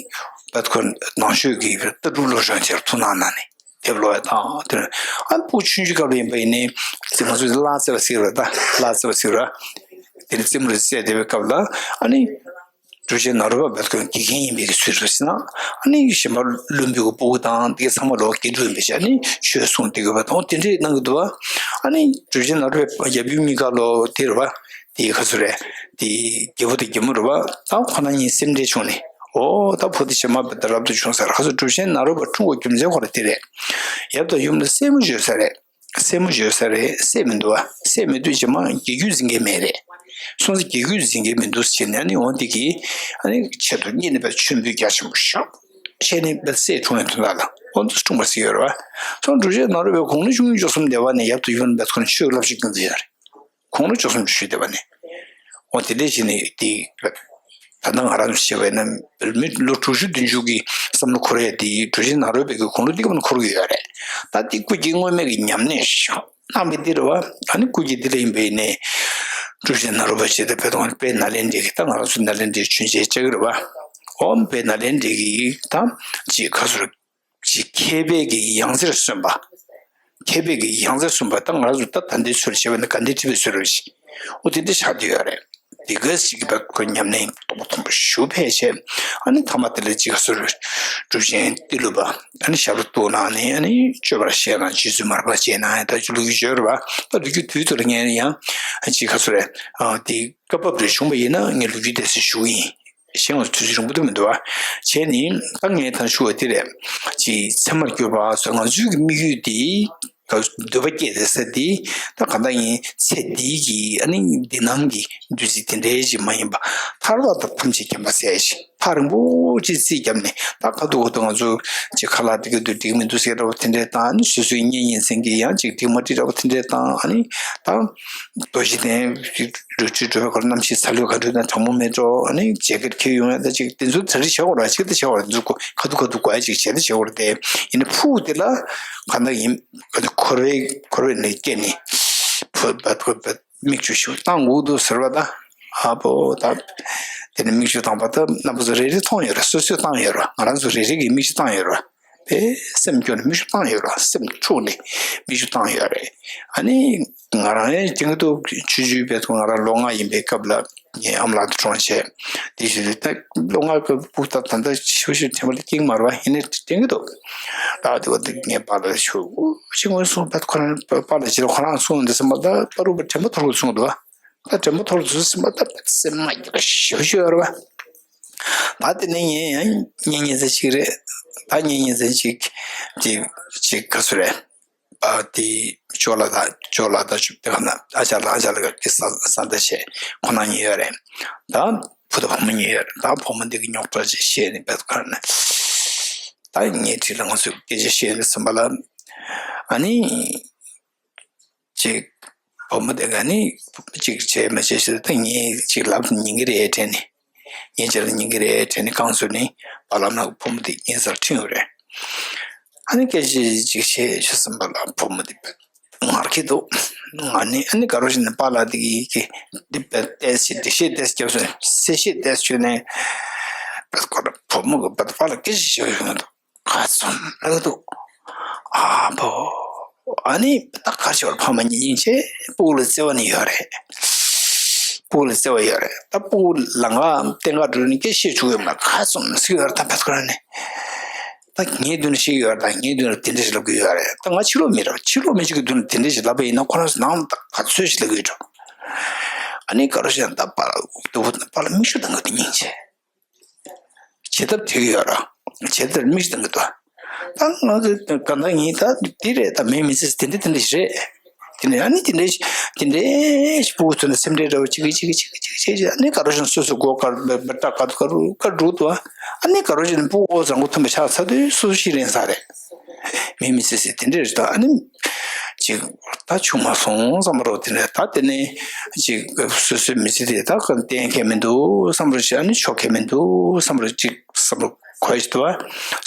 བད་ཁོ་ནང་ཆོས་ཀྱི་ལྟ་གྲུབ་སློབ་སྦྱོང་བྱས་ཐུགས་སྣང་གནང་ནས་དེབ་ཀློག་ཡ་དང་དེ་ནས་ཨ་སྤུ་གུ་ཆུང་ཆུང་སྐབས་ལ་ཡིན་པ་ཡིན་ནའི་ང་ཚོས་གླ་རྩེ་བ་ཟེར་བ་ད་གླ་རྩེ་བ་ཟེར་བ། དེ་ནས་རྩེད་མོ་རེ་རྩེས་བསྡད་པའི་སྐབས་ལ་ཨ་ནི། གྲུབ་ཆེན་ནཱ་རོ་པ་བས་ཁོང་དགེ་རྒན་ཡིན་པའི་གི་ཚུལ་རེད་ཟེར་ན། ཨ་ནི་གཞན་པ་བློན་པོའི་གི་སྤུ་གུ་དང་དེ་ག་ཚང་མ་ལོག་དགེ་ཕྲུག་ཡིན་པའི་ཆ་ནི་ཆོས་གསུངས་བསྡད་དགོས་པ་དང་དེ་འདྲས་གནང་གི་འདུག་བ། ཨ་ནི་གྲུབ་ཆེན་ནཱ་རོ་པའི་ཡབ་ཡུམ་གཉིས་ཀ་ལོ་དེ་རེད་བ། དེ་ག་ཚོད་རེད། དེ་རྒྱལ་པོ་དང་རྒྱལ་མོ་རེད་བ། ད་ཁོ་ན་གཉིས་སེམས་ཁྲལ་བྱུང་ནས། ཨོ་ད་བུ་དེ་ཇེ་མང་བ་དེ་རབ་ཏུ་བྱུང་ས་རེད། ག་ཚོད་གྲུབ་ཆེན་ནཱ་རོ་པ་འཁྲུངས་པའི་རྒྱུ་མཚན་ཁོ་ར་དེ་རེད། ཡབ་དང་ཡུམ་ལ་སྲས་མོ་བྱོས་ས་རེད། སྲས་མོ་བྱོས་ས་རེད། སྲས་མི་འདུག་བ། སྲས་མི་འདུག་ཇེ་མང་རྒྱལ་རྒྱུད་འཛིན་མཁན་མེད་རེད། སོང་ཙང་རྒྱལ་རྒྱུད་འཛིན་མཁན་མི་འདུག་ཟེར་ནས་ཨ་ནི་འོ་འདི་གི་ཨ་ནི་ཆེད་དུ་བསྙེན་གནས་པ་མཆོད་འབུལ་རྒྱ་ཆེན་པོ་ཞིག་བྱས་ནས་པ་སྲས་འཁྲུངས་ཡོད་དོན་དག་ལ་འོ་འདི་འཁྲུངས་པ་ཟེར་ཡོད་རེད་བ། སོང་གྲུབ་ཆེན་ནཱ་རོ་པའི་དགུང་ལོ་བཅུ་གཉིས་བཅུ་གསུམ་སྡེ་བ་ནས་ཡབ་དང་ཡུམ་ལ་ཁོང་ཆོས་བསླབ་བྱེད་ཀྱི་མཛད་ཡོད་རེད། དགུང་ལོ་བཅུ་གསུམ་བཅུ་བཞི་སྡེ་བ་ནས། འོ་དེ་འདྲས་བྱས་ནས་དེ། ད་ལྟ་ང་རང་ཚོ་བྱས་པ་ཡིན་ན་མི་ལོ་དྲུག་ཅུ་བདུན་ཅུ་གི་བསམ་བློ་འཁོར་ཡས་དེ་གྲུབ་ཆེན་ནཱ་རོ་པའི་གི་དགུང་ལོ་འདི་ག་ནས་འཁོར་གི་ཡོད་རེད། ད་དེ་སྐུ་སྐྱེ་སྔོན་མའི་གི་ཉམས་ལེན་ཞིག་གནང་བའི་འདི་རེད་བ། ཨ་ནི་སྐུ་སྐྱེ་འདི་ལ་ཡིན་པ་ཡིན་ནའི་གྲུབ་ཆེན་ནཱ་རོ་པ་བྱས་ཏེ་བོད་དང་དཔལ་ནཱ་ལེནྡྲའི་གི་ད་ང་རང་ཚོ་ནཱ་ལེནྡྲའི་ཆོས་འཆད་བཅའ་གི་རེད་བ། འོ་དཔལ་ནཱ་ལེནྡྲའི་གི་ད་ཅིག་ཁ་སོར། ཅིག་མཁས་པའི་གི་ཡང་རྩེར་སོན་པ། མཁས་པའི་གི་ཡང་རྩེར་སོན་པ་ད་ང་རང་ཚོ་ད་ད་ལྟའི་ཚུལ་བྱས་པ་ནི་དགའ་ལྡན་ཁྲི་པའི་ཚུལ་རེད་ཤག་འོ་དེ་འདྲ་ཆགས་བསྡད་ཡོད་རེད། དེ་ག་ཅིག་གི་བར་ཁོ་ཉམས་ལེན་རྡོག་པ་མཐོན་པོ་ཞུ་ཕེབས་བྱས། ཨ་ནི་མཐའ་མ་དེ་ལ་ཅིག་ག་ཚོད་རེད། གྲུབ་ཆེན་ཏི་ལོ་པ་ཨ་ནི་ཞབས་ལ་གཏུགས་གནང་ནས་ཨ་ནི་སྤྱོད་པར་བཤད་གནང་རྗེ་བཙུན་མར་པ་བྱས་གནང་ཡང་ད་ཅི་ལོ་རྒྱུས་བརྗོད་རེད་བ། ད་ལོ་རྒྱུས་དུས་ཚོད་ལ་ངས་ཡང་ཅིག་ག་ཚོད་རེད། ཨ་དེ་སྐབས་བབ་རེ་བྱུང་བ་ཡིན་ན་ངས་ལོ་རྒྱུས་དེ་ཚོ་ཞུ་གི་ཡིན། གཞན་ང་ཚོ་དུས་ཚོད་རིང་པོ་འདུག་མི་འདུག་བ། བྱས་ནི་ད་ངས་ད་ཞུ་བ་དེ་རེད། ཅིག་ཚད་མར་གྱུར་པ་སོགས་ང་ཚོའི་གི་དམིགས་ཡུལ་དེ་ག་འདོད་པ་སྐྱེས་ཏེ་ས་དེ་ད་ག་འདྲ་ཡིན་ཚེ་འདིའི་གི་ཨ་ནི་འདི་སྣང་གི་བདུད་རྩི་དེ་འདྲའི་ཞིག་མ་ཡིན་པ་ཐར་པ་དང་ཐམས་ཅད་མཁྱེན་པ་ཟེར་ཞིག་ཐག་རིང་པོ་ཅིག་རྩིས་བརྒྱབ་ནས་ད་ག་འདུག་ག་འདུག་ང་ཚོ་ཅིག་ཁ་ལག་འགྲིག་གི་འདུག་འགྲིག་གི་མི་འདུག་ཟེར་འདྲ་བ་དེ་འདྲའི་དང་ཨ་ནི་སོ་སོའི་གཉེན་ཉེ་ཚན་གྱི་ཡང་ཅིག་འགྲིག་མ་འགྲིག་འདྲ་བ་དེ་འདྲའི་དང་ཨ་ནི་ད་རྡོ་རྗེ་གདན་རི་ཁྲོད་གྲོལ་བའི་སྐོར་རྣམ་ཤེས་ཚ་ལུས་ག་འདྲ་དང་གྲང་མོ་མེད་འགྲོ་ཨ་ནི་ཇེ་ཀེཊ་འཁྱེར་ཡོང་ཡ་ད་ཅིག་དེ་ཚོ་ད་རེས་བྱེད་དགོས་ར་ཅིག་ད་བྱེད་དགོས་ར་འདུག་གོ་ཁ་ཐུག་ཁ་ཐུག་གོ་ཡ་ཅིག་བྱེད་ད་བྱེད་དགོས་ར་དེ་ཡིན་ན་ཕུགས་དེ་ལ་ག་འདྲ་ཡིན་ག་འདྲ་འཁོར་བའི་འཁོར་བའི་ནས་སྐྱེས་ནས་ཕུ་བ་ཕུ་བ་མིག་ཆུ་ཤུགས་བཏང་དགོས་འདུག་ཟེར་བ་ད་ཨ་པོ་ད་དེ་ནས་མིག་ཆུ་བཏང་བ་ད་རྣམ་པ་ཚོ་རེ་རེ་མཐོང་ཡོད་ར་སོ་སོས་བཏང་ཡོད་ར་ང་རང་ཚོ་རེ་རེ་གིས་མིག་ཆུ་བཏང་ཡོད་ར། དེ་སེམས་སྐྱོ་ནས་མིག་ཆུ་བཏང་ཡོད་ར་སེམས་འཁྲུགས་ནས་མིག་ཆུ་བཏང་ཡོད་རེད། ཨ་ནི་ང་རང་ཡང་དྲན་གྱི་འདུག་ཆུང་ཆུང་བས་ང་རང་ལོ་ལྔ་ཡིན་པའི་སྐབས་ལ་ངའི་ཨ་མ་ལགས་དང་གྲོངས་བྱས། དེ་བཞིན་དུ་ད་ལོ་ལྔ་གི་སྤུ་ད་ད་ལྟ་ཆུང་ཆུང་དྲན་པ་ལ་སྐྱེ་གི་མ་རེད་བ་ཡིན་ནའི་དྲན་གྱི་འདུག་ད་དེ་བ་དེ་ངའི་པཱ་ལགས་ཆུ་ཆུང་ངོས་སོང་ད་ཁོ་རང་པཱ་ལགས་ཅི་ལ་ཁོ་རང་གསུངས་འདི་སེམས་པ་ད་པ་རུ་པ་དྲན་པ་ཐོར་གི་གསུངས་འདུག་བ། ད་དྲན་པ་ཐོར་དུས་སེམས་པ་ད་སེམས་མ་སྐྱིད་པ་ཞེ་པོ་ཅིག་ཡོད་རེད་བ། ད་དེ་ནས་ངས་ཡང་གཉེན་ཉེ་ཚན་ཅིག་རེད། ད་གཉེན་ཉེ་ཚན་ཅིག་དེ་ཅིག་ག་ཚོད་རེད། ཨ་དེ་ཇོ་ལགས་དང་ཇོ་ལགས་དང་ཅིག་དེ་ག་ན་ཨ་ཅག་ལགས་ཨ་ཅག་ལགས་ཀྱི་ས་ས་མཐའ་བྱས་ཁོ་ན་གཉིས་ཡོད་རེད། ད་བུ་དང་བུ་མོ་གཉིས་ཡོད་རེད། ད་བུ་མོ་འདི་གི་རྙོག་དྲ་ཅིག་བཤད་ནས་བེད་ཁར་ནས་ད་ངའི་འཁྲིས་ལ་ང་ཚོས་སྐད་ཆ་བཤད་ནས་སེམས་པ་ལ་ཨ་ནི། ཅིག་བུ་མོ་དེ་ག་ནི་ཅིག་བྱས་མ་བྱས་ཞེས་ད་ངས་ཅིག་ལབ་ཉན་གི་རེད་དྲན་ནས། ངས་ཅིག་ལ་ཉན་གི་རེད་དྲན་ནས་རྐང་བཙུགས་ནས་པཱ་ལགས་ན་བུ་མོ་དེ་ངའི་སར་ཁྲིད་ཡོང་རེད། ཨ་ནི་སྐད་ཆ་ཅིག་བཤད་ཞེས་སེམས་པ་ལ་བུ་མོ་དེ་ངར་གི་འདུག་ང་ནི་ཨ་ནི་དགའ་རོགས་བྱས་ནས་པཱ་ལགས་དེ་གི་གི་འདི་བལྟས་ཞེས་འདི་བཤད་བལྟས་རྒྱབ་སོང་གསལ་བཤད་བལྟས་བྱོས་ནས་བུ་མོ་གི་བུ་མོ་གི་པཱ་ལགས་སྐད་ཆ་བཤད་ཡོང་འདུག་ཁ་ཙུམ་ལ་འདུག་ཨ་ཕོ། ཨ་ནི་ད་གར་ཞོར་ཕ་མ་གཉིས་སྙིང་རྗེ་སྤུ་གུ་ལ་བརྩེ་བ་ནི་ཡོད་རེད། སྤུ་གུ་ལ་བརྩེ་བ་ཡོད་རེད། ད་སྤུ་གུ་ལ་ང་བསྟན་ག་འགྲོ་ནི་སྐད་བཤད་བཅུག་ཡོད་མ་ཁ་ཙུམ་སུ་ཡོད་རེད་ད་ཕེབས་ཁོ་རང་ནས། ད་ངའི་མདུན་ལ་ཤེས་ཡོད་རེད། ད་ངའི་མདུན་ལ་དེ་འདྲ་ཞིག་ལབ་གི་ཡོད་རེད། ད་ང་ཕྱི་ལོགས་མི་རེད། ཕྱི་ལོགས་མི་ཅིག་གི་མདུན་ལ་དེ་འདྲ་ཞིག་ལབ་པ་ཡིན་ན་ཁོ་རང་ཚོ་ནང་ལ་ད་ག་ཚོད་ཞིག་ལབ་གི་ཡོད་འགྲོ། ཨ་ནི་ག་རོ་ཞིག་ད་པཱ་ལགས་དུ་པཱ་ལགས་མིག་ཆུ་བཏང་གི་འདུག་སྙིང་རྗེ། བྱེད་ཐབས་དེ་ཡོད་ར། བྱེད་ཐབས་མི་ཞིག་དང་གི་དོ། ད་ང་གི་ག་ད་ངས་ད་འདི་རེད་ད་མེད་མི་ཚེ་དེ་འདྲ་དེ་འདྲ་ཞིག་རེད། དེ་ནས་ཨ་ནི་དེ་འདྲ་ཞིག་དེ་འདྲ་ཞིག་སྤུ་གུ་ཚོ་ནས་སེམས་ཁྲལ་འདྲ་བོ་ཅིག་གིས་ཅིག་གིས་ཅིག་གིས་ཅིག་གིས་ཅིག་གིས་ཨ་ནི་ག་རོ་ཞིག་སོ་སོ་སྒོ་དཀར་བེར་བེར་ཏ་ག་དུ་ག་རུ་ག་འགྲོ་དུ་ཨ་ནི་ག་རོ་ཞིག་ནས་སྤུ་གུ་བཟང་པོ་ཐོན་པ་ཆགས་ཚར་དུས་སོ་སོ་ཤི་རན་ས་རེད། མེད་མི་ཚེ་ཟེར་དེ་འདྲ་རེད་ད་ཨ་ནི། ཅིག་ད་ཆུང་མ་སོང་བསམ་པ་རོ་དེ་ནས་ད་དེ་ནས་ཅིག་སོ་སོའི་མི་ཚེ་དེ་ད་གཏན་འཁེལ་མི་འདུག་བསམ་རོ་ཞིག་ཨ་ནི་ཆོག་གི་མི་འདུག་བསམ་རོ་ཅིག་བསམ་རོ་གོ་ཡ་ཞིག་འདུག་བ།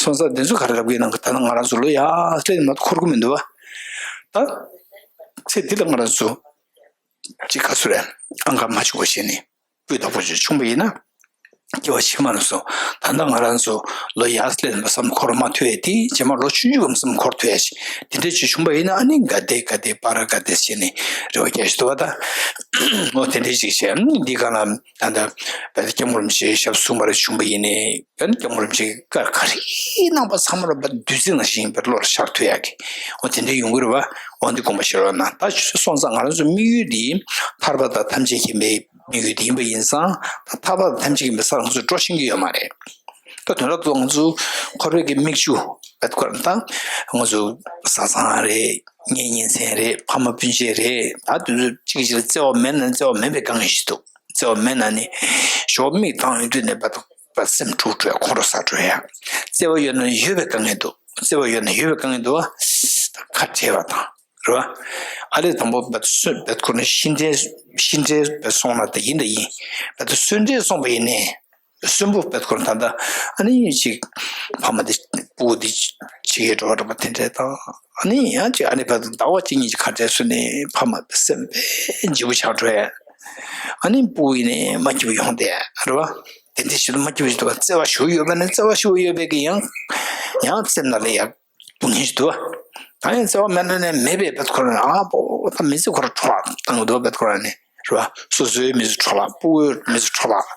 སོང་ཙང་དེ་ཚོ་ག་རེ་ལབ་གི་ནང་གི་ད་ནང་ང་རང་ཚོ་ལོ་ཡ་སླེབས་མ་འཁོར་གི་མི་འདུག་བ། ད་ཚེ་འདི་ལ་ང་རང་ཚོ་ཅིག་ག་ཚོད་རེད་ཨང་ཀ་མ་བྱུང་བ་བྱས་ནས་སྤུས་དག་པོ་ཞིག་བྱུང་བ་ཡིན་ན། སྐྱེ་བ་ཕྱི་མ་རུ་སོང་། ད་ལྟ་ང་རང་ཚོ་ལོ་ཡར་སླེབས་ནས་བསམ་འཁོར་མ་ཐུབ་ཡས་དེ་རྗེས་མ་ལོ་ཆུང་ཆུང་བསམ་འཁོར་ཐུབ་ཡས་ཞིག་དེ་འདྲ་ཅིག་བྱུང་པ་ཡིན་ན། ཨ་ནི་ག་དེ་ག་དེ་པ་ར་ག་དེ་བྱས་ནས་རེ་བ་རྒྱག་བཞིན་འདུག་པ། ད་འོ་དེ་འདྲ་ཅིག་བྱས། ཨ་ནི་འདི་ག་ལ་ད་ལྟ་བལ་སྐྱབས་མགོན་རིན་པོ་ཆེའི་ཞབས་ཟུང་བར་བྱུང་པ་ཡིན་ནའི། ཨ་ནི་སྐྱབས་མགོན་རིན་པོ་ཆེའི་བཀའ་ག་རེ་གནང་པ་ཚང་མ་ལ་བ་བདུད་རྩི་ནང་བཞིན་པའི་བློར་ཤར་ཐུབ་ཡག་གི་འོ་དེ་འདྲ་ཡོང་གི་རེད་བ། འོ་འདི་དགོངས་པ་བཞེས་རོགས་གནང་། ད་སོང་ཙང་ང་རང་ཚོའི་དམིགས་ཡུལ་འདི་ཐར་པ་དང་ཐམས་ཅད་མཁྱེན་པའི་དམིགས་ཡུལ་དེ་ཡིན་པ་ཡིན་ཙང་། ད་ཐར་པ་དང་ཐམས་ཅད་མཁྱེན་པའི་སར་ང་ཚོ་འགྲོ་ཤེས་ཀྱི་ཡོད་མ་རེད། ད་དོན་དག་ཏུ་ང་ཚོ་འཁོར་བའི་གི་མིག་ཆུ་བེད་ཁོ་རང་དང་། ང་ཚོ་བཟའ་ཚང་རེད། ངའི་ཉིན་མཚན་རེད། ཕ་མ་སྤུན་མཆེད་རེད། ད་དུས་ཚོད་གཅིག་གཅིག་ལ་བརྩེ་བ་མེད་ན་བརྩེ་བ་མེད་པའི་དཀའ་ངལ་ཞིག་འདུག་བརྩེ་བ་མེད་ན་ནི་ཞོགས་མིག་གདངས་ཡོང་དུས་ནས་བེད་ཁོ་སེམས་འཁྲུག་འགྲོ་ཡ། ཁོང་ཁྲོ་ཟ་འགྲོ་ཡ། བརྩེ་བ་ཡོད་ན་ཡོད་པའི་དཀའ་ངལ་འདུག་བརྩེ་བ་ཡོད་ན་ཡོད་པའི་དཀའ་ངལ་འདུག་བ། ད་ཁ་བྲལ་བ་དང་། རེད་བ། ཨ་ལས་དང་པོ་བེད་སོ་བེད་ཁོ་ནི་ཤི་འདྲེ་ཤི་འདྲེ་བེད་སོང་ན་ད་ཡིན་ད་ཡིན། བེད་གསོན་འདྲེ་སོང་པ་ཡིན་ནས། གསོན་པོ་བེད་ཁོ་ནི་ད་ལྟ་ཨ་ནི་ཅིག་ཕ་མ་དེ་སྤུ་གུ་དེ་ཕྱི་རྒྱལ་འགྲོ་བ་འགྲོ་བ་དེ་འདྲས་དང་། ཨ་ནི་ཡང་ཅིག་ཨ་ནི་བེད་ཟླ་བ་གཅིག་གཉིས་ཀྱི་ཁ་བྲལ་སོང་ནས་ཕ་མ་དེ་སེམས་དཔེ་ལྗིད་པོ་ཆགས་འགྲོ་ཡ། ཨ་ནི་སྤུ་གུ་ཡིན་ནས་མ་སྐྱིད་པོ་ཡོང་དེ་རེད་བ། དེ་འདྲས་ཞིག་ཏུ་མ་སྐྱིད་པོ་ཞིག་འདུག་བ། བརྩེ་བ་ཞུ་ཡོད་པ་ནི་བརྩེ་བ་ཞུ་ཡོད་པའི་གི་ཡང་ཡང་སེམས་ནང་ལ་ཡ། སྡུག་བསྔལ་ཞིག་འདུག་བ། ད་ཡང་བརྩེ་བ་མེད་ན་ནས་མེད་པའི་བེད་ཁོ་རང་ཨ་པོ་ད་མི་ཚེ་ཁོ་རང་འཕྲོ་བརླག་བཏང་གི་འདུག་བེད་ཁོ་རང་ནས་རེད་བ། སོ་སོའི་མི་ཚེ་འཕྲོ་བརླག་སྤུ་གུའི་མི་ཚེ་འཕྲོ་བརླག་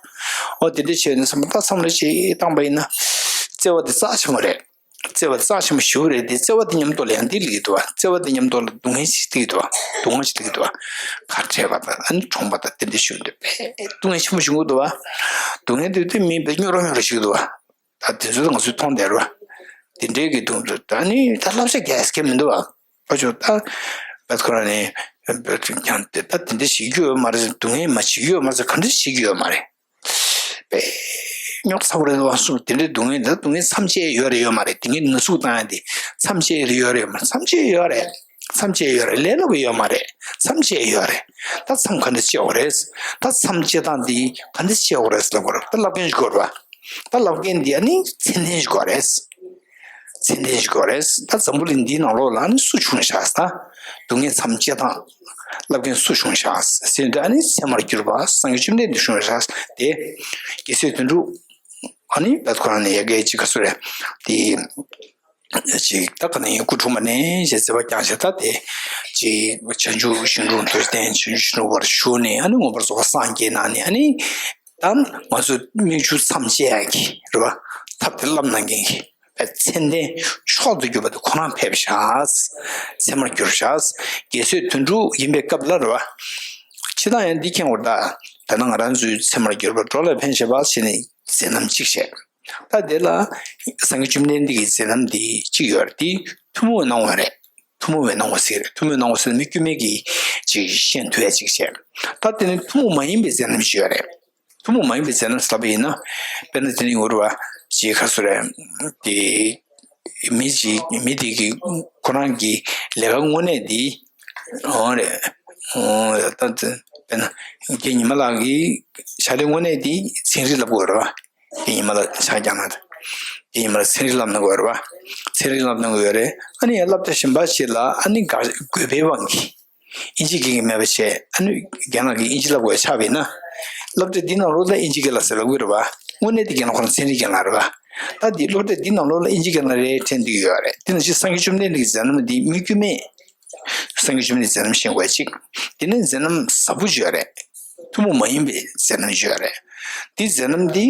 འོ་དེ་འདྲ་བྱས་ནས་བསམ་པ་ད་བསམ་བློ་ཞིག་བཏང་པ་ཡིན་ན། བརྩེ་བ་དེ་རྩ་ཆེན་པོ་རེད། བརྩེ་བ་རྩ་ཆེན་པོ་ཞེ་པོ་རེད་དེ། བརྩེ་བ་དེ་མཉམ་དུ་ལ་ཡང་འདི་སླེབས་ཀྱི་འདུག་བ། བརྩེ་བ་དེ་མཉམ་དུ་ལ་སྡུག་བསྔལ་ཞིག་སླེབས་ཀྱི་འདུག་བ། སྡུག་བསྔལ་ཞིག་སླེབས་ཀྱི་འདུག་བ། ཁ་བྲལ་བ་དང་ཨ་ནི་གྲོངས་པ་དང་དེ་འདྲ་ཞིག་འདུག་པས་སྡུག་བསྔལ་ཆེན་པོ་བྱུང་གི་འདུག་བ། སྡུག་བསྔལ་དེ་དུས་མི་དཔེ་སྨྱོ་རོ་སྨྱོ་རོ་ཞིག་འདུག་བ། ད་དེ་ཚོ་ང་ཚོས་མཐོང་བསྡད་རོགས། དེ་འདྲའི་གི་དུས་ད་ནི་ད་བསླབ་བྱ་རྒྱག་ཡས་མི་འདུག་བ། ཨ་ཅོ་ད་བེད་ཁོ་རང་ནས་བེད་ཀྱང་དེ་ད་དེ་འདྲ་བྱེད་རྒྱུ་ཡོད་མ་རེད། སྡུག་བསྔལ་མ་བྱེད་རྒྱུ་ཡོད་མ་རེད། ག་འདྲ་བྱེད་རྒྱུ་ཡོད་མ་རེད། པས་རྙོག་ཚ་པོ་རེད་བ། སུ་དེ་འདྲའི་སྡུག་བསྔལ་འདི་སྡུག་བསྔལ་མཚམས་བཅད་ཡོད་རེད་ཡོད་མ་རེད། དེ་ངས་ན་ཟུག་བཏང་ཡ་དེ་མཚམས་བཅད་ཡོད་རེད་ཡོད་མ་རེད། མཚམས་བཅད་ཡོད་རེད། མཚམས་བཅད་ཡོད་རེད། ལས་སླ་པོ་ཡོད་མ་རེད། མཚམས་བཅད་ཡོད་རེད། ད་མཚམས་ག་འདྲ་བཅད་དགོས་རེད། ད་མཚམས་བཅད་སྟངས་འདི་ག་འདྲ་བཅད་དགོས་རེད་ལབ་དགོས་རེད། ད་བསླབ་མཁན་ཞིག་དགོས་རེད་བ། ད་བསླབ་མཁན་འདི་ཨ་ནི་མཚན་ལྡན་ཞིག་དགོས་རེད། མཚན་ལྡན་ཞིག་དགོས་རེད། ད་འཛམ་བུ་གླིང་འདིའི་ནང་ལོགས་ལ་ཨ་ནི་སུ་བྱུང་ཤག་ད་སྡུག་བསྔལ་མཚམས་བཅད་སྟངས་བསླབ་མཁན་སུ་བྱུང་ཤག་ཟེར་དུས་ཨ་ནི་ཚད་མར་གྱུར་པ་སངས་རྒྱས་བཅོམ་ལྡན་འདས་བྱུང་ཤག་དེ། རྒྱལ་སྲས་དོན་གྲུབ་ཨ་ནི་བེད་ཁོ་རང་ནས་ཡ་གི་ཅིག་ག་ཚོད་རེད། དེ་ཅིག་ད་ག་ནས་སྐུ་འཁྲུངས་པ་ནས་ཞེས་བརྩེ་བ་བསྐྱངས་ཤག་ད་དེ་ཅིག་བྱང་ཆུབ་ཤིང་དྲུང་དུ་བསྟེན། བྱང་ཆུབ་ཤིང་དྲུང་བར་ཞུགས་ནས་ཨ་ནི་མངོན་པར་རྫོགས་པར་སངས་རྒྱས་གནང་ནས། ཨ་ནི་ད་ང་ཚོ་མིག་ཆུ་མཚམས་བཅད་ཡག་གི་རེད་བ། ཐབས་དེ་བསླབ་གནང་མཁན་གྱི་མཚན་ལྡན་མཆོག་ཏུ་གྱུར་པ་དེ་ཁོ་རང་ཕེབས་ཤག་ཚད་མར་གྱུར་ཤག་རྒྱལ་སྲས་དོན་གྲུབ་ཡིན་པའི་སྐབས་ལ་རེད་བ། སྤྱིར་བཏང་ཡང་འདི་མཁྱེན་དགོས་རེད་ད། ད་ནི་ང་རང་ཚོའི་ཚད་མར་གྱུར་པ་འགྲོ་ལ་ཕན་བཞེད་པ་ཟེར་ནས་མཛད་རྣམ་གཅིག་བཤད། ད་དེ་ལ་སངས་རྒྱས་བཅོམ་ལྡན་འདས་ཀྱི་མཛད་རྣམ་འདི་གཅིག་ཡོད་རེད། དེ་ཐུན་མོང་བའི་སྣང་བ་རེད། ཐུན་མོང་བའི་སྣང་བ་ཟེར་རེད། ཐུན་མོང་སྣང་བ་ཟེར་ན་མི་དཀྱུས་མའི་གི་ཅིག་ཤེས་ཐུབ་ཡ་ཅིག་བཤད། ད་དེ་ནི་ཐུན་མོང་མ་ཡིན་པའི་མཛད་རྣམ་ཞིག་ཡོད་རེད། ཐུན་མོང་མ་ཡིན་པའི་མཛད་རྣམ་ཟེར་བ་ཡིན་ན། དཔེར་ན་དེ་ནི་ཡོད་རེད་བ། ཅིག་ག་ཚོད་རེད། དེ་མི་ཅིག་མི་དེ་གི་ཁོ་རང་གི་ལས་ཀ་དངོས་གནས་དེ། འོ་རེད། འོ་ད་དེ་དཔེར་ན་རྒན་ཉི་མ་ལགས་ཀྱི་ཕྱག་ལས་དངོས་གནས་དེ་ཚན་རིག་བསླབ་དགོས་རེད་བ། རྒན་ཉི་མ་ལགས་ཕྱག་རྒྱག་ན་རྒན་ཉི་མ་ལགས་ཚན་རིག་བསླབ་གནང་དགོས་རེད་བ། ཚན་རིག་བསླབ་གནང་དགོས་རེད། ཨ་ནི་ཡང་བསླབ་བྱ་གཞན་པ་ཞིག་ལ་ཨ་ནི་དགག་དགོས་པའི་དབང་གིས། ཨིན་ཇི་སྐད་ཀྱིས་མེད་པ་བྱས། ཨ་ནི་རྒན་ལགས་ཀྱིས་ཨིན་ཇི་བསླབ་དགོས་ཆགས་པ་ཡིན་ན། སློབ་གྲྭ་འདི་ནང་ལོགས་ལ་ཨིན་ཇི་སྐད་ལ་ཟེར་ལབ་ཀྱི་རེད་བ། དངོས་གནས་དེ་རྒན་ལགས་ཁོ་རང་ཚན་རིག་རྒན་ལགས་རེད་བ། ད་འདི་སློབ་གྲྭ་འདི་ནང་ལོགས་ལ་ཨིན་ཇི་རྒན་ལགས་རེད་དྲན་འདོད་ཡོད་རེད། དེ་ནང་བཞིན་སངས་རྒྱས་བཅོམ་ལྡན་འདས་ཀྱི་མཛད་རྣམ་འདི་མི་དཀྱུས་མའི་སངས་རྒྱས་བཅོམ་ལྡན་འདས་མཛད་རྣམ་ཤེས་དགོས་གཅིག་དེ་ནས་མཛད་རྣམ་ཟབ་པོ་ཅིག་ཡོད་རེད། ཐུན་མོང་མ་ཡིན་པའི་མཛད་རྣམ་ཅིག་ཡོད་རེད། འདི་མཛད་རྣམ་འདི།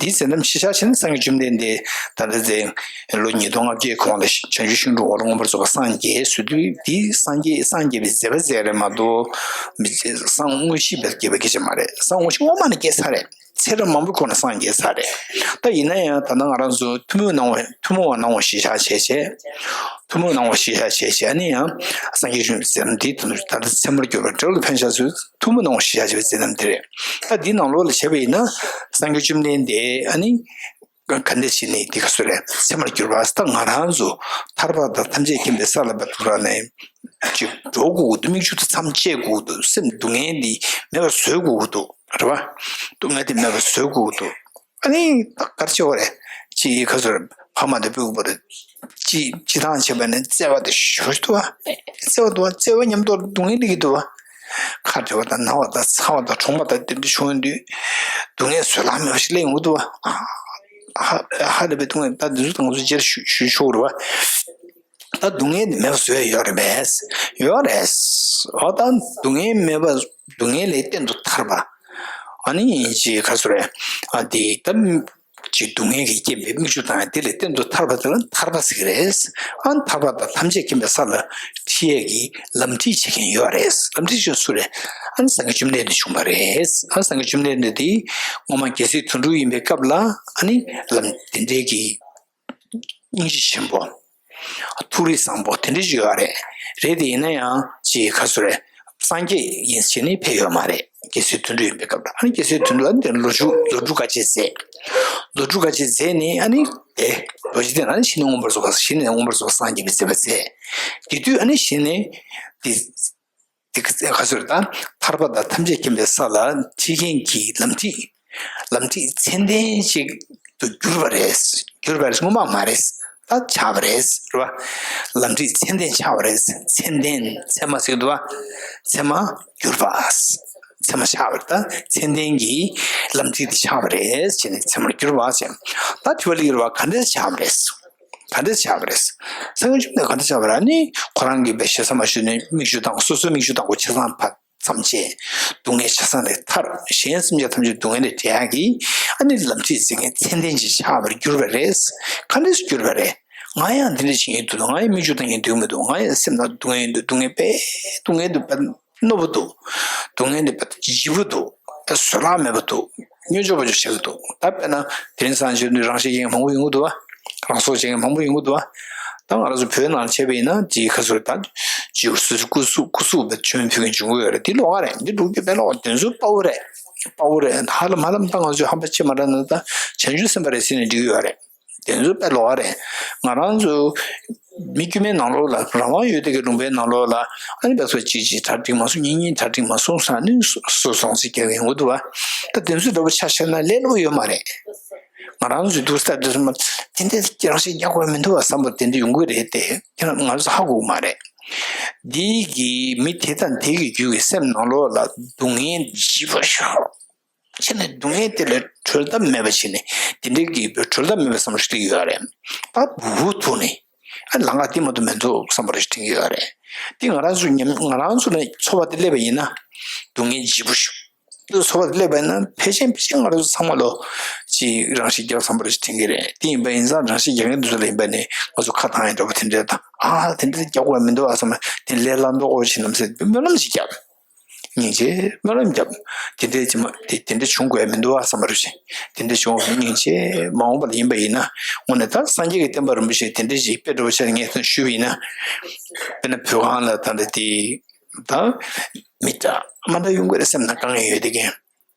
འདིའི་མཛད་རྣམ་ཆེ་ཆ་ཆེ་ན་སངས་རྒྱས་བཅོམ་ལྡན་འདས་ད་ལྟ་ཚེ་ལོ་ཉིས་སྟོང་ལྔ་བརྒྱའི་གོང་ལ་བྱང་ཆུབ་ཤིང་དྲུང་འོག་ལ་མངོན་པར་རྫོགས་པར་སངས་རྒྱས་ཟེར་དུས། འདི་སངས་རྒྱས་སངས་རྒྱས་པའི་མཛད་པ་མཛད་རེད་མ་གཏོགས། སངས་དངོས་གཞི་བས་སྐྱེས་པ་སྐད་ཆ་མ་རེད། སངས་དངོས་གཞི་སྔོན་མ་ནས་སྐྱེས་ཚར་རེད། ཚེ་རབས་མང་པོའི་གོང་ནས་སངས་རྒྱས་ཚར་རེད། ད་ཡིན་ན་ཡང་ད་ལྟ་ང་རང་ཚོ་ཐུན་མོང་སྣང་བ་ཐུན་མོང་བ་སྣང་བ་གཞིར་བཞག་བྱས་བྱས། ཐུན་མོང་སྣང་བ་གཞིར་བཞག་བྱས་བྱས་ནས་ཡང་སངས་རྒྱས་བཅོམ་ལྡན་འདས་ད་ལྟ་ཚད་མར་གྱུར་པ་འབྲས་བུ་ལ་ཕན་ཤག་ཚུལ་ཐུན་མོང་སྣང་བ་གཞིར་བཞག་བྱས་པའི་མཛད་རྣམ་དེ་རེད། ད་འདི་ནང་ལོགས་ལ་བྱས་པ་ཡིན་ན་སངས་རྒྱས་བཅོམ་ལྡན་འདས་ཨ་ནི་ག་འདྲ་བྱས་ནས་འདི་ག་ཚོད་རེད། ཚད་མར་གྱུར་པ། ད་ང་རང་ཚོ་ཐར་པ་དང་ཐམས་ཅད་མཁྱེན་པའི་ས་ལ་བབ་ཐུབ་ར་ནས་ཅིག་འགྲོ་དགོས་ཀྱི་འདུག་མིག་ཆུ་དེ་མཚམས་བཅད་དགོས་ཀྱི་འདུག་སེམས་སྡུག་བསྔལ་འདི་མེད་པ་བཟོ་དགོས་ཀྱི་འདུག་རེད་བ། སྡུག་བསྔལ་འདི་མེད་པ་བཟོ་དགོས་ཀྱི་འདུག་ཨ་ནི་ད་ག་རེ་བྱེད་དགོས་རེད། ཅིག་ག་ཚོད་རེད། ཕ་མ་དང་སྤུ་གུ་བར་སྤྱི་སྤྱི་བཏང་བྱས་པ་ནས་བརྩེ་བ་དེ་ཞུ་འདུག་བ། བརྩེ་བ་འདུག་བ། བརྩེ་བ་མཉམ་དུ་སྡུག་བསྔལ་སླེབས་ཀྱི་འདུག་བ། ཁ་བྲལ་བ་དང་ན་བ་དང་ཚ་བ་དང་གྲོངས་པ་དང་དེ་འདྲ་བྱུང་ཡོང་དུས། སྡུག་བསྔལ་བཟོད་གླགས་མེད་པ་ཞིག་སླེབས་ཡོང་གི་འདུག་བ། ཨ། ཧ་ཧ་ལས་པའི་སྡུག་བསྔལ་ད་འདི་ཚོ་ད་ང་ཚོ་རྗེས་ལ་ཞུ་ཞུ་ཆོག་གི་རེད་བ། ད་སྡུག་བསྔལ་འདི་མེད་པ་བཟོ་ཡ་ཡོད་རེད་པས། ཡོད་རེད། འོ་ད་སྡུག་བསྔལ་མེད་པ། སྡུག་བསྔལ་ལས་གཏན་དུ་ཐར་པ། ཨ་ནི་ཅིག་ག་ཚོད་རེད། ཨ་འདི་ད་ཅིག་སྡུག་བསྔལ་གྱི་རྐྱེན་པས་མིག་ཆུ་བཏང་ཡ་དེ་ལས་གཏན་དུ་ཐར་པ་དེ་ལ་ཐར་པ་ཟེར་གི་རེད། ཨ་ཐར་པ་དང་ཐམས་ཅད་མཁྱེན་པའི་ས་ལ་ཁྲིད་ཡས་ཀྱི་ལམ་ཁྲིད་བྱེད་མཁན་ཡོད་རེད། ལམ་ཁྲིད་ཅིག་སུ་རེད། ཨ་ནི་སངས་རྒྱས་བཅོམ་ལྡན་འདས་བྱུང་བ་རེད། ཨ་སངས་རྒྱས་བཅོམ་ལྡན་འདས་དེ་སྔོན་མ་རྒྱལ་སྲས་དོན་གྲུབ་ཡིན་པའི་སྐབས་ལ་ཨ་ནི་ལམ་དེ་འདྲའི་གི་སྙིང་རྗེ་ཆེན་པོ། ཐུགས་རིག་བཟང་པོ་དེ་འདྲ་ཞིག་ཡོད་རེད། རེད་དེ་ཡིན་ན་ཡང་ཅིག་ག་ཚོད་རེད། སངས་རྒྱས་ཡིན་ཟེར་ནས་ཕེབས་ཡོད་མ་རེད། རྒྱལ་སྲས་དོན་གྲུབ་ཡིན་པའི་སྐབས་ལ། ཨ་ནི་རྒྱལ་སྲས་དོན་གྲུབ་ལ་འདི་ལོ་དྲུག་ལོ་དྲུག་དཀའ་སྤྱད་མཛད། ལོ་དྲུག་དཀའ་སྤྱད་མཛད་ནས་ཨ་ནི་དེ་རྡོ་རྗེ་གདན་ལ་ཨ་ནི་གཞི་ནས་མངོན་པར་རྫོགས་པ། གཞི་ནས་མངོན་པར་རྫོགས་པ་སངས་རྒྱས་པའི་མཛད་པ་མཛད། དེ་དུས་ཨ་ནི་གཞི་ནས་དེ། དེ་ག་ཚོད་ད་ཐར་པ་དང་ཐམས་ཅད་མཁྱེན་པའི་ས་ལ་ཁྲིད་མཁན་གྱི་ལམ་ཁྲིད། ལམ་ཁྲིད་ཚད་ལྡན་ཅིག་ཏུ་གྱུར་པ་རེད། གྱུར་པ་རེད། སྔོན་མ་མ་རེད། ད་ཆགས་པ་རེད། རེད་བ། ལམ་ཁྲིད་ཚད་ལྡན་ཆགས་པ་རེད། ཚད་ལྡན་ཚད་མ་ཟེར་གྱི་འདུག་བ། ཚད་མ་གྱུར་པ། ཚད་མ་ཆགས་པ་རེད། ད་ཚད་ལྡན་གྱི་ལམ་ཁྲིད་དེ་ཆགས་པ་རེད་ཅེས་ནས་ཚད་མར་གྱུར་པ་ཟེར། ད་དྲི་བ་སླེབས་ཀྱི་རེད་བ། ག་འདྲས་ཆགས་པ་རེད། ག་འདྲས་ཆགས་པ་རེད། སངས་རྒྱས་བཅོམ་ལྡན་ག་འདྲས་ཆགས་པ་རེད། ཨ་ནི་ཁོ་རང་གིས་དཔེ་ཞེ་ས་མ་ཞུས་ནས་མིག་ཆུ་བཏང་། སོ་སོའི་མིག་ཆུ་བཏང་དགོས་ཆ་ཚང་ཕར་མཚམས་བཅད། སྡུག་བསྔལ་ཆ་ཚང་ལས་ཐར། གཞན་སེམས་ཅན་ཐམས་ཅད་སྡུག་བསྔལ་ལས་བསྒྲལ་ཡག་གི་ཨ་ནི་ལམ་ཁྲིད་ཟེར་མཁན་ཚད་ལྡན་ཅིག་ཆགས་པར་གྱུར་པ་རེད། ག་འདྲས་གྱུར་པ་རེད། ང་ཡང་འདི་འདྲ་བྱེད་ཀྱི་འདུག་ང་ཡང་མིག་ཆུ་བཏང་མཁན་འདུག་མི་འདུག་ང་ཡང་སེམས་ནང་སྡུག་བསྔལ་འདུག་སྡུག་བསྔལ་དཔེ་སྡུག་བསྔལ་འདུག་དཔེ་རྣོ་པོ་འདུག་སྡུག་བསྔལ་འདི་དཔེ་ལྗིད་པོ་འདུག་དཔེ་བཟོད་གླགས་མེད་པ་འདུག་སྨྱོ་སྦྱོར་བ་ཅིག་བྱེད་ཀྱི་འདུག་ད་དཔེར་ན་དེ་རིང་སང་ཉིན་ནི་རང་ཤི་རྒྱག་མཁན་མང་པོ་ཡོང་གི་འདུག་བ། རང་སྲོག་བཅད་མཁན་མང་པོ་ཡོང་གི་འདུག་བ། ད་ང་རང་ཚོ་བོད་ནང་བྱས་པ་ཡིན་ན་དེའི་ཁ་ཟུར་ད་ཅིག་སོ་སོའི་སྐུ་གཟུགས་སྐུ་གཟུགས་དཔེ་མཆོད་མེ་ཕུལ་མཁན་བྱུང་གི་ཡོད་རེད། འདི་ལོགས་ཀ་རེད། འདི་སྒྲུབ་རྒྱུ་དཔེ་ལོགས་དེ་ཚོ་དཔའ་བོ་རེད། དཔའ་བོ་རེད། ཧ་ལམ་ཧ་ལམ་ད་ང་ཚོས་ཧམ་པ་ཆེ་མ་རག་ན་ད་བྱང་ཆུབ་སེམས་དཔའ་རེད་ཟེར་ནས་འགྲིག་གི་ཡོད་རེད། དེ་ཚོ་དཔེ་ལོགས་ཀ་རེད། ང་རང་ཚོ་མི་དཀྱུས་མའི་ནང་ལོགས་ལ་རང་དབང་ཡོད་དེ་གི་ལུང་པའི་ནང་ལོགས་ལ་ཨ་ནི་བ་སོ་གཅིག་གཅིག་གྲ་སྒྲིག་མ་སོང་། གཉིས་གཉིས་གྲ་སྒྲིག་མ་སོང་ཟེར་ནས་སོ་སོ་སོང་ཟེར་རྒྱག་གི་ཡོང་གི་འདུག་བ། ད་དེ་ཚོའི་འདྲ་པོ་ཆ་བཞག་ན་ལས་སླ་པོ་ཡོད་མ་རེད། ང་རང་ཚོའི་འདུག་ས་དེ་ཚོ་མ་དེ་འདྲ་རང་ཤི་རྒྱག་དགོས་མི་འདུག་བ་བསམ་པ་དེ་འདྲ་ཡོང་གི་རེད་དེ། ཁྱེད་རང་ང་ཚོ་ཧ་གོ་གི་མ་རེད། འདི་གི་མི་དེ་དང་དེ་གི་རྒྱུད་ཀྱི་སེམས་ནང་ལོགས་ལ་སྡུག་བསྔལ་ལྗིད་པོ་ཞིག་བྱས་ནས་སྡུག་བསྔལ་དེ་ལ་གྲོལ་ཐབས་མེད་པ་བྱས་ནས་དེ་འདྲའི་གི་གྲོལ་ཐབས་མེད་པའི་བསམ་བློ་ཞིག་སླེབས་ཡོད་རེད། ད་འུ་ཐུག་ནས་ཨ་ལམ་ཁ་དེ་མ་གཏོགས་མི་འདུག་བསམ་པ་རེ་དྲན་གྱི་ཡོད་རེད། དེ་ང་རང་ཚོ་ཉམས་ང་རང་ཚོ་ནས་ཚོར་བ་དེ་སླེབས་པ་ཡིན་ན་སྡུག་བསྔལ་ལྗིད་པོ་ཞིག་དེ་ཚོར་བ་དེ་སླེབས་པ་ཡིན་ན་ཕལ་ཆེར་ཕལ་ཆེར་ང་རང་ཚོ་ཚང་མ་ལོ་ཅིག་རང་ཤི་རྒྱག་བསམ་པ་རེ་དྲན་གྱི་རེད། དེ་ཡིན་པ་ཡིན་ཙང་རང་ཤི་རྒྱག་མཁན་དེ་ཚོ་ལ་ཡིན་པ་ནས་ང་ཚོ་ཁ་བཏང་ཡ་འདྲ་པོ་དེ་འདྲ་དང་། ཨ་དེ་འདྲ་རྒྱག་དགོས་མི་འདུག་ཨ་བསམ་ན་དེ་ལས་སླ་མདོག་ཁ་པོ་བྱེད་ནམ་ཟེར་སྨོན་ལམ་ཞིག་བརྒྱབ། སྙིང་རྗེ་སྨོན་ལམ་བརྒྱབ། དེ་འདྲའི་ཅི་མ་དེ་དེ་འདྲ་བྱུང་དགོས་མི་འདུག་ཨ་བསམ་པ་རེ་བྱས། དེ་འདྲ་བྱུང་བ་སྙིང་རྗེ། མ་འོངས་པ་ལ་ཡིན་པ་ཡིན་ན་དངོས་གནས་ད་སངས་རྒྱས་ཀྱི་བསྟན་པ་རིན་པོ་ཆེ་དེ་འདྲ་ཞིག་དཔེ་འདྲ་པོ་ཆེ་ངས་ཞུས་པ་ཡིན་ན། དཔེར་ན་བོད་ཁང་ལ་ད་ལྟ་དེ་ད་མི་འདྲ་མ་འདྲ་ཡོང་གི་རེད་བསམ་ན་དཀའ་ངལ་ཡོད་དེ་གན།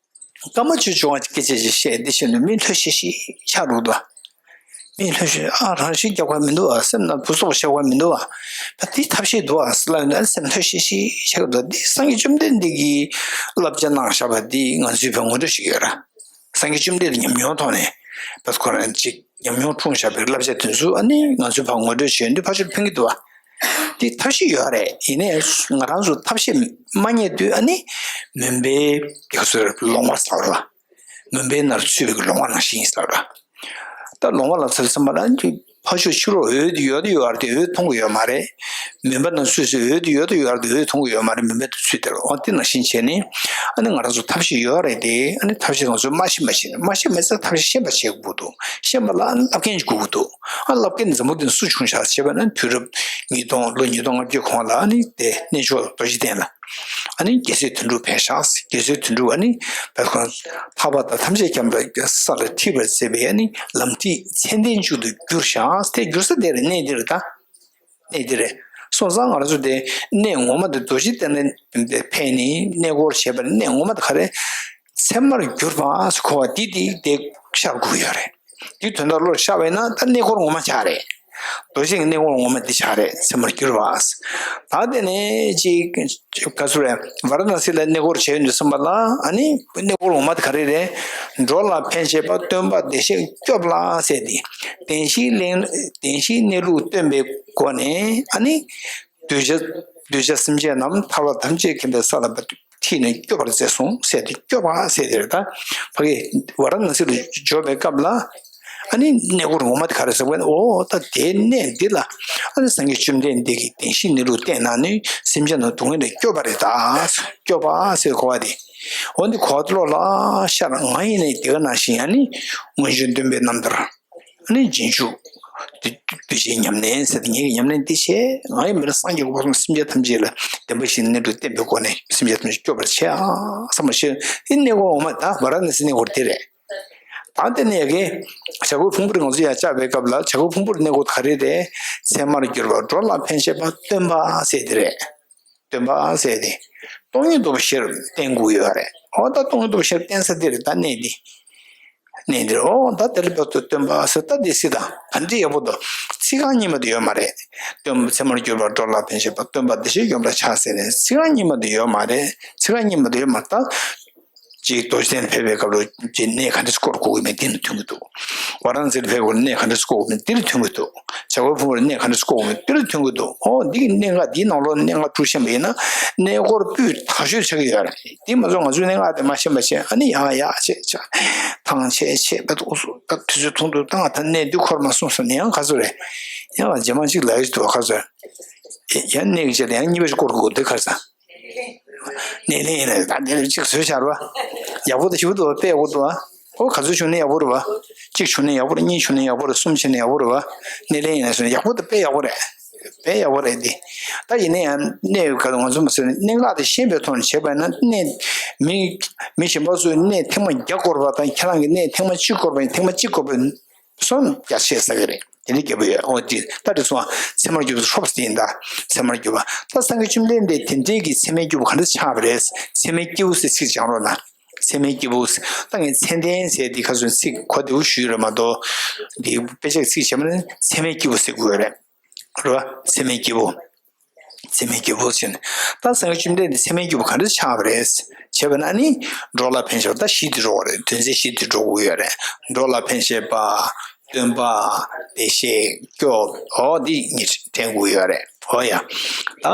སྐར་མ་བཅུ་བཅོ་ལྔ་སྐད་ཆ་ཅིག་བཤད། འདི་བཤད་ནས་མི་ལྷོད་ཤིག་ཤིག་ཆགས་འགྲོ་འདུག་མི་ལྷོད་ཤིག་ཨ་རང་ཤི་རྒྱག་དགོས་མི་འདུག་ཨ། སེམས་ནང་སྡུག་སོགས་བཤད་དགོས་མི་འདུག་ཨ། ད་འདི་ཐབས་ཤེས་འདུག་ཨ་ཟེར་ལབ་ཡོང་དུས་ཨ་སེམས་ལྷོད་ཤིག་ཤིག་ཆགས་འདུག་འདི་སངས་རྒྱས་བཅོམ་ལྡན་འདས་ཀྱིས་བསླབ་བྱ་གནང་བཞག་པ་འདི་ང་ཚོའི་བོད་ངོ་སྤྲོད་བྱེད་ཀྱི་ཡོད་ར། སངས་རྒྱས་བཅོམ་ལྡན་འདས་ཉམས་མྱོང་ཐོག་ནས་བས་ཁོ་རང་ཅིག་ཉམས་མྱོང་འཁྲུངས་བཞག་པའི་བསླབ་བྱ་དེ་ཚོ་ཨ་ནི་ང་ཚོའི་བར་ངོ་སྤྲོད་བྱེད་ཡོང་དུས་ཕལ་ཆེར་ཕན་གྱི་འདུག་ཨ། འདི་ཐབས་ཤེས་ཡོད་རེད། ཡིན་ནའི་ང་རང་ཚོ་ཐབས་ཤེས་མ་རྙེད་དུས་ཨ་ནི་མུན་པའི་ཡ་སོ་ལོང་བ་ཟེར་བ། མུན་པའི་ནང་ཚུད་པའི་ལོང་བ་ནང་བཞིན་ཟེར་བ། ད་ལོང་བ་ལ་ཚུད་ཙམ་པ་ལ་ཕར་ཕྱོགས་ཕྱི་ལོགས་འོད་ཡོད་དུ་ཡོད་དུ་ཡོད་རེད་དེ་འོད་མཐོང་གི་ཡོད་མ་རེད། མུན་པ་ནང་ཚུད་ཚུད་འོད་དུ་ཡོད་དུ་ཡོད་རེད་དེ་འོད་མཐོང་གི་ཡོད་མ་རེད། མུན་པའི་དུ་ཚུད་དེ་རེད། འོ་དེ་ནང་བཞིན་བྱས་ནས་ཨ་ནི་ང་རང་ཚོ་ཐབས་ཤེས་ཡོད་རེད་དེ་ཨ་ནི་ཐབས་ཤེས་ང་ཚོ་མ་ཤེས་པ་བྱས་ནས་མ་ཤེས་མེད་ཙང་ཐབས་ཤེས་ཤེས་པ་བྱེད་དགོས་འདུག་ཤེས་པ་ལ་ཨ་ནི་བསླབ་མཁན་ཞིག་དགོས་ཀྱི་འདུག་ཨ་བསླབ་མཁན་འཛམ་བུ་གླིང་སུ་བྱུང་ཤག་བྱས་པ་ན་དུས་རབས་ཉིས་སྟོང་ལོ་ཉིས་སྟོང་ལྔ་བརྒྱ་གོང་ལ་ཨ་ནི་དེ་གནས་མཆོག་རྡོ་རྗེ་གདན་ལ་ཨ་ནི་རྒྱལ་སྲས་དོན་གྲུབ་ཕེབས་ཤག་རྒྱལ་སྲས་དོན་གྲུབ་ཨ་ནི་བས་ཁོང་ཐར་པ་དང་ཐམས་ཅད་མཁྱེན་པའི་ས་ལ་ཁྲིད་པར་མཛད་པའི་ཨ་ནི་ལམ་ཁྲིད་ཚད་ལྡན་ཅིག་ཏུ་གྱུར་ཤག་དེ་གྱུར་ས་དེ་རེད། གནས་འདི་རེད་ད། གནས་འདི་རེད། སོང་ཙང་ང་རང་ཚོ་དེ་གནས་ངོ་མ་དེ་རྡོ་རྗེ་གདན་ལ་ཕེབས་ནས་གནས་སྐོར་བྱས་པ་ནས་གནས་ངོ་མ་དེ་ག་རེ། ཚད་མར་གྱུར་པ་ཟེར་གོ་བ་འདི་འདི་དེ་ཤར་དགོས་ཀྱི་ཡོད་རེད། འདི་དོན་དག་བློར་ཤར་བས་ན་ད་གནས་སྐོར་ངོ་མ་ཆགས་རེད། རྡོ་རྗེ་གི་གནས་སྐོར་ངོ་མ་འདི་ཆགས་རེད། ཚད་མར་གྱུར་པ། ད་དེ་ནས་ཅིག་ག་ཚོད་རེད། ཝཱ་ར་ཎ་སི་ལ་གནས་སྐོར་བྱས་ཡོང་དུས་ཙམ་པ་ལ་ཨ་ནི་གནས་སྐོར་ངོ་མ་དེ་ག་རེ་རེད། འགྲོ་ལ་ཕན་བྱེད་པ་སྟོན་པ་བདེ་གཤེགས་སྐྱོབ་ལ་ཟེར་ཏེ། བདེན་བཞིའི་གནས་བདེན་བཞིའི་གནས་ལུགས་སྟོན་པའི་སྒོ་ནས་ཨ་ནི་གདུལ་བྱ་ གདུལ་བྱ་སེམས་ཅན་རྣམས་ཐར་པ་ཐམས་ཅད་མཁྱེན་པའི་ས་ལ་ཁྲིད་ནས་སྐྱོབ་པར་མཛད་སོང་ཟེར་ཏེ། སྐྱོབ་པ་ཟེར་དེ་རེད། ད་ཕ་གི་ཝཱ་ར་ཎ་སི་ལ་འབྱོར་བའི་སྐབས་ལ། ཨ་ནི་གནས་སྐོར་ངོ་མ་དེ་ག་རེ་ཟེར་བ་ཡིན་ན། འོ་ད་དེའི་གནས་འདི་ལ་ཨ་ནི་སངས་རྒྱས་བཅོམ་ལྡན་འདས་ཀྱིས་བདེན་བཞིའི་གནས་ལུགས་བསྟན་གནང་ནས་སེམས་ཅན་རྣམས་སྡུག་བསྔལ་ལས་སྐྱོབ་པ་རེད། ད་སྐྱོབ་པ་ཟེར་གོ་བ་དེ། འོ་འདི་གོ་བ་བློ་ལ་ཤར། ང་ཡིན་ནའི་དེ་ག་ནང་བཞིན། ཨ་ནི་སྔོན་བྱོན་སྟོན་པའི་རྣམ་ཐར། ཨ་ནི་རྗེས་འཇུག་གདུལ་བྱའི་ཉམས་ལེན་ཟེར་ཏེ། ངེད་ཀྱི་ཉམས་ལེན་འདི་བྱས། ང་ཡིན་པ་ན་སངས་རྒྱས་ཀྱི་གོ་འཕང་སེམས་ཅན་ཐམས་ཅད་ལ་བདེན་པ་བཞིའི་གནས་ལུགས་བསྟན་པའི་སྒོ་ནས་སེམས་ཅན་ཐམས་ཅད་སྐྱོབ་པར་བྱེད་ཨ་བསམ་པ་ཞིག། དེ་གནས་སྐོར་ངོ་མ་ད་ཝཱ་ར་ཎ་སི་གནས་སྐོར་དེ་རེད། ད་དེ་ནས་ཡ་གི་བྱ་རྒོད་ཕུང་པོ་རི་ང་ཚོ་ཡར་བཅར་བའི་སྐབས་ལ། བྱ་རྒོད་ཕུང་པོ་རི་གནས་སྐོར་ག་རེ་རེད། ཚད་མར་གྱུར་པ་འགྲོ་ལ་ཕན་བཞེད་པ་སྟོན་པ་ཟེར་དེ་རེད། སྟོན་པ་ཟེར་དེ་སྟོང་ཉིད་རྟོགས་པའི་ཤེས་རབ་བསྟན་དགོས་ཡོད་རེད། འོ་ད་སྟོང་ཉིད་རྟོགས་པའི་ཤེས་རབ་བསྟན་ས་དེ་རེད། ད་གནས་འདི། གནས་འདིར། འོ་ད་དེ་ལ་བབ་སྟེ་སྟོན་པ་ཟེར། ད་འདི་སྲིད་དང་ག་འདྲ་ཡག་པོ་འདུག། ཚིག་རྐང་གཉིས་མ་གཏོགས་ཡོད་མ་རེད། སྟོན་པ། ཚད་མར་གྱུར་པ་འགྲོ་ལ་ཕན་བཞེད་པ་སྟོན་པ། བདེ་གཤེགས་མགོན་པོ་ལ་ཕྱག་འཚལ་ནས། ཚིག་རྐང་གཉིས་མ་གཏོགས་ཡོད་མ་རེད། ཚིག་རྐང་གཉིས་མ་གཏོགས་ཡོད་མ་རེད། ད་ཅིག་རྡོ་རྗེ་གདན་ཕེབས་པའི་སྐབས་ལ་ཅིག་གནས་ག་འདྲ་སྐོར་དགོས་ཀྱི་མེད། འདི་ནས་ཐོན་གྱི་འདུག། ཝཱ་ར་ཎ་སིར་ཕེབས་སྐབས་ལ་གནས་ག་འདྲ་སྐོར་དགོས་མེད། འདིར་ཐོན་གྱི་འདུག། བྱ་རྒོད་ཕུང་པོར་གནས་ག་འདྲ་སྐོར་དགོས་མེད། འདིར་ཐོན་གྱི་འདུག། ཨོ་འདི་གི་གནད་འགག་འདིའི་ནང་ལོགས་གནད་འགག་དྲུག་ཤེས་པ་ཡིན་ན། གནས་སྐོར་སྤུས་དག་ཤོས་ཆགས་ཀྱི་ཡོད་རེད། དེ་མ་ཚད་ང་ཚོས་གནད་འགག་དེ་མ་ཤེས་པ་བྱས། ཨ་ནི་ཡང་ཡག་བྱས་བྱས་ཐང་ཆད་ཆད་པ་འདུག། ད་དུས་ཚོད་ཐུང་དུ་བཏང་། ད་གནས་འདི་འཁོར་མ་སོང་ཟེར་ནས་ཡང་ག་ཚོད་རེད། ཡང་རྗེས་མ་གཅིག་ལ་ཡོད་འདུག་ག་ཚོད། ཡང་གནས་ཀྱི་ཆེད་དུ་ཡང་གཉིས་པ་ཞིག་སྐོར་དགོས་འདུག་ག་ཚོད། སྣེ་ལེན་ཡིན་ན་ད་དེ་ལ་གཅིག་བཟོས་བཞག་ར་བ། ཡག་པོ་དང་ཞིབ་པོ་འདུག་བ། དཔེ་ཡག་པོ་འདུག་བ། ཨོ་ག་ཚོད་བྱུང་ན་ཡག་པོ་རེད་བ། གཅིག་བྱུང་ན་ཡག་པོ་རེད། གཉིས་བྱུང་ན་ཡག་པོ་རེད། གསུམ་བྱུང་ན་ཡག་པོ་རེད་བ། སྣེ་ལེན་ཡིན་ན་བཟོས་ན་ཡག་པོ་དང་དཔེ་ཡག་པོ་རེད། དཔེ་ཡག་པོ་རེད་དེ། ད་ཡིན་ན་ཡང་གནས་ཡོད་ག་ང་ཚོ་མ་ཟེར་ན་གནད་འགག་དེ་ཤེས་པའི་ཐོག་ནས་བྱས་པ་ཡིན་ན། གནས་མི་མི་གཞན་པ་ཚོས་གནས་ཐེངས་མ་བརྒྱ་བསྐོར་བ་དང་། ཁྱེད་རང་གིས་གནས་ཐེངས་མ་གཅིག་བསྐོར་བ་ཡིན། ཐེངས་མ་གཅིག་བསྐོར་བ་ཡིན། སོང་རྒྱ་ཆེ་ས་གི་རེད། དེ་ནི་རྒྱལ་པོ་ཡོད། ཨོ་དེ་ད་དེ་སོང་ཚད་མར་གྱུར་པ་ཧྲོབ་སྟེ་ཡིན། ད་ཚད་མར་གྱུར་པ། ད་སངས་རྒྱས་བཅོམ་ལྡན་འདས་དེ་འདྲའི་གི་ཚད་མའི་སྐྱེས་བུ་ག་འདྲ་ཆགས་པ་རེད། ཚད་མའི་སྐྱེས་བུ་ཟེར་ཚིག་སྦྱང་རོགས་གནང་། ཚད་མའི་སྐྱེས་བུ། ད་ངས་ཚད་ལྡན་ཟེར་དེ་ཁ་སོན་ཚིག་གོ་བདེ་བོ་ཞུས་རེད་མ་གཏོགས། འདི་དཔེ་ཆ་ཚིག་བྱས་པ་ནི་ཚད་མའི་སྐྱེས་བུ་ཟེར་དགོས་རེད། རེད་བ། ཚད་མའི་སྐྱེས་བུ། ཚད་མའི་སྐྱེས་བུ་ཟེར་ནས། ད་སངས་རྒྱས་བཅོམ་ལྡན་འདས་ཚད་མའི་སྐྱེས་བུ་ག་འདྲ་ཆགས་པ་རེད་བྱས་པ་ན། ཨ་ནི་འགྲོ་ལ་ཕན་བཞེད་པ། ད་བཞི་དེ་འགྲོ་བ་རེད། དོན་ཚན་བཞི་དེ་འགྲོ་དགོས་ཡོད་རེད། འགྲོ་ལ་ཕན་བཞེད་པ། སྟོན་པ། བདེ་གཤེགས། སྐྱོབ། ཨོ་འདི་གཉིས་དྲན་དགོས་ཡོད་རེད། ཨོ་ཡ། ད་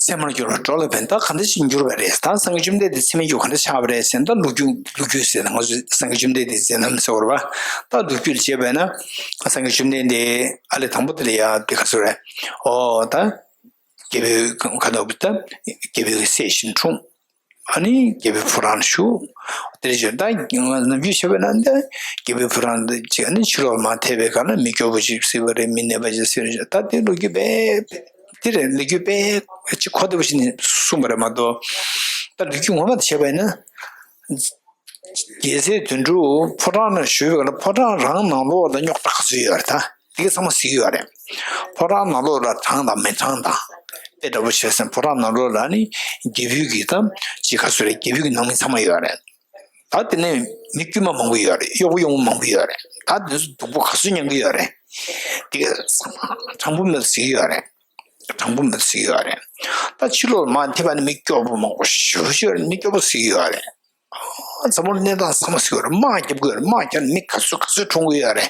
ཚད་མར་གྱུར་པ་འགྲོ་ལ་ཕན། ད་ག་འདྲ་ཞིག་འགྱུར་བ་རེད། ད་སངས་རྒྱས་བཅོམ་ལྡན་འདས་ཚད་མའི་སྐྱེས་བུ་ག་འདྲ་ཆགས་པ་རེད་ཟེར་ན། ད་ལོ་རྒྱུས་ལོ་རྒྱུས་ཟེར་ན་ང་ཚོས་སངས་རྒྱས་བཅོམ་ལྡན་འདས་མཛད་རྣམ་ཟེར་བ་རེད་བ། ད་ལོ་རྒྱུས་ལ་བྱས་པས་ན། སངས་རྒྱས་བཅོམ་ལྡན་འདས་ཨ་ལས་དང་པོ་དེ་ལ་ཡ་དེ་ག་ཚོད་རེད། ཨོ་ད་རྒྱལ་པོའི་ག་ད་རྒྱལ་པོའི་སྲས་ཤིང་འཁྲུངས། ཨ་ནི་རྒྱལ་པོའི་ཕོ་བྲང་བཞུགས། དེ་རེད་ཅེས། ད་ནམ་རྒྱུན་བྱས་པས་ན་འདི་རྒྱལ་པོའི་ཕོ་བྲང་དུ་ཅིག་ཨ་ནི་ཕྱི་ལོགས་མར་ཐད་པའི་སྒང་ལ་མི་སྐྱོ་པོ་ཞིག་གཟིགས་པ་རེད། མི་ནད་པ་ཞིག་གཟིགས་པ་རེད། ད་དེ་ལོ་རྒྱུས་དཔེ་དེ་རེད། ལོ་རྒྱུས་དཔེ་ཅིག་གོ་བདེ་པོ་ཞིག་ནས་གསུངས་པ་རེད་མ་གཏོགས། ད་ལོ་རྒྱུས་ངོ་མ་དེ་བྱས་པས་ན། རྒྱལ་སྲས་དོན་གྲུབ་ཕོ་བྲང་ནང་བཞུགས་པའི་སྐབས་ལ་ཕོ་བྲང་རང་ནང་ལོགས་ལ་རྙོག་དྲ་ག་ཚོད་ཡོད་རེད། ད་དེ་ག་ཚང་མ་གཟིགས་ཡོད་རེད། ཕོ་བྲང་ནང་ལོགས་ལ་དྲང་དང་མི་དྲང་དང་། དཔེ་འདྲ་པོ་བྱས་ཙང་ཕོ་བྲང་ནང་ལོགས་ལ་ནི་རྒྱལ་པོའི་གི་ད་ཅིག་ག་ཚོད་རེད། རྒྱལ་པོའི་གི་ནང་མི་ཚང་མ་ཡོད་རེད། ད་དེ་ནས་མི་དཀྱུས་མ་མང་པོ་ཡོད་རེད། གཡོག་པོ་གཡོག་མོ་མང་པོ་ཡོད་རེད། ད་དེ་ཚོ་སྡུག་པོ་ག་ཚོད་མྱང་གི་ཡོད་རེད། དེ་ག་ཚང་མ་དྲང་པོ་མེད་པ་གཟིགས་ཡོད་རེད། དྲང་པོ་མེད་པ་གཟིགས་ཡོད་རེད། ད་ཕྱི་ལོགས་ལ་མར་ཐེབས་པ་ནི་མི་སྐྱོ་པོ་མང་པོ་ཞེ་པོ་ཅིག་ཡོད་རེད། མི་སྐྱོ་པོ་གཟིགས་ཡོད་རེད། འཛམ་བུ་གླིང་གནས་སྟངས་ཚང་མ་གཟིགས་ཡོད་རེད། དམག་རྒྱབ་ཀྱི་ཡོད་རེད། དམག་རྒྱབ་ནས་མི་ག་ཚོད་ག་ཚོད་གྲོངས་ཀྱི་ཡོད་རེད།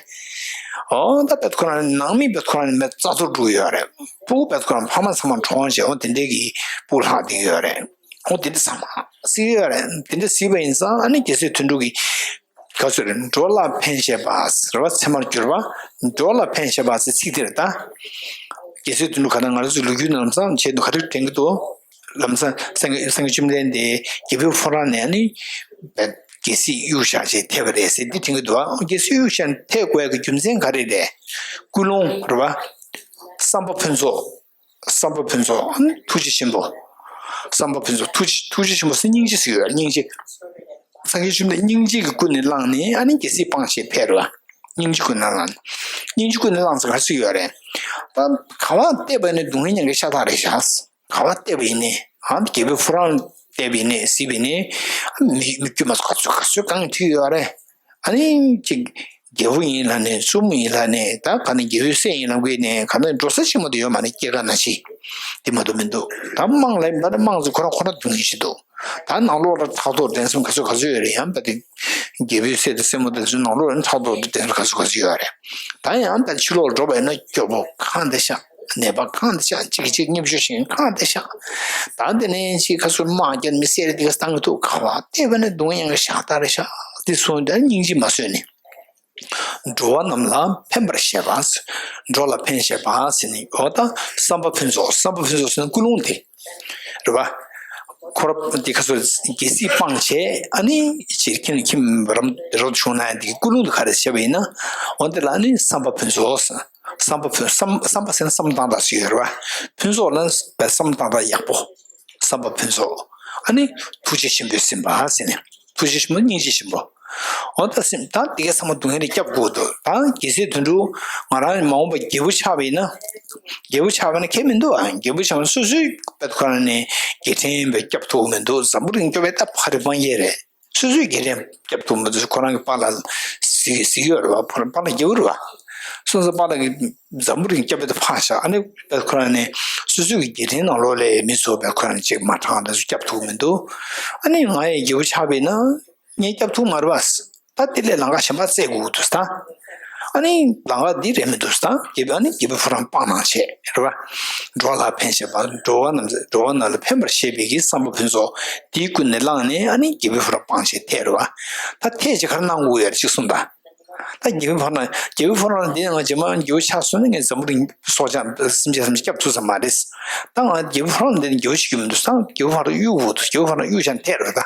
ཨོ་ད་བེད་ཁོ་རང་ནང་མི་བེད་ཁོ་རང་ནས་མི་རྩ་གཏོར་འགྲོ་གི་ཡོད་རེད། ཕྲུ་གུ་བེད་ཁོ་རང་ཕ་མ་ཚང་མ་གྲོངས་བྱས། ཨོ་དེ་འདྲའི་གི་སྤུ་ལྷག་བསྡད་ཀྱི་ཡོད་རེད། ཨོ་དེ་འདྲ་ཚང་མ་གཟིགས་ཡོད་རེད། དེ་འདྲ་གཟིགས་པ་ཡིན་ཙང་ཨ་ནི་རྒྱལ་སྲས་དོན་གྲུབ་ཀྱིས་ག་ཚོད་རེད། འགྲོ་ལ་ཕན་བཞེད་པ་ཟེར་བ། ཚད་མར་གྱུར་པ། འགྲོ་ལ་ཕན་བཞེད་པ་ཟེར་ཚིག་དེ་རེད་ད། རྒྱལ་སྲས་དོན་གྲུབ་ག་ད་ང་རང་ཚོའི་ལོ་རྒྱུས་ནང་ལམ་སང་བྱས་འདུག། ག་རེ་དྲན་གྱི་འདུག། ལམ་སང་སངས་རྒྱས་སངས་རྒྱས་བཅོམ་ལྡན་འདས་རྒྱལ་པོའི་ཕོ་བྲང་ནས་ནི་རྒྱལ་སྲིད་གཡུག་བཞག་བྱས་ཐེབས་པ་རེད་ཟེར་འདི་དྲན་གྱི་འདུག། ཨ་རྒྱལ་སྲིད་གཡུག་བཞག་ཐེབས་དགོས་ཀྱི་རྒྱུ་མཚན་ག་རེ་རེད། ཀུན་སློང་རེད་བ། བསམ་པ་ཕུན་ཚོགས། བསམ་པ་ཕུན་ཚོགས། ཨ་ནི་ཐུགས་རྗེ་ཆེན་པོ། བསམ་པ་ཕུན་ཚོགས། ཐུགས་རྗེ་ཐུགས་རྗེ་ཆེན་པོ་ཟེར་སྙིང་རྗེ་ཟེར་ཡོད་རེད། སྙིང་རྗེ། སངས་རྒྱས་བཅོམ་ལྡན་སྙིང་རྗེ་གི་ཀུན་ནས་བསླངས་ནས་ཨ་ནི་རྒྱལ་སྲིད་སྤངས་བྱས་ཕེབས་རེད་བ། སྙིང་རྗེ་ཀུན་ནས་བསླངས། སྙིང་རྗེ་ཀུན་ནས་བསླངས་ཟེར་ག་ཟེར་ཡོད་རེད། ད་ག་བ་བལྟས་པ་ནི་སྡུག་བསྔལ་མྱང་གི་ཤ་སྟག་རེད་ཤག། ག་བ་བལྟས་པ་ཡིན་ནའི། ཨ་རྒྱལ་པོའི་ཕོ་བྲང་བལྟས་པ་ཡིན་ནའི་གཟིགས་པ་ཡིན་ནའི། མི་མི་དཀྱུས་མ་ཚོ་ག་ཚོད་ག་ཚོད་གང་ཐུག་ཡོད་རེད། ཨ་ནི་ཅིག་རྒྱལ་པོ་ཡིན་ལབ་ནས་བཙུན་མོ་ཡིན་ལབ་ནས། ད་ག་ནས་རྒྱལ་པོའི་སྲས་ཡིན་ལབ་དགོས་ནས་ག་ནས་འགྲོ་ས་ཆེན་མོ་དེ་ཡོད་མ་རེད། སྐྱེས་སྐར་ན་ཆེ་དེ་མ་གཏོགས་མི་འདུག། ད་དམངས་ལ་ཡིན་པ་ན་དམངས་ཚོ་ཁོ་རང་ཁོ་རང་སྡུག་བསྔལ་ཞིག་འདུག། ད་ནང་ལོགས་ལ་ཕྲག་དོག་འགྲན་སེམས་ག་ཚོད་ག་ཚོད་ཡོད་རེད། ཡང་ད་དེ་རྒྱལ་པོའི་སྲས་དང་སྲས་མོ་དེ་ཚོའི་ནང་ལོགས་ལ་ཕྲག་དོག་འགྲན་སེམས་ག་ཚོད་ག་ཚོད་ཡོད་རེད། ད་ཡང་ད་ཕྱི་ལོགས་འགྲོ་བ་ཡིན་ན་སྐྱོ་པོ་གང་དེ་ཤ་ ནད་པ་གང་དེ་ཤ་གཅིག་གིས་གཅིག་མཉེས་སྤྱོད་བྱེད་མཁན་གང་དེ་ཤ། ད་དེ་ནས་ཅིག་ཁ་སུ་དམག་རྒྱག་མི་སེར་དེ་ག་སྟངས་ཀྱི་ཐུག་ག་བ་དེ་བས་ན་སྡུག་བསྔལ་ཡང་ཤ་སྟག་རེད་ཤ། དེ་སོང་དེ་སྙིང་རྗེ་མ་བཟོད་ནས། འགྲོ་བ་རྣམས་ལ་ཕན་པར་བྱེད་པ། འགྲོ་ལ་ཕན་བྱེད་པ་ཟེར་ནས་འོ་ད་བསམ་པ་ཕུན་ཚོགས། བསམ་པ་ཕུན་ཚོགས་ཟེར་ན་ཀུན་སློང་དེ་རེད་བ། ཁོ་ར་དེ་ཁ་སོ་རྒྱལ་སྲིད་སྤངས་བྱས་ཨ་ནི་ཅིག་ཁྱིམ་ཁྱིམ་རམ་རོ་བྱུང་ན་དེ་ཀུན་སློང་དུ་ག་རེ་བྱས་པ་ཡིན་ན། འོ་དེ་ལ་ཨ་ནི་བསམ་པ་ཕུན་ཚོགས། བསམ་པ་ཕུན་བསམ་བསམ་པ་ཟེར་ན་བསམ་སྟངས་དག་ཞིག་ཡོད་རེད་བ། ཕུན་ཚོགས་ལ་བསམ་སྟངས་དག་ཡག་པོ། བསམ་པ་ཕུན་ཚོགས། ཨ་ནི་ཐུགས་རྗེ་ཆེན་པོས་ཟིན་པ་ཟེར་ནས། ཐུགས་རྗེ་ཆེན་པོ་སྙིང་རྗེ་ཆེན་པོ། འོ་ད་སེམས་ད་དེ་གའི་ཚང་མ་སྡུག་བསྔལ་ལས་སྐྱབས་དགོས་འདུག་ད་རྒྱལ་སྲིད་དོན་གྲུབ་ང་རང་མ་འོངས་པ་རྒྱལ་པོ་ཆགས་པ་ཡིན་ན། རྒྱལ་པོ་ཆགས་པ་ན་ཁྱད་མི་འདུག་ཨ། རྒྱལ་པོ་ཆགས་ན་སོ་སོའི་དཔེ་ཁོ་རང་ནས་རྒྱལ་ཕྲན་པའི་སྐྱབས་ཐུབ་མི་འདུག་འཛམ་བུ་གླིང་སྐྱོབ་པའི་ད་ཕ་རི་པང་ཡེ་རེད། སོ་སོའི་རྒྱལ་ཕྲན་སྐྱབས་ཐུབ་མི་འདུག་ཁོ་རང་གི་པཱ་ལགས་གཟིགས་གཟིགས་ཡོད་རེད་བ། ཁོ་རང་པཱ་ལགས་རྒྱལ་པོ་རེད་བ། སོང་ཙང་པཱ་ལགས་ཀྱིས་འཛམ་བུ་གླིང་སྐྱོབ་པའི་ད་ཕ་ཤ་ཨ་ནི་དཔེ་ཁོ་རང་ནས་སོ་སོའི་གི་རྒྱལ་ཕྲན་ནང་ལོགས་ལས་མི་ཚོ་དཔེ་ཁོ་རང་ཅིག་མ་དྲང་དེ་ཚོ་སྐྱབས་ཐུབ་མི་འདུག་ཨ་ནི་ང་ཡི་རྒྱལ་པོ་ཆགས་པ་ཡིན་ན། ངས་སྐྱབས་ཐུབ་མ་རེད་བ། ད་དེ་ལས་ལམ་ཁ་གཞན་པ་བཙལ་དགོས་འདུག་ད། ཨ་ནི་ལམ་ཁ་འདི་རེད་མི་འདུག་ད། རྒྱལ་པོ་ཨ་ནི་རྒྱལ་པོ་ཁོ་རང་སྤང་གནང་བྱས་རེད་བ། འགྲོ་ལ་ཕན་བྱེད་པ། འགྲོ་བ་རྣམས་འགྲོ་བ་རྣམས་ལ་ཕན་པར་བྱེད་པའི་གི་བསམ་པ་ཕུན་ཚོགས་དེའི་ཀུན་ནས་བསླངས་ནས་ཨ་ནི་རྒྱལ་པོ་ཁོ་རང་སྤང་བྱས་ཐད་རེད་བ། ད་ཐད་ཅིག་ག་རེ་གནང་དགོས་ཡོད་རེད་ཅིག་གསུངས་ད། ད་རྒྱལ་པོ་ཁོ་རང་རྒྱལ་པོ་ཁོ་རང་འདི་ང་རྗེས་མ་རྒྱལ་པོ་ཆགས་སོང་ན་ངས་འཛམ་བུ་གླིང་སྲོག་ཆགས་སེམས་ཅན་ཐམས་ཅད་སྐྱབས་ཐུབ་ས་མ་རེད། ད་ང་རྒྱལ་པོ་ཁོ་རང་འདི་ནས་རྒྱལ་པོ་ཞིག་གི་མི་འདུག་ད་རྒྱལ་པོ་ཁོ་རང་གཡུག་དགོས་འདུག་རྒྱལ་པོ་ཁོ་རང་གཡུག་བྱས་ཐད་རེད་ད།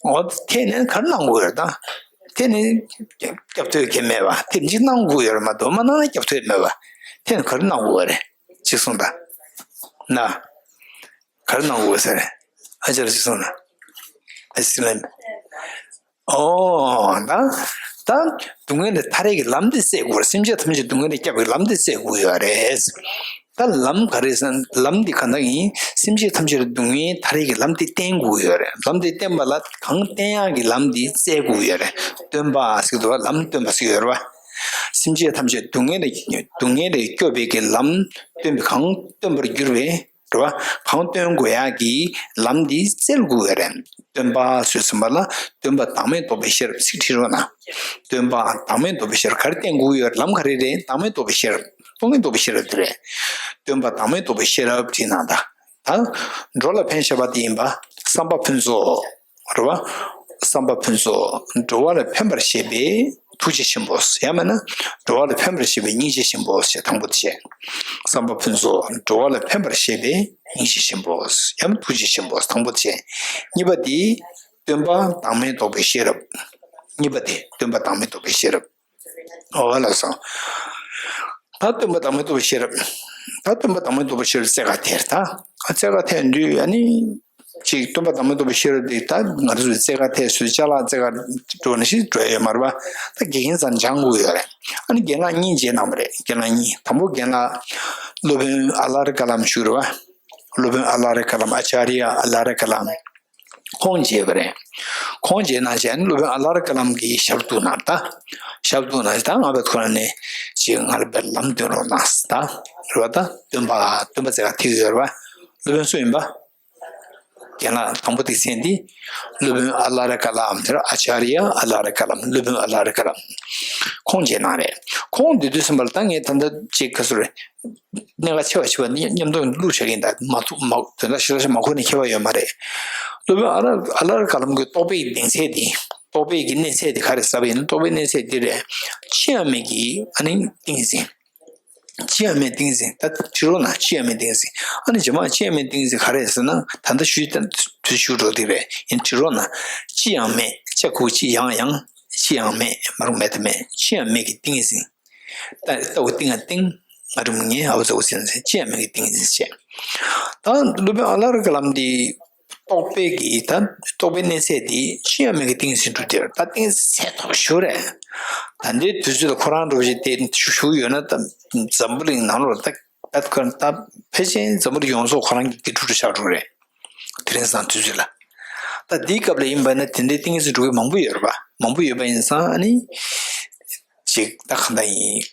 འོ་དེ་ནས་ག་རེ་གནང་དགོས་ཡོད་ད། དེ་ནས་སྐྱབས་ཐོབ་མཁན་མེད་པ་དེ་གཅིག་གནང་དགོས་ཡོད་རེད་མ་གཏོགས་མ་གནང་ན་སྐྱབས་ཐོབ་མེད་པ། དེ་ནས་ག་རེ་གནང་དགོས་རེད་གཅིག་གསུངས་དང་། ན། ག་རེ་གནང་དགོས་ཟེར་རེད། ཨ་ཅག་གཅིག་གསུངས་ན། ཨ་ཅག་ལན། ཨོ། ད། ད། སྡུག་བསྔལ་ལས་ཐར་ཡས་ཀྱི་ལམ་འདི་བཙལ་དགོས་རེད། སེམས་ཅན་ཐམས་ཅད་སྡུག་བསྔལ་ལས་སྐྱབས་པའི་ལམ་འདི་བཙལ་དགོས་ཡོད་རེད། ད་ལམ་ག་རེ་ཟེར་ན་ལམ་འདི་གང་དག་ཡིན། སེམས་ཅན་ཐམས་ཅད་ལ་སྡུག་བསྔལ་ཐར་ཡས་ཀྱི་ལམ་འདི་བསྟན་དགོས་ཡོད་རེད། ལམ་འདི་བསྟན་པ་ལ་གང་བསྟན་ཡག་གི་ལམ་འདི་བཙལ་དགོས་ཡོད་རེད། སྟོན་པ་ཟེར་གྱི་འདུག་བ། ལམ་སྟོན་པ་ཟེར་གྱི་ཡོད་རེད་བ། སེམས་ཅན་ཐམས་ཅད་སྡུག་བསྔལ་ལས་སྡུག་བསྔལ་ལས་སྐྱོབ་པའི་གི་ལམ་སྟོན་པའི་གང་སྟོན་པར་གྱུར་པའི་རེད་བ། གང་སྟོན་དགོས་ཡག་གི་ལམ་འདི་བཙལ་དགོས་ཡོད་རེད། སྟོན་པ་ཟེར་ཙམ་པ་ལ་སྟོན་པ་བདག་མེད་རྟོགས་པའི་ཤེས་རབ་ཅིག་བྲིས་རོགས་གནང་། སྟོན་པ་བདག་མེད་རྟོགས་པའི་ཤེས་རབ་ག་རེ་བསྟན་དགོས་ཡོད་རེད། ལམ་ག་རེ་རེད། བདག་མེད་རྟོགས་པའི་ཤེས་རབ་རྟོགས་མེད་རྟོགས་པའི་ཤེས་རབ་དེ་རེད། སྟོན་པ་བདག་མེད་རྟོགས་པའི་ཤེས་རབ་བྲིས་གནང་དང་། ད་འགྲོ་ལ་ཕན་བྱེད་པ་དེ་ཡིན་པ། བསམ་པ་ཕུན་ཚོགས། རེད་བ། བསམ་པ་ཕུན་ཚོགས། འགྲོ་བ་ལ་ཕན་པར་བྱེད་པའི་ཐུགས་རྗེ་ཆེན་པོ། ཡང་མིན་ན་འགྲོ་བ་ལ་ཕན་པར་བྱེད་པའི་སྙིང་རྗེ་ཆེན་པོ་ཞེས་དང་པོ་དེ་བྱས། བསམ་པ་ཕུན་ཚོགས། འགྲོ་བ་ལ་ཕན་པར་བྱེད་པའི་སྙིང་རྗེ་ཆེན་པོ། ཡང་ཐུགས་རྗེ་ཆེན་པོ་དང་པོ་དེ་བྱས། གཉིས་པ་དེ་སྟོན་པ་བདག་མེད་རྟོགས་པའི་ཤེས་རབ། གཉིས་པ་དེ་སྟོན་པ་བདག་མེད་རྟོགས་པའི་ཤེས་རབ། འོ་ལགས་སོ། ད་སྟོན་པ་བདག་མེད་རྟོགས་པའི་ཤེས་རབ། ད་སྟོན་པ་བདག་མེད་རྟོགས་པའི་ཤེས་རབ་རྩེ་ག་ཐལ་ད། ཨ་རྩེ་ག་ཐལ་དུས་ཨ་ནི། ཅིག་སྟོན་པ་བདག་མེད་རྟོགས་པའི་ཤེས་རབ་དེ་ད་ང་ཚོའི་རྩེ་ག་ཐལ་སོས་ཅ་ལག་རྩེ་ག་འགྲོ་ནི་ཞིག་འགྲོ་ཡ་ཡོད་མ་རེད་པ། ད་དགེ་རྒན་ཚང་སྦྱང་དགོས་ཡོད་རེད། ཨ་ནི་རྒན་ལགས་གཉིས་མཇལ་གནང་བ་རེད། རྒན་ལགས་གཉིས། དང་པོ་རྒན་ལགས་སློབ་དཔོན་ཨ་ལ་རི་ཀ་ལམ་ཞུ་རེད་བ། སློབ་དཔོན་ཨ་ལ་རི་ཀ་ལམ། ཨ་ཅཱརྱ་ཨ་ལ་རི་ཀ་ལམ། ཁོང་མཇལ་བ་རེད། ཁོང་མཇལ་གནང་བྱས་ནས་སློབ་དཔོན་ཨ་ལ་རི་ཀ་ལམ་གྱིས་ཞབས་བཏུགས་གནང་ད། ཞབས་བཏུགས་གནང་ད་ང་བས་ཁོ་རང་ནས་ཅིག་ང་ལ་བས་ལམ་སྟོན་རོགས་གནང་ད། རེད་བ། ད་སྟོན་པ་སྟོན་པ་རྩེ་ག་ཐལ་ཡོད་རེད་བ། སློབ་དཔོན་སུ་ཡིན་པ། རྒན་ལགས་དང་པོ་དེ་མཚན་འདི། སློབ་དཔོན་ཨ་ལ་རི་ཀ་ལམ་དེར་ཨ་ཅཱརྱ་ཨ་ལ་རི་ཀ་ལམ། སློབ་དཔོན་ཨ་ལ་རི་ཀ་ལམ། ཁོང་མཇལ་གནང་རེད། ཁོང་འདི་དུས་ཙམ་པ་ལ་ད་ངས་ད་ལྟ་ཅིག་ག་ཚོད་རེད། གནད་འགག་ཆེ་བ་ཞིག་བ་ནི་མཉམ་དུ་བླུགས་བྱ་གིན་ད་མ་ཐུག་མ་དོན་དག་ཞིག་ལ་ཞིག་མ་གོ་ནས་ཁྱད་པར་ཡོད་མ་རེད། སློབ་དཔོན་ཨ་ལ་ཨ་ལ་རི་ཀ་ལམ་གྱི་རྟོགས་པའི་གདེང་ཚད་འདི། རྟོགས་པའི་གི་གནས་ཚད་འདི་ག་རེ་ཟེར་བ་ཡིན་ན་རྟོགས་པའི་གནས་ཚད་འདི་རེད། ཅི་ཡང་མེད་ཀྱི་ཨ་ནི་ཏིང་འཛིན། ཅི་ཡང་མེད་ཏིང་འཛིན། ད་བྲིས་རོགས་གནང་། ཅི་ཡང་མེད་ཏིང་འཛིན། ཨ་ནི་རྗེས་མ་ཅི་ཡང་མེད་ཏིང་འཛིན་ག་རེ་ཟེར་ན་ད་ལྟ་ཞུས་ད་དུས་ཞུ་འགྲོ་འདི་རེད། ཡིན་བྲིས་རོགས་གནང་། ཅི་ཡང་མེད། ཅ་གི་གུ་ཅི་ཡང་ཡང་། ཅི་ཡང་མེད། མ་རུངས་མེད་དེ་མེད། ཅི་ཡང་མེད་ཀྱི་ཏིང་འཛིན། ད་ལྟ་བུ་ཏིང་ང་ཏིང་། ང་རུ་ངའི་ཨ་བ་ཙ་བུ་ཟེར་ན་ཅི་ཡང་མེད་ཀྱི་ཏིང་འཛིན་བྱས། ད་སློབ་དཔོན་ཨ་ལ་རི་ཀ་ལམ་འདི་རྟོགས་པའི་གི་ད་རྟོགས་པའི་གནས་ཚད་འདི་ཅི་ཡང་མེད་ཀྱི་ཏིང་འཛིན་གྲུབ་སྟེ་ད་ཏིང་འཛིན་ཚད་མཐོ་ཤོས་རེད། ད་འདིའི་དུས་ཚོད་ལ་ཁོ་རང་འདྲ་བོ་ཞིག་དེ་བཞུགས་ཡོད་ན་ད་འཛམ་བུ་གླིང་ནང་ལོགས་ད་ད་ཁོ་རང་ད་ཕལ་ཆེར་འཛམ་བུ་གླིང་ཡོངས་རྫོགས་ཁོ་རང་གི་དགེ་ཕྲུག་རུ་ཆགས་འགྲོ་རེད། དེ་རིང་སང་དུས་ཚོད་ལ། ད་འདིའི་སྐབས་ལ་ཡིན་པ་ན་དེ་འདྲའི་ཏིང་འཛིན་གྲུབ་མཁན་མང་པོ་ཡོད་རེད་པ། མང་པོ་ཡོད་པ་ཡིན་ཙང་ཨ་ནི། ཅིག་ད་གང་ལྟར་ཡིན།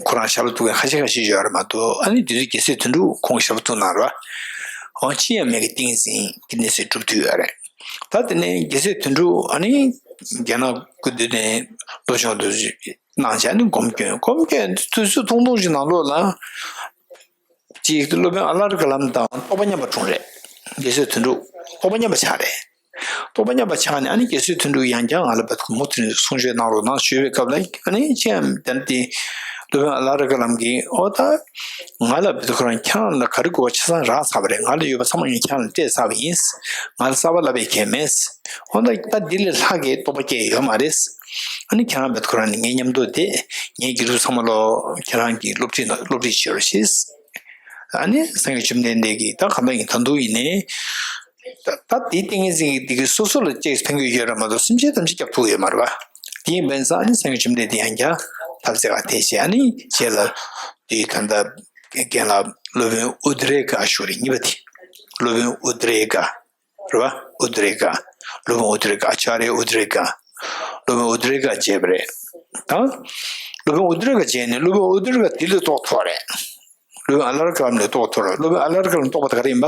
ཁོ་རང་ཞབས་ལ་གཏུགས་མཁན་ཁ་ཤས་ཁ་ཤས་ཡོད་རེད་མ་གཏོགས་ཨ་ནི་དེ་དུས་རྒྱལ་སྲས་དོན་གྲུབ་ཁོང་གི་ཞབས་ལ་གཏུགས་གནང་རེད་པ། འོ་ཅི་ཡང་མེད་ཀྱི་ཏིང་འཛིན་གྱི་གནས་ཚུལ་གྲུབ་ཐུབ་ཡོད་རེད། ད་དེ་ནས་རྒྱལ་སྲས་དོན་གྲུབ་ཨ་ནི་རྒྱ་ནག་སྐུ་མདུན་ནས་ལོ་ཆུང་དུ་གནང་བྱས་ནས་སྒོམ་སྐྱོན། སྒོམ་སྐྱོན་དུས་ཚོད་ཐུང་ཐུང་ཞིག་ནང་ལོགས་ལ་ གཅིག་སློབ་དཔོན་ཨ་ལ་རི་ཀ་ལམ་དང་རྟོགས་པ་མཉམ་པ་འཁྲུངས་རེད། རྒྱལ་སྲས་དོན་གྲུབ་རྟོགས་པ་མཉམ་པ་ཆགས་རེད། རྟོགས་པ་མཉམ་པ་ཆགས་ནས་ཨ་ནི་རྒྱལ་སྲས་དོན་གྲུབ་ཡང་བསྐྱར་ང་ལ་བད་ཁོ་མུ་མཐུད་ནས་གསུང་བཤད་གནང་རོགས་གནང་ཞུས་པའི་སྐབས་ལ་ཨ་ནི་ཅི་ཡང་དེ་ནི་དེ་སློབ་དཔོན་ཨ་ལ་རི་ཀ་ལམ་གྱིས་ཨོ་ད་ང་ལ་བད་ཁོ་རང་ཁྱེད་རང་ལ་ག་རེ་དགོས་པ་ཆ་ཚང་རག་ཚར་བ་རེད། ང་ལ་ཡོད་པ་ཚང་མ་ངས་ཁྱེད་རང་ལ་སྤྲད་ཚར་བ་ཡིན། ང་ལ་གསར་པ་བསླབ་པའི་གལ་མེད། འོ་ན་ད་འདི་ལས་ལྷག་གི་རྟོགས་པ་སྐྱེ་ཡོད་མ་རེད། ཨ་ནི་ཁྱེད་རང་བད་ཁོ་རང་ནི་ངའི་མཉམ་དུ་བསྡད། ངའི་དགེ་ཕྲུག་ཚང་མ་ལོ་ཁྱེད་རང་གི་སློབ་ཁྲིད་ན་སློབ་ཁྲིད་བྱེད་རོགས་ཞེས། ཨ་ནི་སངས་རྒྱས་བཅོམ་ལྡན་འདས་ཀྱིས་ད་གང་ལྟར་ཡིན་ད་དུང་ཡིན་ནའི། ད་ད་དེའི་ཏིང་ངེ་འཛིན་གྱི་འདི་གི་སོ་སོ་ལ་ཅིག་ཕན་གྱི་ཡོད་ར་མ་གཏོགས་སེམས་ཅན་ཐམས་ཅད་སྐྱོབ་ཐུབ་ཡོད་མ་རེད་བ། དེ་ཡིན་པས་ན་ཨ་ནི་སངས་རྒྱས་བཅོམ་ལྡན་འདས་ཡང་བསྐྱར་ཐབས་ཟད་པ་དེ་བྱས་ཨ་ནི་རྗེས་ལ་དེའི་ད་ལྟ་རྒན་ལགས་སློབ་དཔོན་ཨུ་ཏྲ་ག་ཞུ་རེད་གཉིས་པ་དེ། སློབ་དཔོན་ཨུ་ཏྲ་ག་རེད་བ། ཨུ་ཏྲ་ག་སློབ་དཔོན་ཨུ་ཏྲ་ག་ཨ་ཅཱརྱ་ཨུ་ཏྲ་ག་སློབ་དཔོན་ཨུ་ཏྲ་ག་མཇལ་བ་རེད། ད་སློབ་དཔོན་ཨུ་ཏྲ་ག་མཇལ་ནས་སློབ་དཔོན་ཨུ་ཏྲ་ག་དེ་ལས་རྟོགས་ཐུབ་པ་རེད། སློབ་དཔོན་ཨ་ལ་རི་ཀ་ལམ་ནས་རྟོགས་ཐུབ་རེད། སློབ་དཔོན་ཨ་ལ་རི་ཀ་ལམ་རྟོགས་པ་དེ་ག་རེ་ཡིན་པ།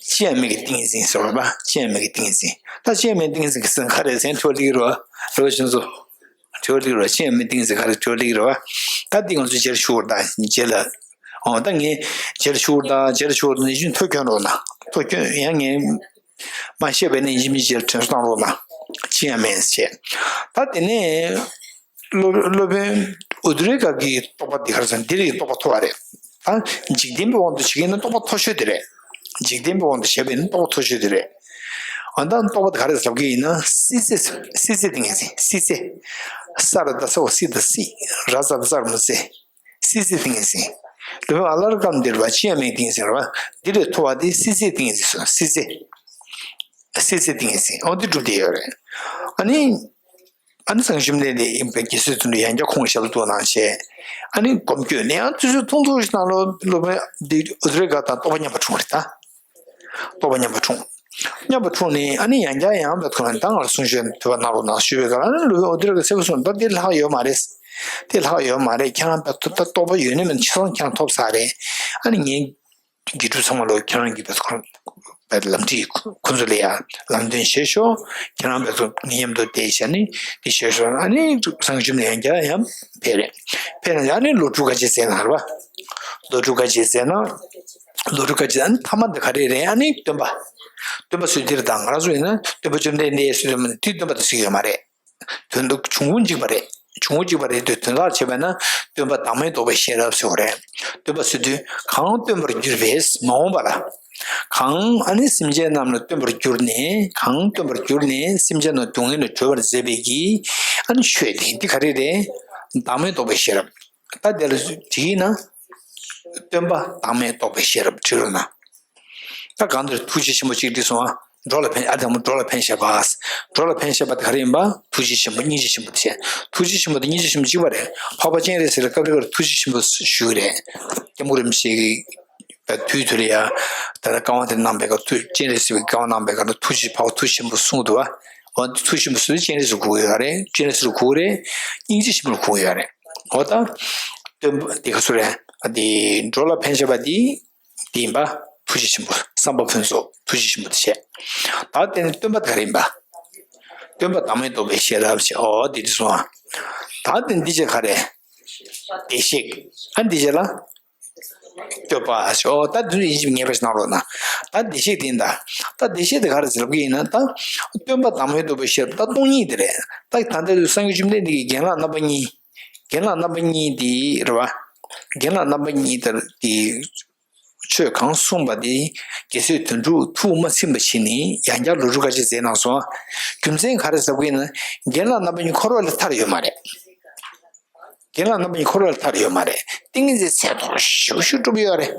ཅི་ཡང་མེད་ཀྱི་ཏིང་ངེ་འཛིན་ཟེར་བ་རེད་པ། ཅི་ཡང་མེད་ཀྱི་ཏིང་ངེ་འཛིན། ད་ཅི་ཡང་མེད་ཏིང་ངེ་འཛིན་གྱི་ཟེར་ན་ག་རེ་ཟེར་ན་དྲི་བ་སླེབས་ཀྱི་རེད་བ། རེད་བ་ཁྱོད་ཚོ། དྲི་བ་སླེབས་ཀྱི་རེད་བ། ཅི་ཡང་མེད་ཏིང་ངེ་འཛིན་ག་རེ་དྲི་བ་སླེབས་ཀྱི་རེད་བ། ད་འདི་ང་ཚོ་རྗེས་ལ་ཞུ་བར་ད་རྗེས་ལ། འོ་ད་ངས་རྗེས་ལ་ཞུ་བར་ད་རྗེས་ལ་ཞུ་བར་ད་ནས་ཤིན་ཐོ་སྐྱོན་རོགས་གནང་། ཐོ་སྐྱོན་ཡང་ངས་མ་བཤད་པའི་ནས་ཡིན་གཅིག་མིན་གཅིག་ལ་དྲན་གསོ་བཏང་རོགས་གནང་། ཅི་ཡང་མེད་ཅེས། ད་དེ་ནས་སློབ་སློབ་དཔོན་ཨུ་ཏྲ་ག་གི་རྟོགས་པ་འདི་ག་རེ་ཟེར་ན་འདི་རིགས་རྟོགས་པ་ཐོབ་པ་རེད། ད་འཇིག་རྟེན་པའི་དབང་དུ་བྱེད་ཀྱི་ཡིན་ན་རྟོགས་པ་མཐོ་ཤོས་དེ་རེད། འཇིག་རྟེན་པའི་དབང་དུ་བྱས་པ་ཡིན་ན་རྟོགས་པ་མཐོ་ཤོས་དེ་རེད། ཨ་ད་རྟོགས་པ་དེ་ག་རེ་ཟེར་གྱི་ཡིན་ན་སྲིད་རྩེ་སྲིད་རྩེ་ཏིང་ངེ་འཛིན་སྲིད་རྩེ། ས་ར་བཏགས་སྲ་འོག་སྲིད་དང་སྲིད། ར་ཙ་རྩ་ར་མ་རྩེ། སྲིད་རྩེ་ཏིང་ངེ་འཛིན། སློབ་དཔོན་ཨ་ལ་རི་ཀ་ལམ་འདིར་བ་ཅི་ཡང་མེད་ཏིང་ངེ་འཛིན་རེད་བ། འདི་ལས་མཐོ་བ་དེ་སྲིད་རྩེ་ཏིང་ངེ་འཛིན་སོ་སྲིད་རྩེ། སྲིད་རྩེ་ཏིང་ངེ་འཛིན་འོ་འདི་གྲུབ་བསྡད་ཡོད་རེད། ཨ་ནི། ཨ་ནི་སངས་རྒྱས་བཅོམ་ལྡན་འདས་ཡིན་པའི་རྒྱལ་སྲས་དོན་གྲུབ་ཡང་བསྐྱར་ཁོང་གི་ཞབས་ལ་གཏུགས་གནང་བྱས། ཨ་ནི་སྒོམ་སྐྱོད་ནས་ཡང་དུས་ཚོད་ཐུང་ཐུང་ཞིག་ནང་ལོ་སློབ་དཔོན་འདི་ཨུ་ཏྲ་ག་དང་རྟོགས་པ་མཉམ་པ་འཁྲུངས་རེད་ད། རྟོགས་པ་མཉམ་པ་འཁྲུངས། མཉམ་པ་འཁྲུངས་ནས་ཨ་ནི་ཡང་བསྐྱར་ཡང་བད་ཁོ་རང་ད་ང་ལ་གསུང་ཆོས་ཐོས་པ་གནང་རོགས་གནང་ཞུས་པའི་སྐབས་ཨ་ནི་སློབ་དཔོན་ཨུ་ཏྲ་ག་གསལ་པོ་གསུངས་ད་འདི་ལྷག་ཡོད་མ་རེད། དེ་ལྷག་ཡོད་མ་རེད། ཁྱེད་རང་བད་ཐུབ་ད་རྟོགས་པ་ཡོད་ནི་མིན་ཆ་ཚང་ཁྱེད་རང་ཐོབ་ཚར་རེད། ཨ་ནི་ངས། དགེ་ཕྲུག་ཚང་མ་ལོ་ཁྱེད་རང་གི་བེད་ཁོ་བེད་ལམ་ཁྲིད་ཁོ་ཚོ་ལ་ཡ་ལམ་སྟོན་བྱེད་ཤོག་ཁྱེད་རང་བེད་ཁོ་ངའི་མཉམ་དུ་བསྡད་བྱས་ནི་འདི་བྱེད་ཤོག་ཨ་ནི་སངས་རྒྱས་ནས་ཡང་བསྐྱར་ཡང་ཕེབས་རེད། ཕེབས་ནས་ཨ་ནི་ལོ་དྲུག་དཀའ་སྤྱད་མཛད་གནང་རེད་བ། ལོ་དྲུག་དཀའ་སྤྱད་མཛད་གནང་། ལོ་དྲུག་དཀའ་སྤྱད་ཨ་ནི་མཐའ་མ་འདི་ག་རེ་རེད། ཨ་ནི་སྟོན་པ། སྟོན་པ་ཟེར་དེ་རེད་ད། ང་རང་ཚོ་ཡིན་ན་སྟོན་པ་བཅོམ་ལྡན་འདས་ཟེར་དུས་མ་ནི་དེ་སྟོན་པ་དེ་ཟེར་གྱི་ཡོད་མ་རེད། དོན་དུ་འབྱུང་པོ་འཇིག་པ་རེད། འབྱུང་པོ་འཇིག་པ་རེད་དེ་དོན་དག་བྱས་པས་ན་སྟོན་པ་བདག་མེད་རྟོགས་པའི་ཤེས་རབ་ཟེར་བ་རེད། སྟོན་པ་ཟེར་དུས་གང་སྟོན་པར་གྱུར་པས་མ་འོངས་པ་ལ། གང་ཨ་ནི་སེམས་ཅན་རྣམས་ལ་སྟོན་པར་གྱུར་ནས་གང་སྟོན་པར་གྱུར་ནས་སེམས་ཅན་རྣམས་སྡུག་བསྔལ་ལས་གྲོལ་བར་མཛད་པའི་གི་ཨ་ནི་ཆོས་དེ་འདི་ག་རེ་རེད། བདག་མེད་རྟོགས་པའི་ཤེས་རབ། ད་དེ་ལ་བྲིས་ན། སྟོན་པ་བདག་མེད་རྟོགས་པའི་ཤེས་རབ་བྲིས་རོགས་གནང་། ད་གང་འདིར་ཐུགས་རྗེ་ཆེན་པོ་གཅིག་བྲིས་སོང་ཨ། འགྲོ་ལ་ཕན་ཨ་དང་པོ་འགྲོ་ལ་ཕན་བཞག་པ། འགྲོ་ལ་ཕན་བཞག་པ་དེ་ག་རེ་ཡིན་པ། ཐུགས་རྗེ་ཆེན་པོ་སྙིང་རྗེ་ཆེན་པོ་དེ་བྱས། ཐུགས་རྗེ་ཆེན་པོ་དེ་སྙིང་རྗེ་ཆེན་པོ་གཅིག་པ་རེད། འཕགས་པ་སྤྱན་རས་གཟིགས་ལ་སྐབས་རེ་སྐབས་རེ་ཐུགས་རྗེ་ཆེན་པོ་ཞུ་གི་རེད། སྐྱབས་མགོན་རིན་པོ་ཆེ་གིས་དུས་དུས་ལ་ཡ། ད་ལྟ་བཀའ་དབང་དེ་གནང་པའི་སྐབས་ཐུགས་སྤྱན་རས་གཟིགས་པའི་བཀའ་དབང་གནང་པའི་སྐབས་ལ་ཐུགས་རྗེ་འཕགས་པ་ཐུགས་རྗེ་ཆེན་པོ་གསུངས་འདུག་བ། འོ་ཐུགས་རྗེ་ཆེན་པོ་ཟེར་དུས་སྤྱན་རས་གཟིགས་གུས་ཡོད་རེད། སྤྱན་རས་གཟིགས་གུས་རེད། སྙིང་རྗེ་ཆེན་པོ་གུས་ཡོད་རེད། འོ་ད། སྟོན་པ་དེ་ག་ཚོད་རེད། དེ་འགྲོ་ལ་ཕན་བྱེད་པ་དེ། དེ་ཡིན་པ། ཐུགས་རྗེ་ཆེན་པོ་བསམ་པ་ཕུན་ཚོགས་ཐུགས་རྗེ་ཆེན་པོ་དེ་བྱས། ད་དེ་ནི་སྟོན་པ་དེ་ག་རེ་ཡིན་པ། སྟོན་པ་བདག་མེད་རྟོགས་པའི་ཤེས་རབ་བྱས་ཨོ་དེ་དེ་སོང་ཨ། ད་དེ་འདི་བྱས་ག་རེ། བདེ་གཤེགས། ཨ་འདི་བྱས་ལ། སྐྱོབ་པ་བྱས་ཨོ་ད་དེ་ཚོ་ཡིན་གཅིག་ངེས་པ་ཞིག་གནང་རོགས་གནང་། ད་བདེ་གཤེགས་དེ་ཡིན་ད། ད་བདེ་གཤེགས་དེ་ག་རེ་ཟེར་ལབ་ཀྱི་ཡིན་ན་ད། སྟོན་པ་བདག་མེད་རྟོགས་པའི་ཤེས་རབ་ད་སྟོང་ཉིད་དེ་རེད། ད་ད་ལྟ་དུས་སངས་རྒྱས་བཅོམ་ལྡན་འདས་ཀྱིས་རྒན་ལགས་རྣམ་པ་གཉིས། རྒན་ལགས་རྣམ་པ་གཉིས་དེ་རེད་བ། རྒན་ལགས་རྣམ་པ་གཉིས་དེ་དེ། ཆོས་གང་གསུངས་པ་དེ་རྒྱལ་སྲས་དོན་གྲུབ་ཐུགས་མ་ཚིམ་པ་བྱས་ནས་ཡང་བསྐྱར་ལོ་དྲུག་དཀའ་སྤྱད་མཛད་གནང་སོང་། རྒྱུ་མཚན་ག་རེ་ཟེར་དགོས་ན་རྒན་ལགས་རྣམ་པ་གཉིས་འཁོར་བ་ལས་ཐར་ཡོད་མ་རེད། རྒན་ལགས་རྣམ་པ་གཉིས་འཁོར་བ་ལས་ཐར་ཡོད་མ་རེད། ཏིང་ངེ་འཛིན་ཚད་མཐོ་ཤོས་ཤིག་གྲུབ་ཡོད་རེད།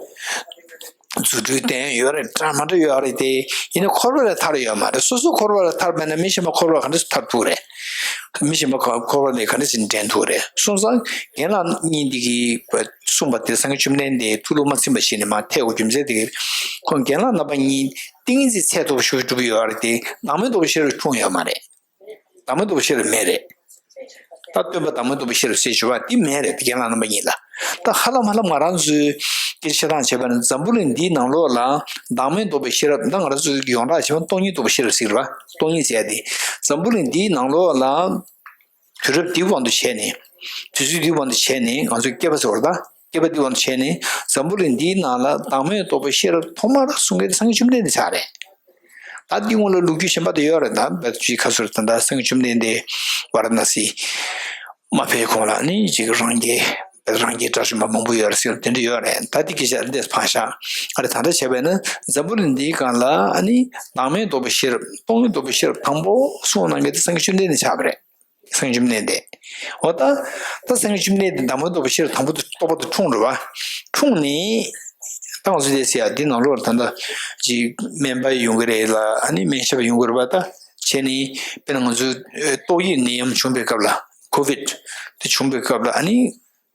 རྫུ་འཕྲུལ་བསྟན་ཡོད་རེད་འདྲ་མ་འདྲ་ཡོད་རེད་དེ་ཡིན་ན་འཁོར་བ་ལས་ཐར་ཡོད་མ་རེད། སོ་སོ་འཁོར་བ་ལས་ཐར་པས་ན་མི་གཞན་པ་འཁོར་བ་ག་འདྲ་ཐར་ཐུབ་རེད། མི་གཞན་པ་འཁོར་བ་ལས་ག་འདྲ་ཞིག་འདྲེན་ཐུབ་རེད། སོང་ཙང་རྒན་ལགས་གཉིས་འདི་གིས་གསུངས་པ་དེ་སངས་རྒྱས་བཅོམ་ལྡན་འདས་ཐུགས་ལ་མ་ཚིམ་པ་བྱས་ནས་མར་ཐལ་བའི་རྒྱུ་མཚན་དེ་གིས་ཁོང་རྒན་ལགས་རྣམ་པ་གཉིས་ཏིང་ངེ་འཛིན་ཚད་མཐོ་པོ་ཞིག་གྲུབ་ཡོད་རེད་དེ་བདག་མེད་རྟོགས་པའི་ཤེས་རབ་འཁྲུངས་ཡོད་མ་རེད། བདག་མེད་རྟོགས་པའི་ཤེས་རབ་མེད་རེད། ད་སྟོན་པ་བདག་མེད་རྟོགས་པའི་ཤེས་རབ་ཟེར་ཞུ་བ་དེ་མེད་རེད་དེ་རྒན་ལགས་རྣམ་པ་གཉིས་ལ། ད་ཧ་ལམ་ཧ་ལམ་ང་རང་ཚོའི་སྐད་ཆ་བཤད་སྟངས་བྱས་པ་ན་འཛམ་བུ་གླིང་འདིའི་ནང་ལོགས་ལ་བདག་མེད་རྟོགས་པའི་ཤེས་རབ་ད་ང་རང་ཚོའི་ཡོངས་གྲགས་བྱས་པ་སྟོང་ཉིད་རྟོགས་པའི་ཤེས་རབ་ཟེར་གྱི་རེད་བ། སྟོང་ཉིད་ཟེར་ཡ་དེ་འཛམ་བུ་གླིང་འདིའི་ནང་ལོགས་ལ། དུས་རབས་འདིའི་དབང་དུ་བྱས་ནས། དུས་ཚོད་འདིའི་དབང་དུ་བྱས་ནས་ང་ཚོའི་སྐྱེས་པ་ཟེར་བ་ད། སྐྱེས་པ་འདི་བ་བྱས་ནས་འཛམ་བུ་གླིང་འདིའི་ནང་ལ་བདག་མེད་རྟོགས་པའི་ཤེས་རབ་ཐོག་མར་གསུང་མཁན་དེ་སངས་རྒྱས་བཅོམ་ལྡན་འདས་ཆགས་རེད། ད་འདི་སྔོན་ལ་ལོ་རྒྱུས་གཞན་པ་དེ་ཡོད་རེད། ད་བེད་ཅི་ཁ་སོར་ད་ད་སངས་རྒྱས་བཅོམ་ལྡན་འདས་ཝཱ་ར་ཎ་སི་མ་ཕེབས་གོང་ལ་ནི་ཅིག་རང་རྒྱལ་རང་རྒྱལ་དགྲ་བཅོམ་པ་མང་པོ་ཡོད་རེད་ཟེར་དེ་འདྲ་ཡོད་རེད། ད་འདི་སྐད་ཆ་འདི་ཕར་བཞག་ཨ་རེ་ད་ལྟ་བྱས་པས་ན་འཛམ་བུ་གླིང་འདིའི་སྒང་ལ་ཨ་ནི་བདག་མེད་རྟོགས་པའི་ཤེས་རབ་སྟོང་ཉིད་རྟོགས་པའི་ཤེས་རབ་དང་པོ་གསུངས་གནང་མཁན་དེ་སངས་རྒྱས་བཅོམ་ལྡན་འདས་ཆགས་པ་རེད། སངས་རྒྱས་བཅོམ་ལྡན་འདས། འོ་ད། ད་སངས་རྒྱས་བཅོམ་ལྡན་འདས་བདག་མེད་རྟོགས་པའི་ཤེས་རབ་དང་པོ་དེ་རྟོགས་པ་དེ་འཁྲུངས་རེད་བ། འཁྲུངས་ནས། ད་ང་ཚོ་དེ་ཟེར་ཡ་འདི་ནང་ལོགས་ད་ལྟ་ཅིག་སྨན་པ་ཡོང་གི་རེད་ལ་ཨ་ནི་སྨན་ཞབས་ཡོང་གི་རེད་བ། ད་བྱས་ནས་དཔེར་ན་ང་ཚོའི་ཏོག་དབྱིབས་ནད་ཡམས་བྱུང་པའི་སྐབས་ལ་ཀོ་ཝིད་དེ་བྱུང་པའི་སྐབས་ལ་ཨ་ནི།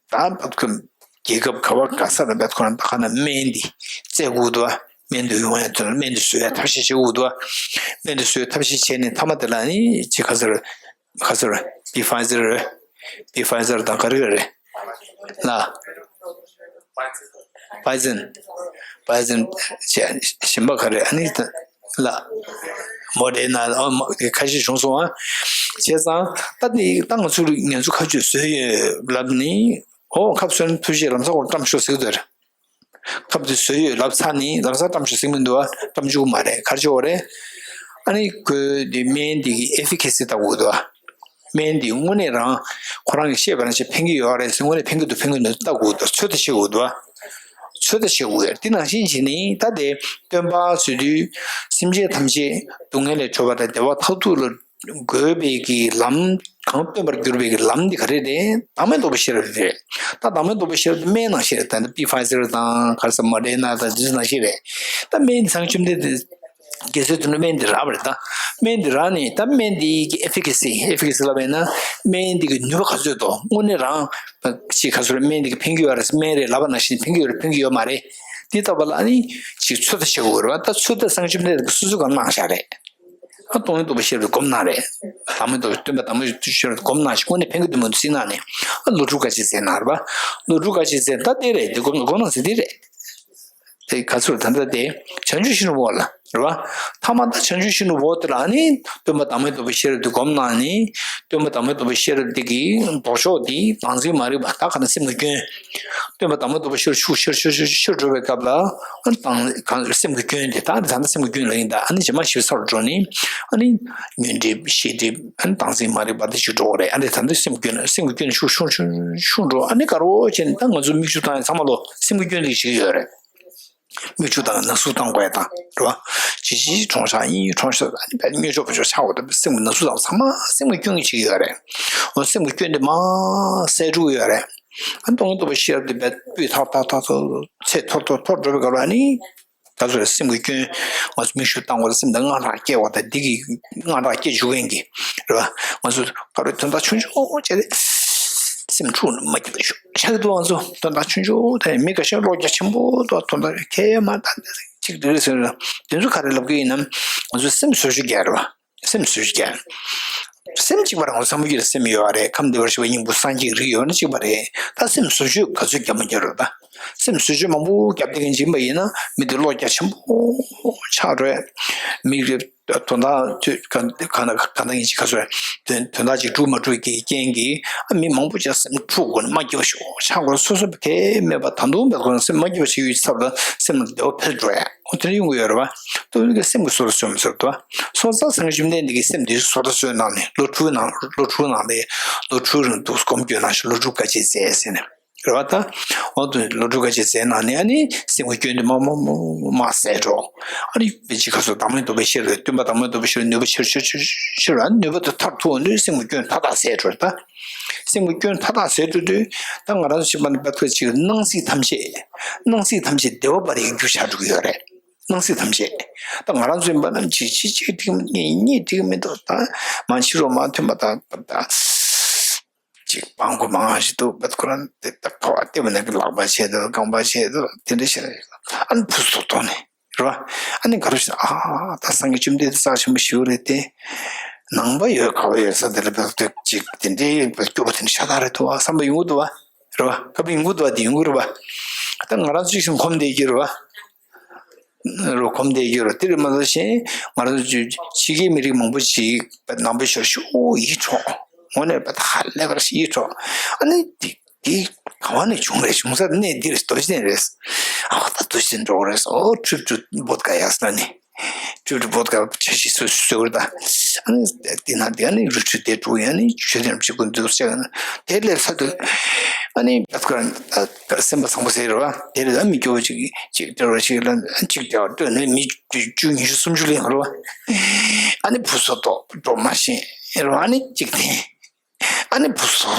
ད་བབ་ཁོ་རྒྱལ་ཁབ་ག་བ་ག་ས་ལ་བབ་ཁོ་རང་ད་ག་ན་སྨན་འདི་བཙལ་དགོས་འདུག་སྨན་འདི་ཡོང་ཡ་དོན་སྨན་འདི་བཟོ་ཡ་ཐབས་ཤེས་བྱེད་དགོས་འདུག་སྨན་འདི་བཟོ་ཡ་ཐབས་ཤེས་བྱས་ནས་མཐའ་མ་དེ་ལ་ནི་ཅི་ག་ཟེར་ག་ཟེར་བི་ཕའི་ཟེར་བི་ཕའི་ཟེར་དང་ག་རེ་ག་རེ་ལ་ཕའི་ཟན་ཕའི་ཟན་བྱས་གཞན་པ་ག་རེ་ཨ་ནི་ད། ལ། མོ་ཌེ་ན་ཨ་མ་ཁ་ཤས་བྱུང་སོང་ཨ། བྱས་ཙང་ད་ནི་ད་ང་ཚོ་ངན་ཚོ་ཁ་ཆུ་བཟོས་ཡོད་ལབ་ནི་ཨོ་ཁབ་སོན་ཐུ་ཞེས་ལམ་སང་འོ་བཀྲམ་ཤོག་ཟེར་གི་འདུག་ཁབ་དེ་བཟོས་ཡོད་ལབ་ཚར་ནི་ལམ་སང་བཀྲམ་ཤོག་ཟེར་མི་འདུག་ཨ། བཀྲམ་བཅུག་གི་མ་རེད་ག་རེ་བྱེད་དགོས་རེད། ཨ་ནི་ཁོས་དེ་སྨན་དེ་གི་ཨེ་ཕི་ཀེ་སི་ལྟ་དགོས་འདུག་ཨ། སྨན་འདི་དངོས་གནས་རང་ཁོ་རང་གིས་བཤད་པ་ནང་བཞིན་ཕན་གྱི་ཡོད་རེད་ཟེར་དངོས་གནས་ཕན་གྱི་འདུག་ཕན་གྱི་མི་འདུག་ལྟ་དགོས་འདུག་ཚོད་ལྟ་བྱེད་དགོས་འདུག་ཨ། ཚོད་ལྟ་བྱེད་དགོས་ཡོད་དེ་ནང་བཞིན་བྱས་ནས་ད་དེ་སྟོན་པ་ཟེར་དུས་སེམས་ཅན་ཐམས་ཅད་སྡུག་བསྔལ་ལས་གྲོལ་བ་དང་བདེ་བ་མཐར་ཐུག་ལ་འགོད་པའི་གི་ལམ་གང་སྟོན་པར་གྱུར་པའི་གི་ལམ་འདི་ག་རེ་རེད། བདག་མེད་རྟོགས་པའི་ཤེས་རབ་རེད། ད་བདག་མེད་རྟོགས་པའི་ཤེས་རབ་དེ་སྨན་ནང་བཞིན་རེད། ད་ནི་པི་ཕ་ཟེར་དང་ག་རེ་ཟེར་མོ་ཌེ་ན་དང་དེ་ཚོ་ནང་བཞིན་རེད། ད་སྨན་འདི་སངས་རྒྱས་བཅོམ་ལྡན་འདས་རྒྱལ་སྲས་དོན་གྲུབ་སྨན་འདི་རག་པ་རེད་ད། སྨན་འདི་རག་ནས་ད་སྨན་འདི་གི་ཨེ་ཕི་ཀེ་སི་ཨེ་ཕི་ཀེ་སི་ལབ་པ་ཡིན་ན་སྨན་འདི་གི་ནུས་པ་ག་ཚོད་དོ་དངོས་གནས་རང་ཅིག་ག་ཚོད་སྨན་འདི་གི་ཕན་གྱི་ཡོད་རེད་སྨན་རེད་ལབ་པ་ནང་བཞིན་ཕན་གྱི་ཡོད་རེད་ཕན་གྱི་ཡོད་མ་རེད། འདི་ལྟ་བུ་ལ་ཨ་ནི་ཅིག་ཚོད་ལྟ་བྱེད་དགོས་རེད་བ། ད་ཚོད་ལྟ་སངས་རྒྱས་བཅོམ་ལྡན་འདས་ཀྱིས་སོ་སོའི་སྒང་གནང་བཞག་རེད། ཨ་སྟོང་ཉིད་རྟོགས་པའི་ཤེས་རབ་སྒོམ་གནང་རེད། བདག་མེད་རྟོགས་སྟོན་པ་བདག་མེད་རྟོགས་པའི་ཤེས་རབ་སྒོམ་གནང་ཞིག་དངོས་གནས་ཕན་གྱི་འདུག་མི་འདུག་གཟིགས་གནང་ནས་ཨ་ལོ་དྲུག་དཀའ་སྤྱད་མཛད་གནང་རེད་བ། ལོ་དྲུག་དཀའ་སྤྱད་མཛད་ད་དེ་རེད་དེ་སྒོམ་སྒོམ་གནང་ཟེར་དེ་རེད། དེ་ག་ཚོད་ད་ལྟ་དེ་བྱང་ཆུབ་ཤིང་རིན་པོ་ལ་རེད་བ། ཐ་མ་ད་བྱང་ཆུབ་ཤིང་རིན་པོ་དེ་ལ་ནི་སྟོན་པ་བདག་མེད་རྟོགས་པའི་ཤེས་རབ་དེ་སྒོམ་གནང་ནི། སྟོན་པ་བདག་མེད་རྟོགས་པའི་ཤེས་རབ་དེ་གི་ལྡོག་ཕྱོགས་དེ་བདག་འཛིན་མ་རིག་པ་ད་ག་ན་སེམས་ཀྱི་སྐྱོན། སྟོན་པ་བདག་མེད་རྟོགས་པའི་ཤེས་རབ་ཤུགས་ཆེར་ཆེར་ཆེར་ཆེར་འགྲོ་བའི་སྐབས་ལ་ཨ་ནི་བདག་གང་སེམས་ཀྱི་སྐྱོན་དེ་ད་ད་ལྟ་སེམས་ཀྱི་སྐྱོན་ལ་ཡིན་ད་ཨ་ནི་ཇི་མ་ཞིག་ཚར་འགྲོ་ནི་ཨ་ནི་ཉོན་སྒྲིབ་ཤེས་སྒྲིབ་ཨ་ནི་བདག་འཛིན་མ་རིག་པ་དེ་ཞིག་འགྲོ་བ་རེད། ཨ་ནི་ད་ལྟ་སེམས་ཀྱི་སྐྱོན་སེམས་ཀྱི་སྐྱོན་ཤུགས་ཆུང་ཆུང་ཆུང་འགྲོ་ཨ་ནི་དགའ་རོགས་བྱས་ནས་ད་ང་ཚོ་མིག་ཆུ་བཏང་ཡ་ཚང་མ་ལོ་སེམས་ཀྱི་སྐྱོན་དེ་ཞིག་ཡོད་རེད། མིག་ཆུ་དང་ན་ཟུག་བཏང་དགོས་ཡ་དང་རེད་བ། ཇི་ཇི་གྲོང་ཤག་ཡིན་གྲོང་ཤག་ཨ་ནི་བས་སྨྱོ་ཆོག་པ་ཆོག་ཆགས་འོ་ད་སེམས་ཀྱི་ན་ཟུག་དང་ཚང་མ་སེམས་ཀྱི་སྐྱོན་གྱི་བྱེད་ཀྱི་ཡོད་རེད། འོ་སེམས་ཀྱི་སྐྱོན་དེ་མ་སེལ་འགྲོ་གི་ཡོད་རེད། ཨ་སྟོང་ཉིད་རྟོགས་པའི་ཤེས་རབ་དེ་བས་སྤུས་དག་ཏག་ཏག་ཏག་ཚད་མཐོར་མཐོར་མཐོར་འགྲོ་བའི་སྐབས་ལ་ནི། ད་ཚོད་སེམས་ཀྱི་སྐྱོན་ང་ཚོ་མིག་ཆུ་བཏང་དགོས་ལ་སེམས་དང་དངངས་སྐྲག་སྐྱེ་བ་དང་འདི་གི་དངངས་སྐྲག་སྐྱེ་བཅུག་མཁན་གྱི་རེད་བ། ང་ཚོ་ག་རེ་དོན་དག་ཆུང་ཆུང་བྱས་ཏེ་སེམས་འཁྲུག་ནས་མ་སྐྱིད་པ་ཤོག་ཆགས་ཀྱི་འདུག་ང་ཚོ་དོན་དག་ཆུང་ཆུང་དེ་མི་འགའ་ཤས་བློ་རྒྱ་ཆེན་པོ་འདུག་དོན་དག་ཁྱད་མ་ད་ཅིག་འདི་རེད་ཟེར་ན་དེ་ཚོ་ག་རེ་ལབ་ཀྱི་ཡིན་ནམ། ང་ཚོ་སེམས་བཟོ་བཅོས་རྒྱག་རེད་བ། སེམས་བཟོ་བཅོས་རྒྱག་སེམས་གཅིག་པ་རང་བསམ་བློ་ཡིད་ལ་སེམས་ཡོད་རེད། ཁམས་བདེ་བར་གཤེགས་པ་སྙིང་པོ་སངས་རྒྱས་ཀྱི་རིགས་ཡོད་ན་གཅིག་པ་རེད། ད་སེམས་བཟོ་བཅོས་ག་ཚོད་རྒྱག་མ་རྒྱག་རོགས་ད། སེམས་བཟོ་བཅོས་མང་པོ་རྒྱབ་བསྡད་མཁན་ཅིག་ཡིན་པ་ཡིན་ན་མི་དེ་བློ་རྒྱ་ཆེན་པོ་ཆགས་རེད། མི་རེ་དོན་དག་ཚོད་ག་ག་ན་ག་ན་ཡིན་ཅིག་ག་ཚོད་དོན་དོན་དག་ཅིག་འགྲུབ་མ་འགྲུབ་ཀྱི་རྐྱེན་གྱིས་ཨ་མི་མང་པོ་ཅིག་སེམས་འཁྲུག་དགོས་ནས་མ་སྐྱིད་པ་ཤོག་ཆགས་དགོས་སོ་སོ་གལ་མེད་པ་ད་དུང་བས་དགོས་ན་སེམས་མ་སྐྱིད་པ་ཞིག་ཡོད་ཚབ་ལ་སེམས་ལ་བདེ་བ་འཕེལ་འགྲོ་ཡ། འོ་དེ་འདྲ་ཡོང་གི་ཡོད་རེད་བ། དེ་སེམས་ཀྱི་བཟོ་ལྟ་བཟོས་མི་ཟེར་དོ། སོང་ཙང་སངས་རྒྱས་བཅོམ་ལྡན་འདས་ཀྱིས་སེམས་འདི་བཟོ་ལྟ་བཟོས་གནང་ནས་ལོ་དྲུག་ནང་ལོ་དྲུག་ནང་ལས་ལོ་དྲུག་རིང་དུ་སྒོམ་སྐྱོན་གནང་ཞིང་ལོ་དྲུག་དཀའ་སྤྱད་མཛད་ཟེར་ནས་རེད་བ། ད་འོ་དུ་ལོ་དྲུག་དཀའ་སྤྱད་མཛད་གནང་ནས་ཨ་ནི་སེམས་ཀྱི་སྐྱོན་འདི་མ་མ་མ་མ་སེལ་འགྲོ། ཨ་ནི་བེ་ཅི་ཁ་སོ་བདག་མེད་རྟོགས་པའི་ཤེས་རབ་སྟོན་པ་བདག་མེད་རྟོགས་པའི་ཤེས་རབ་ནུས་པ་ཆེར་ཆེར་ཆེར་ཆེར་ཨ་ནི་ནུས་པ་དེ་མཐར་ཐུག་འོང་དུས་སེམས་ཀྱི་སྐྱོན་མཐའ་དག་སེལ་འགྲོ་རེད་ད། སེམས་ཀྱི་སྐྱོན་མཐའ་དག་སེལ་འགྲོ་དུས་ད་ང་རང་ཚོ་ཤི་བ་ནི་བད་ཁོས་ཅིག་སྣང་སྲིད་ཐམས་ཅད་སྣང་སྲིད་ཐམས་ཅད་བདེ་བ་འབར་བའི་རྒྱུ་ཆགས་འགྲོ་གི་ཡོད་རེད། སྣང་སྲིད་ཐམས་ཅད། ད་ང་རང་ཚོ་ཡིན་པ་ན་གཅིག་གཅིག་གཅིག་འགྲིག་མི་གཉིས་གཉིས་འགྲིག་མི་འདུག་ད་མ་ཕྱི་རོ་མ་མཐུན་པ་དང་ད་གཅིག་སྤང་དགོས་མང་ཞིག་འདུག་བད་ཁོ་རང་དེ་ད་ཁ་བ་ལྟེ་བ་ནས་ཀྱི་ལག་པ་བྱས་འདུག་རྐང་པ་བྱས་འདུག་དེ་འདྲ་བྱས་ཨ་ནི་ཕུ་སུ་ཐོག་ནས་རེད་བ། ཨ་ནི་ག་རེ་ཞིག་ཨ་ད་སངས་རྒྱས་བཅོམ་ལྡན་འདས་རྩ་ཆེན་པོ་ཞིག་རེད་དེ། ནང་པ་ཡོད་ག་བ་ཡོད་ས་དེ་ལ་བད་ཐོག་ཅིག་དེ་འདྲའི་བད་སྐྱོ་པོ་དེ་འདྲ་ཤ་སྟག་རེད་འདུག་བ་བསམ་པ་ཡོང་གི་འདུག་བ། རེད་བ། སྐབས་ཡིན་གུ་དུ་བ་དེ་ཡིན་གུ་རེད་བ། ད་ང་རང་ཚོས་ཤིང་ཁོམ་བསྡད་ཀྱི་རེད་བ། རོ་ཁོམ་བསྡད་ཀྱི་རེད། དེ་རེད་མ་གཏོགས་གཞན་ང་རང་ཚོ་ཕྱི་རྒྱལ་མི་རིགས་མང་པོ་ཞིག་ནང་པའི་ཞོར་ཞུ་ཡིད་འཕྲོག་དངོས་གནས་བ་ད་ཧ་ལས་པར་ཞིག་ཡིད་འཕྲོག་ཨ་ནི་དེ་ འདི་ག་བ་ནས་བྱུང་རེད། བྱུང་ས་གནས་འདི་རེད། རྡོ་རྗེ་གདན་རེད། ཨ་ད་རྡོ་རྗེ་གདན་འགྲོ་གི་རེད། ཨོ་ཁྲིབ་ཁྲིབ་བོད་ཀ་ཡག་ས་ནི། ཁྲིབ་ཁྲིབ་བོད་ཀ་ཆ་ཤས་སུ་སུ་རེད། ད་ཨ་ནི་དེ་ན་དེ་ཨ་ནི་རུ་ཁྲིད་དེ་འགྲོ་ཡ་ནི་ཆོས་ལྡན་རུ་ཁྲིད་ཀུན་འདུག་ཅག་ན་དེ་ལས་ས་དུ་ཨ་ནི་ད་ཁོ་རང་སེམས་པ་བཟང་པོ་ཟེར་རེད་བ། དེ་ལས་ཨ་མི་སྐྱོ་བོ་ཅིག་ཅིག་སྟེར་བ་ཅིག་ལ་ཅིག་སྟེར་བ་སྟོན་ནས་མི་བཅུ་ཉི་ཤུ་སུམ་ཅུ་ལེན་རེད་བ། ཨ་ནི་བུ་སོ་ཏོ་འགྲོ་མ་ཤེས་རེད་བ། ཨ་ནི་ཅིག་དེ། ཨ་ནི་བུ་སོ།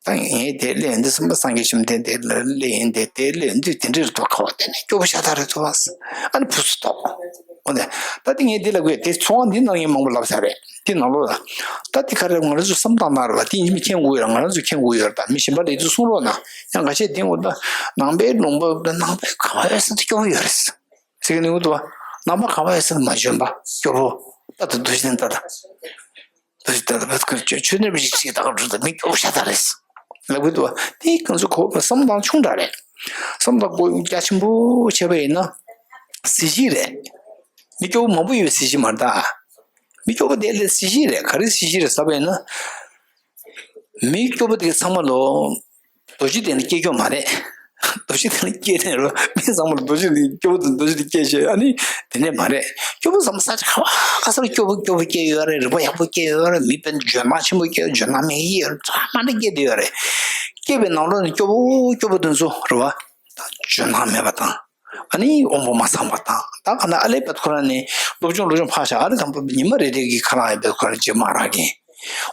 ད་ངས་དེ་ལས་འདི་སེམས་པ་སངས་རྒྱས་བཅོམ་ལྡན་འདས་ལ་ལས་ཡིན་ཏེ། དེ་ལས་འདི་དེ་འདྲའི་ཐོག་ཁ་བ་དེ་ནས་སྐྱོ་པོ་ཤ་སྟག་རེད་ཐོག་ཨ་ནི་བུ་སོ་ཐོག་འོ་ནས་ད་དེ་ངས་འདི་ལ་དགོས་དེ་ཚོང་འདི་ནང་ངས་མང་པོ་ལབ་ས་རེད། དེ་ནང་ལོགས་ལ་ད་དེ་ག་རེ་ང་རང་ཚོ་བསམ་བཏང་ན་རེད་བ། དེ་ཡིན་མི་མཁྱེན་དགོས་ཡོད་ར། ང་རང་ཚོ་མཁྱེན་དགོས་ཡོད་ར། ད་མི་གཞན་པ་ལས་དུ་གསུང་རོགས་གནང་། ཡང་འགའ་ཤས་དེ་འོ་ད་ནང་པའི་ལུང་པ་ནང་པའི་ག་བ་ཡོད་ས་དེ་སྐྱོ་པོ་ཡོད་རེད། ཟེར་གི་ནི་འོ་དུ་བ། ནང་པ་ག་བ་ཡོད་ས་མ་འཇོན་པ་སྐྱོ་པོ། ད་དུ་འདུ་ཤེས་ད་ད། འདུ་ཤེས་ད་ད་བད་ཁར་ཆོས་ཆོས་ནོར་བཞི་ཅིག་ད་ག་འགྲོ་ད་མི་སྐྱོ་བོ་ཤ་ད་རེད། ལབ་གི་འདུག་བ། དེ་གང་ཚོ་གོ་བསམ་བཏང་ཆུང་དྲགས་རེད། བསམ་བཏང་གོ་རྒྱ་ཆེན་པོ་བྱས་པ་ཡིན་ན། གཟི་བརྗིད་རེད། མི་སྐྱོ་བོ་མང་པོ་ཡོད་པའི་གཟི་བརྗིད་མ་རེད་ད། མི་སྐྱོ་བོ་དེ་ལས་གཟི་བརྗིད་རེད། ག་རེ་གཟི་བརྗིད་རེད་ཟེར་བ་ཡིན་ན། མི་སྐྱོ་པོ་དེ་ཚང་མ་ལོ། རྡོ་རྗེ་གདན་ལ་སྐྱེ་རྒྱུ་མ་རེད། རྡོ་རྗེ་གདན་ལ་སྐྱེས་ནས་རོ། མི་ཚང་མ་ལ་རྡོ་རྗེ་གདན་སྐྱོ་པོ་དང་རྡོ་རྗེ་གདན་སྐྱེས་བྱས་ཨ་ནི་དེ་ནས་མ་རེད། སྐྱོ་པོ་ཚང་མ་ས་ཆ་ག་བ་ག་ས་ལ་སྐྱོ་པོ་སྐྱོ་པོ་སྐྱེས་ཡོད་རེད། རིག་པ་ཡག་པོ་སྐྱེས་ཡོད་རེད། མི་དཔེ་འཇོན་ཐང་ཆེན་པོ་སྐྱེས། འཇོན་ཐང་མེད་ཡས་ཡོད་རེད། ཚང་མ་འདྲ་སྐྱེས་བསྡད་ཡོད་རེད། སྐྱེས་པའི་ནང་ལོགས་ནས་སྐྱོ་པོ་སྐྱོ་པོ་དེ་ཚོ་རེད་བ། ད་འཇོན་ཐང་མེད་པ་དང་། ཨ་ནི་དབང་པོ་མ་ཚང་བ་དང་། ད་ག་ན་ཨ་ལེ་བད་ཁོ་རང་ནི་སློབ་སྦྱོང་སློབ་སྦྱོང་ཕར་བཞག་ཨ་ལེ་དང་པོ་ཉི་མ་རེ་རེ་གི་ཁ་ལག་ཡང་བད་ཁོ་རང་རྗེས་མ་རག་གིན།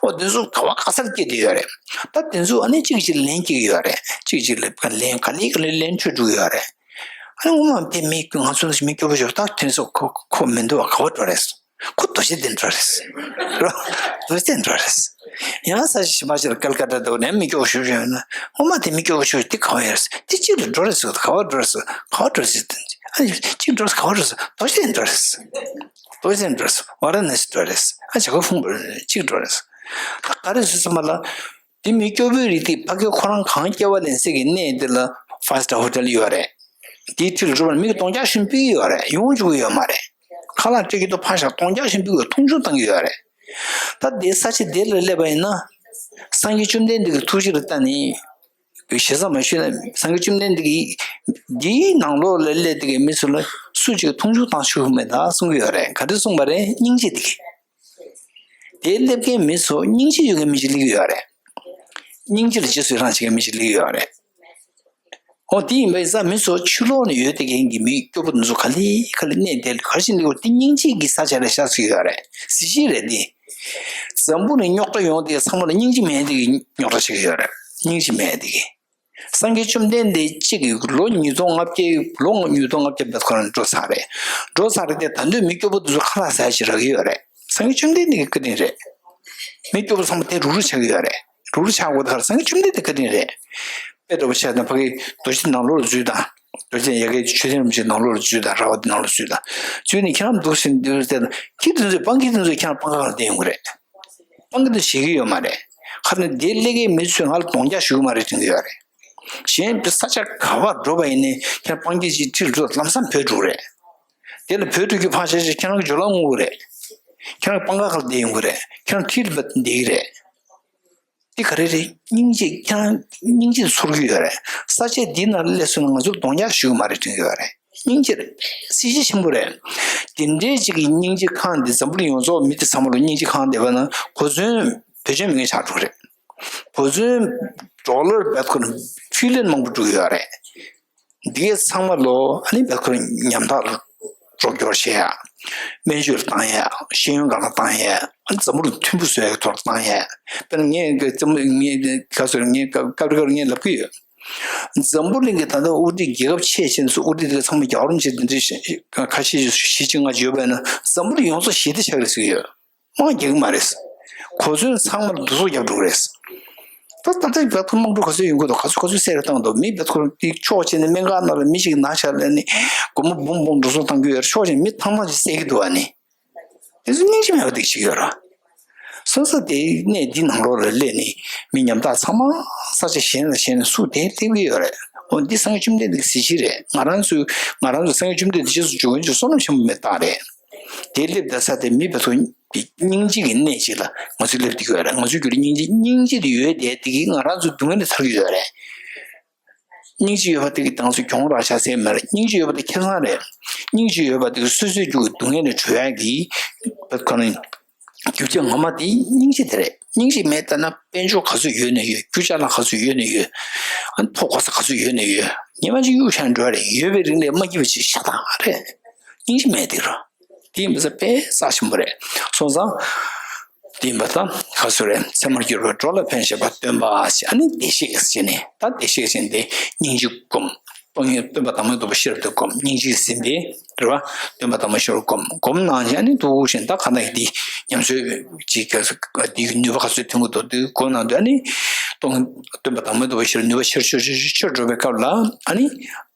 ཨོ་དེ་ཚོ་ག་བ་ག་སར་སྐྱེས་བསྡད་ཡོད་རེད། ད་དེ་ཚོ་ཨ་ནི་གཅིག་གཅིག་ལན་སྐྱེ་གི་ཡོད་རེད། གཅིག་གཅིག་ལ་ལན་ག་ལེ་ག་ལེ་ལན་འཕྲོད་འགྲོ་གི་ཡོད་རེད། ཨ་ནི་ངོ་མ་དེ་མི་ང་ཚོ་ནི་མི་སྐྱོ་པོ་ཞིག་ད་དེ་ཚོ་ཁོ་ཁོ་མི་འདུག་བ། ག་བ་འགྲོ་རེད། ཁོ་རྡོ་རྗེ་གདན་འགྲོ་རེད། རོ། རྡོ་རྗེ་གདན་འགྲོ་རེད། ཡང་ས་ཆ་གཞན་པ་ཞིག་ལ་ཀལ་ཀ་ཏ་འདུག་ནས་མི་སྐྱོ་པོ་ཞིག་ཡོད་ན་ངོ་མ་དེ་མི་སྐྱོ་པོ་ཞིག་དེ་ག་བ་ཡོད་རེད། དེ་གཅིག་ལ་འགྲོ་རེད་ཟེར། ག་བ་འགྲོ་རེད་ཟེར། ག་བ་འགྲོ་རེད་ཟེར། ཨ་ནི་གཅིག་འགྲོ་རེད། ག་བ་འགྲོ་རེད་ཟེར། རྡོ་རྗེ་གདན་འགྲོ་རེད། རྡོ་རྗེ་གདན་འགྲོ་རེད་ཟེར། ཝཱ་ར་ཎ་སི་འགྲོ་རེད་ཟེར། ཨ་ཇ་ག་ཕུང་པོ་གཅིག་འགྲོ་རེད་ཟེར། ད་ག་རེ་ཟེར་ཙམ་པ་ལ། དེ་མི་སྐྱོ་པོའི་རིགས་དེ་ཕ་གི་ཁོ་རང་གང་སྐྱེ་བ་ལེན་སའི་གི་གནས་དེ་ལ་ཕའི་སི་ཊར་ཧོ་ཊེལ་ཡོད་རེད། དེའི་འཁྲིས་ལ་འགྲོ་བར་མི་གི་སྟོང་རྒྱག་ཤིང་ཕུད་ཀྱི་ཡོད་རེད། ཡོང་བཅུག་གི་ཡོད་མ་རེད། ཁ་ལག་སྤྲད་ཀྱི་འདུག་ཕར་བཞག་སྟོང་རྒྱག་ཤིང་ཕུད་ཀྱི་མཐོང་ཆུང་བཏང་གི་ཡོད་རེད། ད་དེ་ས་ཆ་དེ་ལ་སླེབས་པ་ཡིན་ན། སངས་རྒྱས་བཅོམ་ལྡན་འདས་ཀྱི་ཐུགས་རྗེ་ལ་བལྟས་ནས། ཞེ་ས་མ་ཞུས་ན་སངས་རྒྱས་བཅོམ་ལྡན་འདས་ཀྱིས་འདིའི་ནང་ལོགས་ལ་སླེབས་དེ་གའི་མི་ཚོ་ལ་སུ་གཅིག་མཐོང་ཆུང་བཏང་ཆོག་གི་མེད་ད་གསུང་གི་ཡོད་རེད། ག་རེ་གསུངས་པ་རེད། སྙིང་རྗེ་དེ་གི། དེ་སླེབས་མཁན་མི་ཚོ་སྙིང་རྗེ་ཡོད་མཁན་མི་ཞིག་སླེབས་ཀྱི་ཡོད་རེད། སྙིང་རྗེ་ལ་རྗེས་སུ་ཡི་རང་བྱེད་མཁན་མི་ཞིག་སླེབས་ཀྱི་ཡོད་རེད། འོ་དེ་ཡིན་པ་ཡིན་ཙང་མི་ཚོ་ཕྱི་ལོགས་ནས་ཡོད་དེ་མཁན་གྱི་མི་སྐྱོ་པོ་འདི་ཚོ་ག་ལེ་ག་ལེ་གནས་དེ་ལ་ག་རེ་བྱས་ནས་འདི་སྙིང་རྗེ་གི་ས་ཆ་ལ་ཤར་ཟེར་གྱི་ཡོད་རེད། གཟི་བརྗིད་རེད་འདི། འཛམ་བུ་གླིང་རྙོག་དྲ་ཡོང་དེ་ཚང་མ་ལ་སྙིང་རྗེ་མེད་དེ་གི་རྙོག་དྲ་བྱེད་ཀྱི་ཡོད་རེད། སྙིང་རྗེ་མེད་དེ་གི། སངས་རྒྱས་བཅོམ་ལྡན་འདས་གཅིག་གིས་ལོ་ཉིས་སྟོང་ལྔ་བརྒྱ། ལོ་ཉིས་སྟོང་ལྔ་བརྒྱ་བར་ཁོ་རང་འགྲོ་ཚར་རེད། འགྲོ་ཚར་རེད་དེ་ད་དུང་མི་སྐྱོ་པོ་དེ་ཚོ་ཁ་ལག་ཟ་ཡ་ཞིག་རག་གི་ཡོད་རེད། སངས་རྒྱས་བཅོམ་ལྡན་འདས་ཀྱི་བཀའ་དྲིན་རེད། མི་སྐྱོ་པོ་ཚང་མ་དེ་རུག་རུག་ཆགས་ཀྱི་ཡོད་རེད། རུག་རུག་ཆགས་དགོས་དེ་ག་རེ་སངས་རྒྱས་བཅོམ་ལྡན་འདས་བཀའ་དྲིན་རེད། དཔེ་འདྲ་པོ་བྱས་ན་ཕ་གི་རྡོ་རྗེ་ནང་ལོགས་ལ་འཛུལ་དང་། རྡོ་རྗེ་ཡ་གི་ཆོས་ལྡན་རིན་པོ་ཆེ་ནང་ལོགས་ལ་འཛུལ་དང་། ར་བ་དེ་ནང་ལོགས་འཛུལ་དང་། འཛུལ་ནས་ཁྱེད་རང་འདུག་ཟེར་ནས་འདུག་ཟེར་ན་ཁྱི་དེ་ཚོས་སྤང་ཁྱི་དེ་ཚོས་ཁྱེད་རང་སྤང་ཁ་ལ་བསྡད་ཡོང་གི་རེད། སྤང་ཁྱི་དེ་ཞེད་ཀྱི་ཡོད་མ་རེད། ཁ་ནས་དེ་སླེབས་མཁན་མི་ཚོས་ང་ལ་གདོང་རྒྱག་ཞུ་གི་མ་རེད་དྲན་གྱི་ཡོད་རེད། གཞན་པའི་ས་ཆ་ག་བར་འགྲོ་བ་ཡིན་ནའི་ཁྱེད་རང་སྤང་ཁྱི་ཅིག་ཁྲིད་འགྲོ་ལམ་སང་བུད་འགྲོ་རེད། དེ་ལ་བུད་འགྲོ་རྒྱུ་ཕར་བཞག་ཅིག་ཁྱེད་རང་གི་ཇོ་ལགས་རྔུ་གི་རེད། ཁྱེད་རང་སྤང་ཁ་ཁ་ལ་བསྡད་ཡོང་གི་རེད། ཁྱེད་རང་ཁྲིད་ལ་བསྡད་ཀྱི་རེད། འདི་ག་རེ་རེད། སྙིང་རྗེ་ཁྱེད་རང་སྙིང་རྗེ་ཚོར་གྱི་ཡོད་རེད། ས་ཆ་འདི་ནང་སླེབས་སོང་ན་ང་ཚོར་གདོང་རྒྱག་ཞུ་གི་མ་རེད་དྲན་གྱི་ཡོད་རེད། སྙིང་རྗེ་རེད། གཟི་བརྗིད་ཆེན་པོ་རེད། དེ་འདྲའི་ཅིག་གི་སྙིང་རྗེ་ཁེངས་ཏེ་འཛམ་བུ་གླིང་ཡོངས་རྫོགས་མི་དེ་ཚང་མ་ལ་སྙིང་རྗེ་ཁེངས་བསྡད་པ་ན་གོ་མཚོན་བེད་སྤྱོད་མེད་མཁན་ཆགས་འགྲོ་གི་རེད། གོ་མཚོན་ཌོ་ལར་བེད་ཁོ་ན་ཊི་རི་ལི་ཡོན་མང་པོ་འགྲོ་གི་ཡོད་རེད། འདི་གའི་ཚང་མ་ལོ་ཨ་ནི་བེད་ཁོ་ན་ཉམ་ཐག་རོགས་སྐྱོར་བྱེད་ཡ། སྨན་བཅོས་ལ་བཏང་ཡ། ཤེས་ཡོན་སྒང་ལ་བཏང་ཡ། ཨ་ནི་འཛམ་བུ་གླིང་མཐུན་པོ་བཟོ་ཡ་གི་ཐོག་ལ་བཏང་ཡ། དཔེར་ན་ངས་འཛམ་བུ་ངས་ག་ཚོད་ངས་སྐབས་རེ་སྐབས་རེ་ངས་ལབ་ཀྱི་ཡོད། འཛམ་བུ་གླིང་གི་ད་ལྟ་དབུ་ཁྲིད་རྒྱལ་ཁབ་ཆེ་ཆེ་ཚོ་དབུ་ཁྲིད་དེ་ཚང་མ་རྒྱལ་བ་རིན་པོ་ཆེ་འདི་འདྲའི་ཁ་ཤས་ཤིག་གཅིག་ལྔ་བརྗོད་པས་ན་འཛམ་བུ་གླིང་ཡོངས་རྫོགས་ཞི་བདེ་ཆགས་རེད་ཟེར་གྱི་ཡོད། དམག་རྒྱག་གི་མ་རེད། གོ་མཚོན་ཚང་མར་བསྡུ་གསོག་རྒྱབ་འགྲོ་གི་རེད། ད་ད་ལྟ་བར་དུ་དམག་འཁྲུག་ག་ཚོད་ཡོང་གི་འདུག་ག་ཚོད་ག་ཚོད་བསད་རེ་བཏང་འདུག་མི་བར་དུ་དེ་ཕྱོགས་གཅིག་ནས་སྨན་ཁང་ནང་ལ་མི་ཞིག་ན་ཆ་ལ་ནི་སྒོར་མོ་འབུམ་འབུམ་འགྲོ་སོང་བཏང་གི་ཡོད་རེད། ཕྱོགས་གཅིག་མི་ཐང་ཐང་ཅིག་བསད་ཀྱི་འདུག་ཨ་ནི། དེ་ཚོ་སྙིང་རྗེ་མེད་པ་འདུག་ཅིག་ཡོད་ར། སོ་སོ་དེ་གནས་འདི་ནང་ལོགས་ལ་སླེབས་ནས་མི་ཉམ་ཐག་ཚང་མ་ས་ཆ་གཞན་ལ་གཞན་ལ་སུ་དེ་སླེབས་ཀྱི་ཡོད་རེད། འོ་འདི་སངས་རྒྱས་བཅོམ་ལྡན་འདས་ཀྱི་གཟི་བརྗིད་རེད། ང་རང་ཚོའི་ང་རང་ཚོ་སངས་རྒྱས་བཅོམ་ལྡན་འདས་རྗེས་སུ་འཇུག་མཁན་ཚོའི་བསོད་ནམས་ཆེན་པོ་མེད་རྟགས་རེད། དེ་སླེབས་བསྡད་ས་དེ་མི་བར་དུ་ སྙིང་རྗེ་གི་གནས་ཅིག་ལ་ང་ཚོ་སླེབས་བསྡད་ཀྱི་ཡོད་རེད། ང་ཚོའི་རྒྱུད་ལ་སྙིང་རྗེ་སྙིང་རྗེ་དེ་ཡོད་བསྡད་དེ་གིས་ང་རང་ཚོ་སྡུག་བསྔལ་ལས་ཐར་གྱི་ཡོད་རེད། སྙིང་རྗེ་ཡོད་པ་དེ་གིས་ང་ཚོ་གྱོང་རག་བཞག་ས་མ་རེད། སྙིང་རྗེ་ཡོད་པ་དེ་ཁེ་བཟང་རེད། སྙིང་རྗེ་ཡོད་པ་དེ་གིས་སོ་སོའི་རྒྱུད་ཀྱི་སྡུག་བསྔལ་ལས་གྲོལ་ཡག་གི་ཁོ་ན། རྒྱུ་རྐྱེན་ངོ་མ་དེ་སྙིང་རྗེ་དེ་རེད། སྙིང་རྗེ་མེད་ལྟ་ན་དཔལ་འབྱོར་ག་ཚོད་ཡོད་ན་ཡོད། རྒྱུ་ཅ་ལག་ག་ཚོད་ཡོད་ན་ཡོད། ཨ་ནི་ཕོ་གོ་ས་ག་ཚོད་ཡོད་ན་ཡོད། ཉི་མ་གཅིག་གཡུག་བཞག་འགྲོ་བ་རེད། ཡོད་པའི་རིང་ལ་མ་སྐྱིད་པ་ཅིག་ཤ་སྟག་རེད། སྙིང་རྗེ་མེད་དེ་རོ། དེ་ཡིན་པ་ས་དཔེ་རྩ་ཆེན་པོ་རེད། སོང་ཙང་། དེ་ཡིན་པ་ད་ག་ཚོད་རེད། ཚད་མར་གྱུར་པའི་འགྲོ་ལ་ཕན་བཞེད་པ་སྟོན་པ་ཞེས། ཨ་ནི་བདེ་གཤེགས་ཟེར་ནས། ད་བདེ་གཤེགས་ཟེར་ནས་སྙིང་རྗེ་སྒོམ། སྟོང་ཉིད་སྟོན་པ་བདག་མེད་རྟོགས་པའི་ཤེས་རབ་ཏུ་སྒོམ། སྙིང་རྗེས་ཟིན་པའི་རེད་བ། སྟོན་པ་བདག་མེད་ཤེས་རབ་སྒོམ། སྒོམ་གནང་བྱས་ཨ་ནི་འདུག་བཞིན་ད་ག་ན་ཡི་འདི་ཉམས་ཚོད་ཅིག་ག་ས་འདི་ནུས་པ་ག་ཚོད་ཐོན་གྱི་འདུག་འདི་སྒོམ་གནང་དུས་ཨ་ནི་སྟོང་སྟོན་པ་བདག་མེད་རྟོགས་པའི་ཤེས་རབ་ནུས་པ་ཆེར་ཆེར་ཆེར་ཆེར་འགྲོ་བའི་སྐབས་ལ་ཨ་ནི་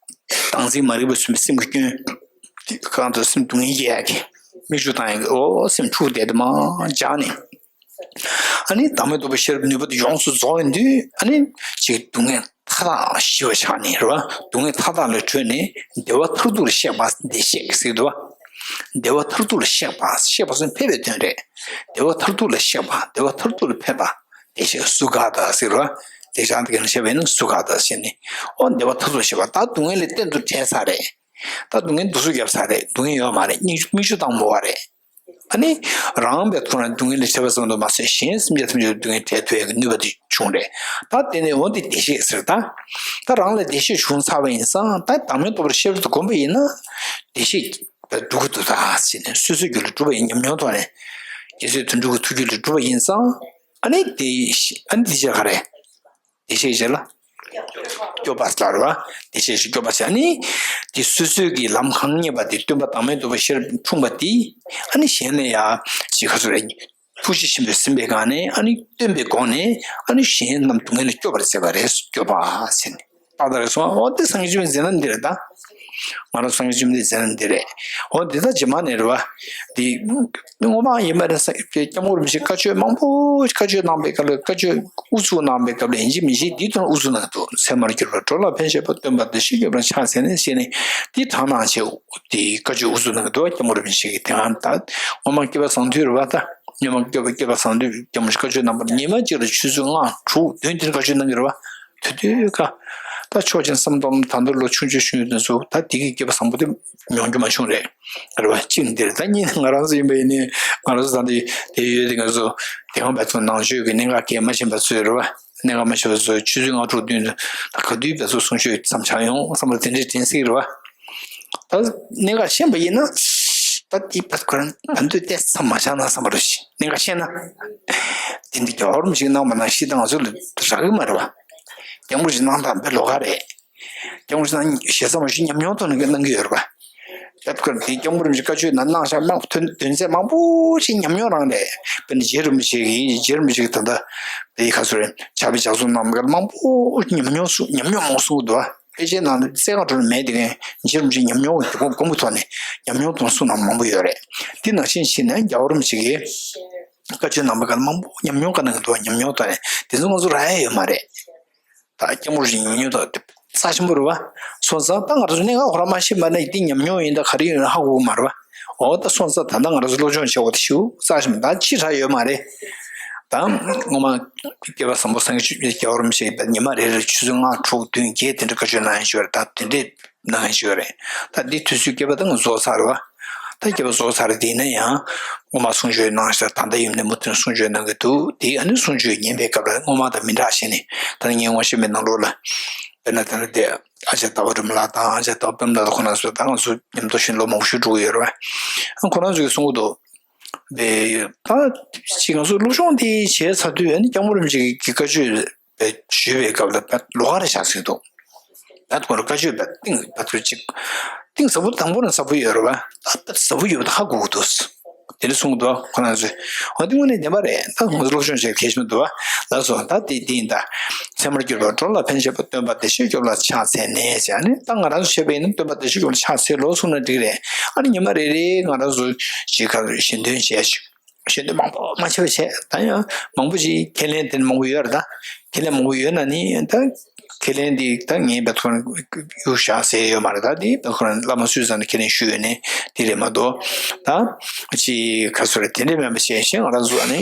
བདག་འཛིན་མ་རིག་པ་སོན་པའི་སེམས་ཀྱི་སྐྱོན། དེ་གང་དུ་སེམས་སྡུག་བསྔལ་སྐྱེ་ཡག་གི་མིག་ཆུ་བཏང་ཡག་གི་ཨོ་སེམས་འཁྲུགས་བསྡད་དེ་མ་འཇགས་ནས། ཨ་ནི་བདག་མེད་རྟོགས་པའི་ཤེས་རབ་ནུས་པ་དེ་ཡོངས་སུ་རྫོགས་ཡོང་དུས་ཨ་ནི་ཅིག་སྡུག་བསྔལ་མཐའ་དག་ཞི་བར་ཆགས་ནས་རེད་བ། སྡུག་བསྔལ་མཐའ་དག་ལས་གྲོལ་ནས་བདེ་བ་མཐར་ཐུག་ལ་གཤེགས་པ་བདེ་གཤེགས་ཟེར་འདུག་བ། བདེ་བ་མཐར་ཐུག་ལ་གཤེགས་པ། གཤེགས་པ་སོགས་ཕེབས་པའི་དོན་རེད། བདེ་བ་མཐར་ཐུག་ལ་གཤེགས་པ། བདེ་བ་མཐར་ཐུག་ལ་ཕེབས་པ། བདེ་གཤེགས་སུ་ག་ད་ཟེར་བ། དེ་བྱང་དེ་ག་ནས་བཤད་པ་ཡིན་ན་སུ་ག་ད་ཟེར་ནས། ཨོ་བདེ་བ་མཐར་ཐུག་ལ་གཤེགས་པ། ད་སྡུག་བསྔལ་ལས་གཏན་དུ་བྲལ་ཚར་རེད། ད་སྡུག་བསྔལ་འདུག་སུ་བརྒྱབ་ཚར་རེད། སྡུག་བསྔལ་ཡོད་མ་རེད། སྙིང་མིག་ཆུ་བཏང་མོ་བ་རེད། ཨ་ནི། རང་བས་ཁོ་རང་སྡུག་བསྔལ་ལས་ཐར་བ་ཙམ་དུ་མ་ཟད་གཞན་སེམས་ཅན་ཐམས་ཅད་སྡུག་བསྔལ་བྲལ་ཐུབ་ཡག་གི་ནུས་པ་དེ་བྱུང་རེད། ད་དེ་ནས་འོ་འདི་བདེ་གཤེགས་ཟེར་ད། ད་རང་ལ་བདེ་གཤེགས་བྱུང་ཚར་བ་ཡིན་ཙང་ད་བདག་མེད་རྟོགས་པར་ཤེས་རབ་ཏུ་བསྒོམས་པ་ཡིན་ན། བདེ་གཤེགས་པ་འགྲུབ་ཀྱི་འདུག་ད་ཟེར་ནས་སོ་སོའི་རྒྱུད་ལ་གྲུབ་པ་ཡིན་ཉམས་མྱོང་ཐོག་ནས། རྒྱལ་སྲས་དོན་གྲུབ་ཀྱི་ཐུགས་རྒྱུད་ལ་གྲུབ་པ་ཡིན་ཙང་། ཨ་ནི་དེ་ཨ་ནི་དེ་ཅག་ག་རེད། བདེ་གཤེགས་ཞེས་ལ། སྐྱོབ་པ་ལ་རེད་བ། བདེ་གཤེགས་ཞེས་སྐྱོབ་པ་ཟེར་ནི། དེ་སོ་སོའི་གི་ལམ་གང་རྙེད་པ་དེ་སྟོན་པ་བདག་མེད་རྟོགས་པའི་ཤེས་རབ་འཁྲུངས་པ་དེ། ཨ་ནི་གཞན་ལ་ཡང་ཅིག་ག་ཚོད་རེད། ཐུགས་རྗེ་ཆེན་པོས་ཟིན་པའི་སྒང་ནས་ཨ་ནི་སྟོན་པའི་སྒོ་ནས་ཨ་ནི་གཞན་རྣམས་སྡུག་བསྔལ་ལས་སྐྱོབ་པར་མཛད་པ་རེད། སྐྱོབ་པ་ཟེར་ནི། ཏག་ཏག་རེད་སོང་། འོ་དེ་སངས་རྒྱས་བཅོམ་ལྡན་འདས་མཛད་རྣམ་འདི་རེད་ད། ང་རང་སངས་རྒྱས་བཅོམ་ལྡན་འདས་མཛད་རྣམ་འདི་རེད། འོ་འདི་ད་རྗེས་མ་ནས་རེད་བ། འདི། སྔོན་མ་ཡིན་པ་རེད་ས་སྐྱབས་མགོན་རིན་པོ་ཆེས་བཀའ་ཆོས་མང་པོ་བཀའ་ཆོས་གནང་པའི་སྐབས་ལ་བཀའ་ཆོས་ཨུ་ཚུགས་གནང་པའི་སྐབས་ལ་ཡིན་གཅིག་མིན་གཅིག་འདི་དོན་ཨུ་ཚུགས་གནང་གི་འདུག་ཚད་མར་གྱུར་པ་འགྲོ་ལ་ཕན་བཞེད་པ་སྟོན་པ་བདེ་གཤེགས་སྐྱོབ་པ་ཕྱག་འཚལ་ནས་ཞེས་ནས་འདི་དྲངས་གནང་བྱས་འདི་བཀའ་ཆོས་ཨུ་ཚུགས་གནང་གི་འདུག་སྐྱབས་མགོན་རིན་པོ་ཆེ་གིས་དེ་སྔ་ད་སྔོན་མ་སྐྱེས་པ་བཟང་དུས་རེད་བ། ད་སྔོན་མ་སྐྱེས་པ་སྐྱེས་པ་བཟང་དུས་སྐྱབས་མགོན་རིན་པོ་ཆེས་བཀའ་ཆོས་གནང་བར་ཉི་མ་གཅིག་ལ་ཆུ་ཚོད་ལྔ་དྲུག་བདུན་དེ་འདྲ་བཀའ་ཆོས་གནང་གི་རེད་བ། དེ་དུས་ཀ། ད་ཆོས་ཅན་བསམ་གཏན་ད་ལྟ་ལོ་ཆུང་ཆུང་ཆུང་ཡོད་དུས་སུ་ད་དེ་གི་སྐྱེས་པ་བཟང་པོ་དེ་མྱོང་རྒྱུ་མ་བྱུང་རེད། རེད་བ། གཅིག་འདིར་ད་གཉིས་ནི་ང་རང་ཚོ་ཡིན་པ་ཡིན་ནའི་ང་རང་ཚོ་ད་འདི་དེ་ཡོད་དེ་ང་ཚོ་དེ་སྔ་བས་ཚོ་ནང་ཆོས་ཀྱི་གནད་འགག་གལ་མ་ཆེན་པ་ཚོས་རེད་བ། གནད་འགག་མ་ཆེན་པ་ཚོས་ཆུ་ཚོད་ལྔ་དྲུག་བདུན་ད་ག་དུས་བས་ཚོ་གསུང་ཆོས་མཚམས་ཆག་ཡོང་བསམ་པ་དེ་འདྲའི་དྲན་སྲིད་རེད་བ། ད་གནད་འགག་ཤེས་པ་ཡིན་ན། ད་དེ་བས་ཁོ་རང་ད་འདོད་ཏེ་མཚམས་མ་ཆག་ན་བསམ་པ་རེད། གནད་འགག་ཤེས་ན། དེ་འདི་རྒྱལ་བ་རིན་པོ་ཆེས་གནང་བ་ནང་བཞིན་ད་ང་ཚོ་ལ་རག་གི་མ་རེད་བ། སྐྱབས་མགོན་རིན་པོ་ཆེས་གནང་སྟངས་དཔེ་ལོགས་ཀ་རེད། སྐྱབས་མགོན་རིན་པོ་ཆེས་གནང་ཞེ་ས་མ་ཞུ་ཉམས་མྱོང་ཐོག་ནས་གནང་གི་ཡོད་རེད་པ། ཡབ་ཀར་དེ་སྐྱབས་མགོན་རིན་པོ་ཆེས་བཀའ་ཆོས་ནང་གནང་བཞག་གནང་དོན་དོན་ཚན་མང་པོ་ཞིག་ཉམས་མྱོང་རང་རེད། དཔེར་ན་རྗེ་རིན་པོ་ཆེ་གིས་རྗེ་རིན་པོ་ཆེ་གིས་ད་ལྟ་དེ་ག་ཚོད་རེད། ཕྱག་དཔེ་ལྗགས་རྩོམ་གནང་བ་མང་པོ་ཉམས་མྱོང་གསུང་ཉམས་མྱོང་མང་པོ་གསུང་གི་འདུག་བ། ཕལ་ཆེར་ནང་ལ་རྩེ་གང་འགྲོ་ལ་མེད་དེ་གན་རྗེ་རིན་པོ་ཆེས་ཉམས་མྱོང་གི་སྒོ་སྒོ་མོ་ཐོག་ནས་ཉམས་མྱོང་དང་གསུང་གནང་མང་པོ་ཡོད་རེད། དེ་ནང་བཞིན་བྱས་ནས་རྒྱལ་བ་རིན་པོ་ཆེ་གིས་བཀའ་ཆོས་གནང་བ་ག་ལ་མང་པོ་ཉམས་མྱོང་བཀའ་གནང་གི་འདུག་བ། ཉམས་མྱོང་ཐོག་ནས་དེ་ཚོ་ང་ཚོ་རག་ཡ་ཡོད་མ་རེད། ད་སྐྱབས་མགོན་རིན་པོ་ཆེའི་ཉམས་མྱོང་དང་རྩ་ཆེན་པོ་རེད་བ། སོང་ཙང་ད་ང་ཚོ་གནད་འགག་ཁོ་རང་མ་ཤེས་པ་ན་དེ་ཉམས་མྱོང་ཡིན་ད་ག་རེ་ཡིན་ཧ་གོ་གི་མ་རེད་བ། འོ་ད་སོང་ཙང་ད་ལྟ་ང་རང་ཚོ་སློབ་སྦྱོང་བྱེད་དགོས་དེ་ཞེ་པོ་རྩ་ཆེན་པོ་ད་ཅི་རག་ཡོད་མ་རེད། ད་སྔོན་མ་སྐྱེས་པ་བཟང་པོ་སངས་རྒྱས་རྒྱལ་བ་རིན་པོ་ཆེ་ད་ཉི་མ་རེ་རེར་ཆུ་ཚོད་ལྔ་དྲུག་བདུན་བརྒྱད་དེ་འདྲ་བཀའ་ཆོས་གནང་ཡ་ཞིག་ཡོད་རེད། ད་དེ་འདྲས་གནང་ཡ་ཞིག་ཡོད་རེད། ད་འདི་དུས་ཚོད་སྐྱེས་པ་ད་ང་རྫོགས་ཚར་རེད་བ། ད་སྐྱེས་པ་རྫོགས་ཚར་རེད། དེ་ཡིན་ན་ཡང་སྔོན་མ་གསུང་ཆོས་གནང་ཤག་ད་ལྟ་ཡིན་ནའི་མུ་མཐུད་གསུང་ཆོས་གནང་གི་འདུག་དེ་ཨ་ནི་གསུང་ཆོས་ཉན་པའི་སྐབས་ལ་སྔོན་མ་དང་མི་འདྲ་བྱས་ནས་ད་ནི་ངས་ངོ་ཤེས་པའི་ནང་ལོགས་ལ། དཔེར་ན་དེ་ནི་དེ་ཨ་ཅག་ཟླ་བ་རིན་པོ་ལགས་དང་ཨ་ཅག་ཟླ་བ་པདྨ་ལགས་ཁོ་རང་ཚོ་ད་ང་ཚོ་མཉམ་དུ་ཞིང་ལོ་མང་པོ་ཞིག་འགྲོ་གི་ཡོད་རེད་བ། ཁོ་རང་ཚོས་གསུང་གི་འདུག་དེ་ད་ཅིག་ང་ཚོ་སློབ་སྦྱོང་དེ་བྱས་ཚར་དུས་ཨ་ནི་སྐྱབས་མགོན་རིན་པོ་ཆེ་གི་བཀའ་ཆོས་དཔེ་ཞུས་པའི་སྐབས་ལ་དཔེ་ལོགས་ཀ་རེ་ཆགས་ཟིན་འདུག་ད་ཁོ་རང་བཀའ་ཆོས་དཔེ་གཏིང་དཔེ་ཚོད་ཅིག་གཏིང་ཟབ་པོ་དང་པོ་ནས་ཟབ་པོ་ཡོད་རེད་བ། ད་དཔེ་ཟབ་པོ་ཡོད་པ་ཧ་གོ་གི་འདུག་དེ་ནས་གསུང་གི་འདུག་ཁོ་རང་ཚོས། འོ་དེ་དངོས་གནས་བདེན་པ་རེད། ད་ང་ཚོ་སློབ་སྦྱོང་བྱེད་གལ་ཆེན་པོ་འདུག་བ། ལགས་སོ། ད་དེ་དེ་ཡིན་ད། ཚད་མར་གྱུར་པ་འགྲོ་ལ་ཕན་བཞེད་པ་སྟོན་པ་བདེ་གཤེགས་སྐྱོབ་ལ་ཕྱག་འཚལ་ནས་ཟེར་ནས་ད་ང་རང་ཚོ་བྱས་པ་ཡིན་ན་སྟོན་པ་བདེ་གཤེགས་སྐྱོབ་ལ་ཕྱག་འཚལ་ལོ་གསུངས་ན་འགྲིག་རེད། ཨ་ནི་ཉི་མ་རེ་རེའི་ང་རང་ཚོ་ཅིག་ག་ཞལ་འདོན་བྱས་ཤིག་ཞལ་འདོན་མང་པོ་མང་ཆེ་བ་བྱས། ད་ཡང་མང་པོ་ཞིག་ཁས་ལེན་དེ་མང་པོ་ཡོད་རེད་ད། ཁས་ལེན་མང་པོ་ཡོད་ན་ནི་ད་ ཁས་ལེན་འདི་ད་ངས་བེད་ཁོ་རང་གཡུག་བཞག་ཟེར་ཡོད་མ་རེད། ད་འདི་བེད་ཁོ་རང་བླ་མ་སུས་ཙང་ནས་ཁས་ལེན་ཞུས་ཡོད་ནས་དེ་རེད་མ་གཏོགས། ད་ཅི་ག་ཚོད་རེད། དེ་འདྲས་མེད་པ་བྱས་ཤིང་ང་རང་ཚོ་ཨ་ནི་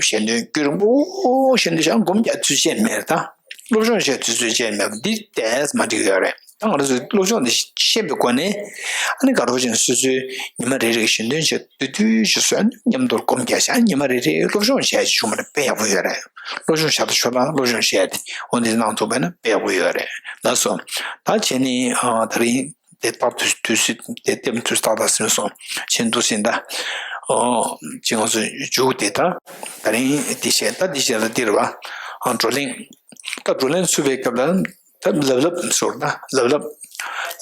ཞལ་འདོན་རྒྱུན་རིང་པོ་ཞལ་འདོན་བྱས་སྒོམ་རྒྱག་དུས་ཆད་མེད་རེད། ད་སློབ་སྦྱོང་བྱས་དུས་ཚོད་ཆད་མེད་པ་འདི་ཏོག་ཙམ་མ་འགྲིག་ཡོད་རེད། ད་ང་རང་ཚོས་སློབ་སྦྱོང་འདི་ཤེས་པའི་སྒོ་ནས་ཨ་ནི་དགའ་རབ་ཅན་སོ་སོའི་ཉི་མ་རེ་རེ་གི་ཞལ་འདོན་བྱས་བསྡུས་བསྡུས་ཤིག་བཟོས་ནས་མཉམ་དུ་སྒོམ་རྒྱག་བྱས། ཉི་མ་རེ་རེ་སློབ་སྦྱོང་བྱས་ཤིག་བྱུང་བ་ན་དཔེ་ཡག་པོ་ཡོད་རེད། སློབ་སྦྱོང་བྱ་དང་ཆོས་ལ་སློབ་སྦྱོང་བྱས་ཏེ་འོ་འདི་གནང་ཐུབ་པ་ན་དཔེ་ཡག་པོ་ཡོད་རེད། ལགས་སོ། ད་བྱས་ནས་ཨ་དེ་རིང་དེ་ལྟར་དུས་དུས་སྲིད་དེ་ལྟེམ་དུས་ཏག་ཏག་ཟིན་སོང་། བྱས་འདུག་ཟིན་ད། ཨོ་ཅི་ང་ཚོ་མཇུག་དེ་ད་དེ་རིང་དེ་བྱས། ད་དེ་བྱས་ལ་འདིར་བ་ཨ་བགྲོ་གླེང་། ད་བགྲོ་གླེང་ཚུགས་པའི་སྐབས་ལ། ད་ལབ་ལབ་ཟེར་ད་ལབ་ལབ།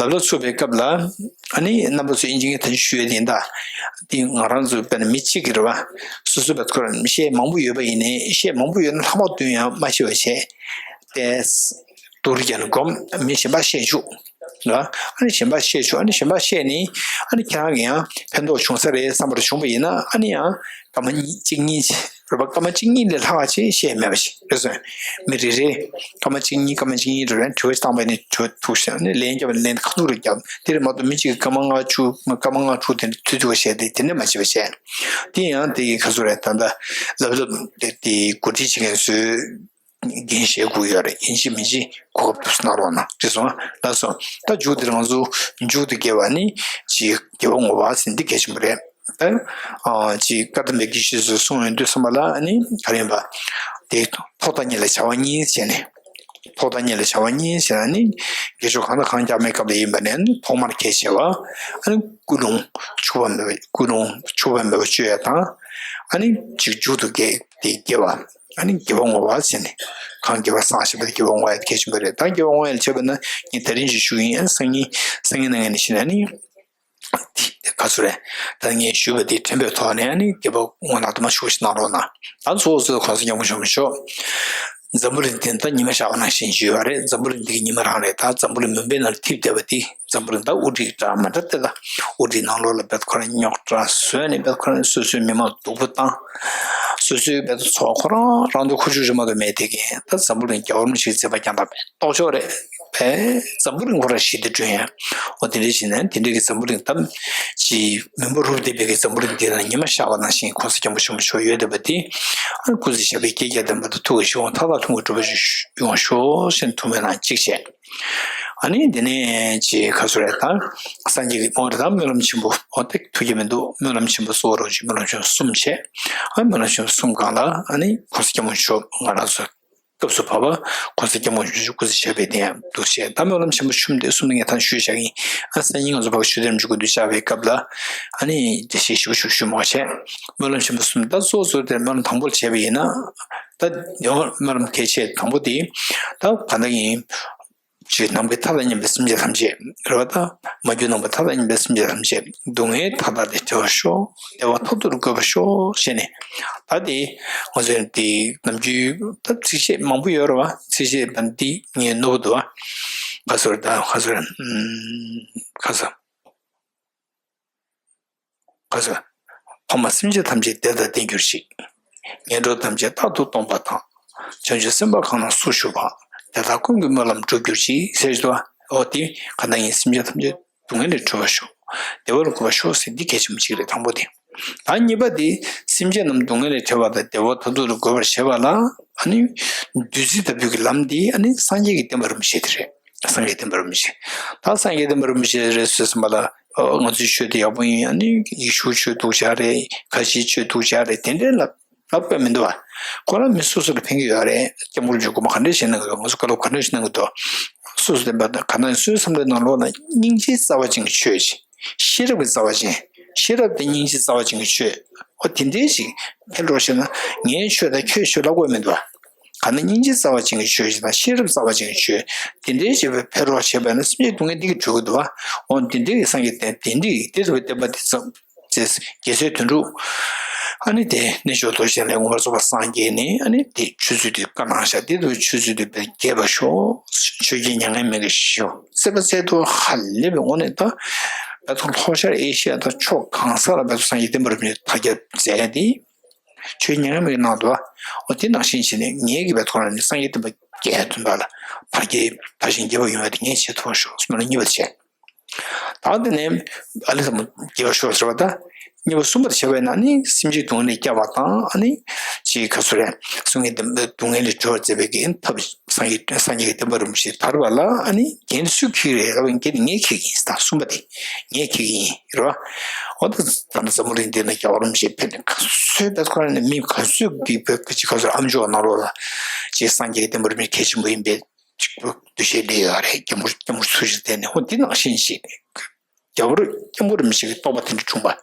ལབ་ལབ་ཚུགས་པའི་སྐབས་ལ་ཨ་ནི་རྣམ་པ་ཚོ་ཨིན་ཇི་ངས་ད་ཅི་ཞུ་ཡས་དེ་ཡིན་ད། དེ་ང་རང་ཚོ་དཔེར་ན་མི་གཅིག་གིས་རེད་བ། སོ་སོ་བ་ཁོ་རང་བཤད་མང་པོ་ཡོད་པ་ཡིན་ནའི་བཤད་མང་པོ་ཡོད་ན་ལྷག་མ་བཏོན་ཡང་མ་ཤེས་པ་བྱས། ཏེས་དུར་རྒྱན་སྒོམ་མི་གཞན་པ་བཤད་བཅུག་ལ། ཨ་ནི་གཞན་པ་བཤད་བཅུག་ཨ་ནི་གཞན་པ་བཤད་ནི་ཨ་ནི་ཁྱེད་རང་གི་ཡང་ཕན་ཐོགས་བྱུང་ས་རེད་བསམ་པར་བྱུང་བ་ཡིན་ན་ཨ་ནི་ཡང་སྐར་མ་གཉིས་གཅིག་གཉིས། རེད་པ། སྐར་མ་གཅིག་གཉིས་ལས་ལྷག་ཅིག་བཤད་མེད་པ་ཞིག་རེད་སོང་། མི་རེ་རེ་སྐར་མ་གཅིག་གཉིས་སྐར་མ་གཅིག་གཉིས་རེ་རེ་དྲི་བ་བཏང་བ་ནི་དྲི་བ་ཐུག་ཤག་ནི་ལན་རྒྱབ་ནི་ལན་ཁ་ཐུག་རེ་རྒྱབ་དེ་རེད་མ་གཏོགས་མི་གཅིག་གིས་སྐར་མ་ལྔ་བཅུ་སྐར་མ་ལྔ་དྲུག་དེ་འདྲ་ཐུག་ཐུག་བཤད་དེ་དེ་འདྲ་མ་བྱེད་པ་བྱས། དེ་ཡང་དེ་ཡི་ཁ་སོ་རེད། ད་ལྟ་ལབ་ལབ་དེ་དེ་གོ་སྒྲིག་བྱེད་མཁན་ཚོས་འགན་བཞེས་དགོས་ཡོད་རེད། ཡིན་གཅིག་མིན་གཅིག་གོ་སྐབས་ཐུབ་ས་གནང་རོགས་གནང་། བྱས་སོང་ང་། ལགས་སོ། ད་མཇུག་དེ་རང་ཚོ་མཇུག་ཏུ་དགེ་བ་ནི་ཅིག་དགེ་བ་བསྔོ་བ་ཟེར་འདི་གལ་ཆེན་པོ་རེད། ད་ཨ་ཅིག་བཀའ་གདམས་པའི་དགེ་བཤེས་ཚོས་གསུངས་ཡོང་དུས་ཙམ་པ་ལ་ཨ་ནི་ག་རེ་ཡིན་པ། དེ་ཐོག་མཐའ་གཉིས་ལ་བྱ་བ་གཉིས་བྱས་ནས། ཐོག་མཐའ་གཉིས་ལ་བྱ་བ་གཉིས་བྱས་ན་ནི་དགེ་སྦྱོར་གང་དང་གང་རྒྱག་མའི་སྐབས་ལ་ཡིན་པ་ནས་ཨ་ནི་ཐོག་མར་གལ་ཆེ་བ་ཨ་ནི་ཀུན་སློང་འཆུག་པ་མེད་པ། ཀུན་སློང་འཆུག་པ་མེད་པ་སྤྱོད་ཡ་དང་། ཨ་ནི་ཅིག་མཇུག་ཏུ་དགེ་དེ་དགེ་བ་ཨ་ནི་དགེ་བ་བསྔོ་བ་བྱས་ནས་གང་དགེ་བ་བསགས་ཞེས་པ་དེ་དགེ་བ་བསྔོ་ཡ་དེ་གལ་ཆེན་པོ་རེད། ད་དགེ་བ་བསྔོ་ཡ་ལ་བྱས་པ་ན་ངས་དེ་རིང་ཞིག་ཞུ་གི་ཡིན། ཨ་ནི་སང་ཉིན་སང་ཉིན་གནངས་ཉིན་ནས་བྱས་ན་ནི། དེ་ག་ཚོད་རེད། ད་ངས་ཞུས་པ་དེ་དྲན་པའི་ཐོག་ནས་ཨ་ནི་དགེ་བ་བསྔོ་ན་དུ་མ་ཞུགས་ཤིག་གནང་རོགས་གནང་། ད་གཙོ་བོ་གཙོ་བོ་གོང་ས་སྐྱབས་མགོན་ཆེན་པོ་མཆོག་འཛམ་བུ་གླིང་འདི་ད་ཉི་མ་ཤར་བ་ནང་བཞིན་ཞུས་པ་རེད། འཛམ་བུ་གླིང་འདི་གི་ཉི་མ་རང་རེད། ད་འཛམ་བུ་གླིང་མུན་པའི་ནང་ལ་འཐིབས་བསྡད་པ་དེ་འཛམ་བུ་གླིང་ད་དབུ་ཁྲིད་འདྲ་མ་འདྲ་དེ་ལ་དབུ་ཁྲིད་ནང་ལོགས་ལ་བེད་ཁོ་རང་རྙོག་དྲ་བཟོས་ནས་བེད་ཁོ་རང་སོ་སོའི་མི་མང་སྡུག་པོ་བཏང་། སོ་སོའི་བེད་ཚོགས་ཁོ་རང་རང་དོན་ཁུར་ཆུ་རི་མ་གཏོགས་མེད་དེ་གིན་ད་འཛམ་བུ་གླིང་རྒྱལ་བ་རིན་པོ་ཆེའི་མཛད་པ་རྒྱང་ཐག་པའི་ལྡོག་ཕྱོགས་རེད། པས་འཛམ་བུ་གླིང་ཁོ་རང་ཞི་བདེ་བསྐྲུན་ཡ། འོ་དེ་འདྲ་བྱས་ན་དེ་འདྲ་གི་འཛམ་བུ་གླིང་གཏམ་ཅིག་མུན་པ་རུབ་བསྡད་པའི་གི་འཛམ་བུ་གླིང་འདི་ན་ཉི་མ་ཤར་བ་ནང་བཞིན་གོང་ས་སྐྱབས་མགོན་ཆེན་པོ་མཆོག་ཡོད་བསྡད་པ་འདི། ཨ་ནི་སྐུ་ཚེ་ཞབས་པད་བསྐལ་བརྒྱར་བརྟན་པ་དང་ཐུགས་ཀྱི་བཞེད་དགོངས་མཐའ་དག་ལྷུན་གྱིས་གྲུབ་པ་ཞིག་ཡོང་ཤོག་ཟེར་ཐུགས་སྨོན་གནང་གཅིག་བྱས། ཨ་ནི་དེ་ནས་ཅིག་ག་ཚོད་རེད། ད་སངས་རྒྱས་ཀྱི་འོ་རེད། ད་སྨོན་ལམ་ཆེན་པོ་འོ་དེ་ཐུགས་རྒྱུ་མི་འདུག་སྨོན་ལམ་ཆེན་པོ་གཙོ་བོ་རང་བཞིན་སྨོན་ལམ་ཆེན་པོ་གསུམ་བྱས། ཨ་ནི་སྨོན་ལམ་ཆེན་པོ་གསུམ་སྒང་ལ་ཨ་ནི་གོང་ས་སྐྱབས་མགོན་མཆོག་ང་རང་ཚོ་སྐབས་སུ་བབ་པ་གོང་ས་སྐྱབས་མགོན་ཆེན་པོ་སྐུ་ཚེ་ཞབས་པད་བརྟན་ཡག་འདུག་བྱས། ད་སྨོན་ལམ་ཆེན་པོ་གསུམ་དེ་གསུམ་ནི་ངས་ད་ཞུས་བཞག་གིན། ཨ་སང་ཉིན་ང་ཚོ་ཕ་གི་ཆོས་སྡེ་རིམ་བྱོན་དགོན་དུ་བཅར་བའི་སྐབས་ལ་ཨ་ནི་དེ་ཞེས་ཞུ་བ་ཞུ་ཞུ་མ་བྱས། སྨོན་ལམ་ཆེན་པོ་གསུམ་ད་གཙོ་གཙོ་དེ་སྨོན་ལམ་དང་པོར་བྱས་པ་ཡིན་ན། ད་ཡང་སྨོན་ལམ་གལ་ཆེ་དང་པོ་དེ་ད་ག་འདྲ་ཡིན། ཆོས་ནམ་མཁའི་མཐའ་དང་མཉམ་པའི་སེམས་ཅན་ཐམས་ཅད་རེད་བ། ད་མ་གྱུར་ནམ་མཁའི་མཐའ་དང་མཉམ་པའི་སེམས་ཅན་ཐམས་ཅད་སྡུག་བསྔལ་མཐའ་དག་ལས་གྲོལ་བར་ཤོག་བདེ་བ་མཐར་ཐུག་ཏུ་འགོད་པར་ཤོག་ཟེར་ནས། ད་དེ་ང་ཚོས་དེ་ནམ་རྒྱུན་ད་ཚིགས་བཅད་མང་པོ་ཡོད་རེད་བ། ཚིགས་བཅད་པ་འདི་ངས་ནོར་བུ་འདུག་བ། ཁ་སོར་ད་ཁ་སོར་ཁ་སོར། ཁ་སོར། ཕ་མ་སེམས་ཅན་ཐམས་ཅད་བདེ་དང་ལྡན་གྱུར་ཅིག་ངན་འགྲོ་ཐམས་ཅད་རྟག་ཏུ་སྟོངས་པ་དང་། བྱང་ཆུབ་སེམས་དཔའ་གང་རྣམས་སུ་བཞུགས་པ། དེ་དག་ཀུན་གྱི་སྨོན་ལམ་འགྲུབ་གྱུར་ཅིག་ཟེར་གྱི་འདུག་བ། འོ་དེ་ག་ན་ཡིན་སེམས་ཅན་ཐམས་ཅད་སྡུག་བསྔལ་ལས་གྲོལ་བར་ཤོག་བདེ་བར་འགོད་པར་ཤོག་ཟེར་འདི་གལ་ཆེན་པོ་གཅིག་རེད་དང་པོ་དེ། ད་གཉིས་པ་དེ་སེམས་ཅན་རྣམས་སྡུག་བསྔལ་ལས་གྲོལ་བ་དང་བདེ་བ་མཐར་ཐུག་ཏུ་འགོད་པར་བྱེད་པ་ལ་ཨ་ནི་བདུད་རྩི་ལྟ་བུའི་གི་ལམ་འདི་ཨ་ནི་སངས་རྒྱས་ཀྱི་བསྟན་པ་རིན་པོ་ཆེ་དེ་རེད། སངས་རྒྱས་བསྟན་པ་རིན་པོ་ཆེ། ད་སངས་རྒྱས་བསྟན་པ་རིན་པོ་ཆེ་རེད་ཟེར་ཙམ་པ་ལ་ཨ་ང་ཚོའི་ཆོས་དེ་ཡག་པོ་ཡིན། ཨ་ནི་ཡེ་ཤུའི་ཆོས་སྡུག་ཅག་རེད། ཁ་ཆེའི་ཆོས་སྡུག་ཅག་རེད། དེ་འདྲའི་ལབ་ལབ་དགོས་མི་འདུག་བ། ཁོ་རང་མི་སོ་སོ་ལ་ཕན་གྱི་ཡོད་རེད། སྐྱབས་མགོན་རིན་པོ་ཆེ་དགོངས་པ་ག་འདྲ་བཞེས་གནང་གི་འདུག་ང་ཚོ་བཀའ་སློབ་ག་འདྲ་བཞེས་གནང་གི་འདུག་སོ་སོ་བསྟན་པ་དང་ག་ན་སོའི་བསམ་བློའི་ནང་ལོགས་ལ་སྙིང་རྗེའི་རྩ་བ་ཅན་གྱི་ཆོས་ཤིག་ཤེས་རབ་ཀྱི་རྩ་བ་ཅན། ཤེས་རབ་དང་སྙིང་རྗེའི་རྩ་བ་ཅན་གྱི་ཆོས། ཨོ་དེ་འདྲའི་ཞིག་ཕན་འགྲོ་ཞེ་ན་ངའི་ཆོས་དང་ཁྱོད་ཆོས་ལབ་དགོས་མི་འདུག་བ། ག་ན་སྙིང་རྗེའི་རྩ་བ་ཅན་གྱི་ཆོས་ཞིག་དང་ཤེས་རབ་རྩ་བ་ཅན་གྱི་ཆོས། དེ་འདྲའི་བྱས་པའི་ཕན་རོགས་བྱས་པ་ན་སེམས་ཅན་སྡུག་བསྔལ་འདི་གི་གྲོལ་གི་འདུག་བ། ཨོ་དེ་འདྲའི་གི་སངས་རྒྱས་བསྟན་དེ་འདྲའི་གི་དེ་རུ་བའི་བསྟན་པ་དེ་ཙམ་ཅེས་རྒྱལ་སྲས་དོན་གྲུབ། ཨ་ནི་དེ་གནས་མཆོག་རྡོ་རྗེ་འཆང་ལས་མངོན་པར་རྫོགས་པར་སངས་རྒྱས་ནས་ཨ་ནི་དེ་ཆོས་ཚུལ་དེ་བཀའ་གནང་ཤག་དེ་དུ་ཆོས་ཚུལ་དེ་བས་རྒྱས་པར་ཤོག་ཆོས་ཀྱི་མྱ་ངན་མེད་པའི་ཞི་བ་སྲིད་པ་སྩལ་དུ་ཧ་ལས་པའི་ངོ་ནས་ད་བད་ཐོག་ལྷོ་ཤར་ཨེ་ཤི་ཡ་དང་ཕྱོགས་གང་ས་ལ་བད་ཐོག་སངས་རྒྱས་བསྟན་པ་རིན་པོ་ཆེ་དར་ཁྱབ་མཛད་དེ་ཆོས་ཀྱི་མྱ་ངན་མེད་པའི་གནང་འདུག་ཨོ་དེ་ནང་བཞིན་བྱས་ནས་ངེད་ཀྱི་བད་ཐོག་ལ་ནི་སངས་རྒྱས་བསྟན་པ། རྒྱས་དོན་དག་ལ་ཕར་རྒྱས་ཕར་ཞིང་རྒྱས་པ་ཡོང་བ་དེ་ངས་བྱེད་ཐུབ་པར་ཤོག་གསུངས་ནས་གཉིས་པ་བྱས། ད་དེ་ནས་ཨ་ལས་ཟབ་མོ་རྒྱས་པར་ཤོག་ཟེར་བ་དང་། གཉིས་པ་གསུམ་པ་དེ་བྱས་པས་ན་ནི་སེམས་ཅན་སྡུག་བསྔལ་ལས་སྐྱབས་པ་དང་། ཨ་ནི་ཅིག་ག་ཚོད་རེད། སྡུག་བསྔལ་ལས་སྒྲོལ་བར་མཛད་པའི་གི་ཐབས་སངས་རྒྱས་སངས་རྒྱས་ཀྱི་བསྟན་པ་རིན་པོ་ཆེ་དར་བ་ལ་ཨ་ནི་འགན་སུས་འཁྱེར་རེད་ལབ་པ་འགན་དེ་ངས་འཁྱེར་གྱི་ཡིན་ཟེར། ད་གསུམ་པ་དེ་ངས་འཁྱེར་གྱི་ཡིན་རེད་བ། འོ་ད་ད་ལྟ་འཛམ་བུ་གླིང་འདི་ན་རྒྱལ་བ་རིན་པོ་ཆེ་ཕེབས་ནས་ག་ཚོད་བས་ཁོ་རང་ནས་མི་ག་ཚོད་ཀྱི་བོད་ཀྱི་ག་ཚོད་ཨ་མཆོག་ནང་ལོགས་ལ་ཅིག་སངས་རྒྱས་ཀྱི་བསྟན་པ་རིན་པོ་ཆེ་གལ་ཆེན་པོ་ཡིན་པའི་ཅིག་འདུ་ཤེས་སླེབས་ཡོད་རེད། སྐྱབས་མགོན་སྐྱབས་མགོན་ཚུལ་ཤིང་བསྟན་ནས། འོ་འདི་ནང་བཞིན་ཞིག་རྒྱལ་བ་རི་སྐྱབས་མགོན་རིན་པོ་ཆེ་གི་རྟོགས་པ་དེ་འདྲ་བྱུང་བ།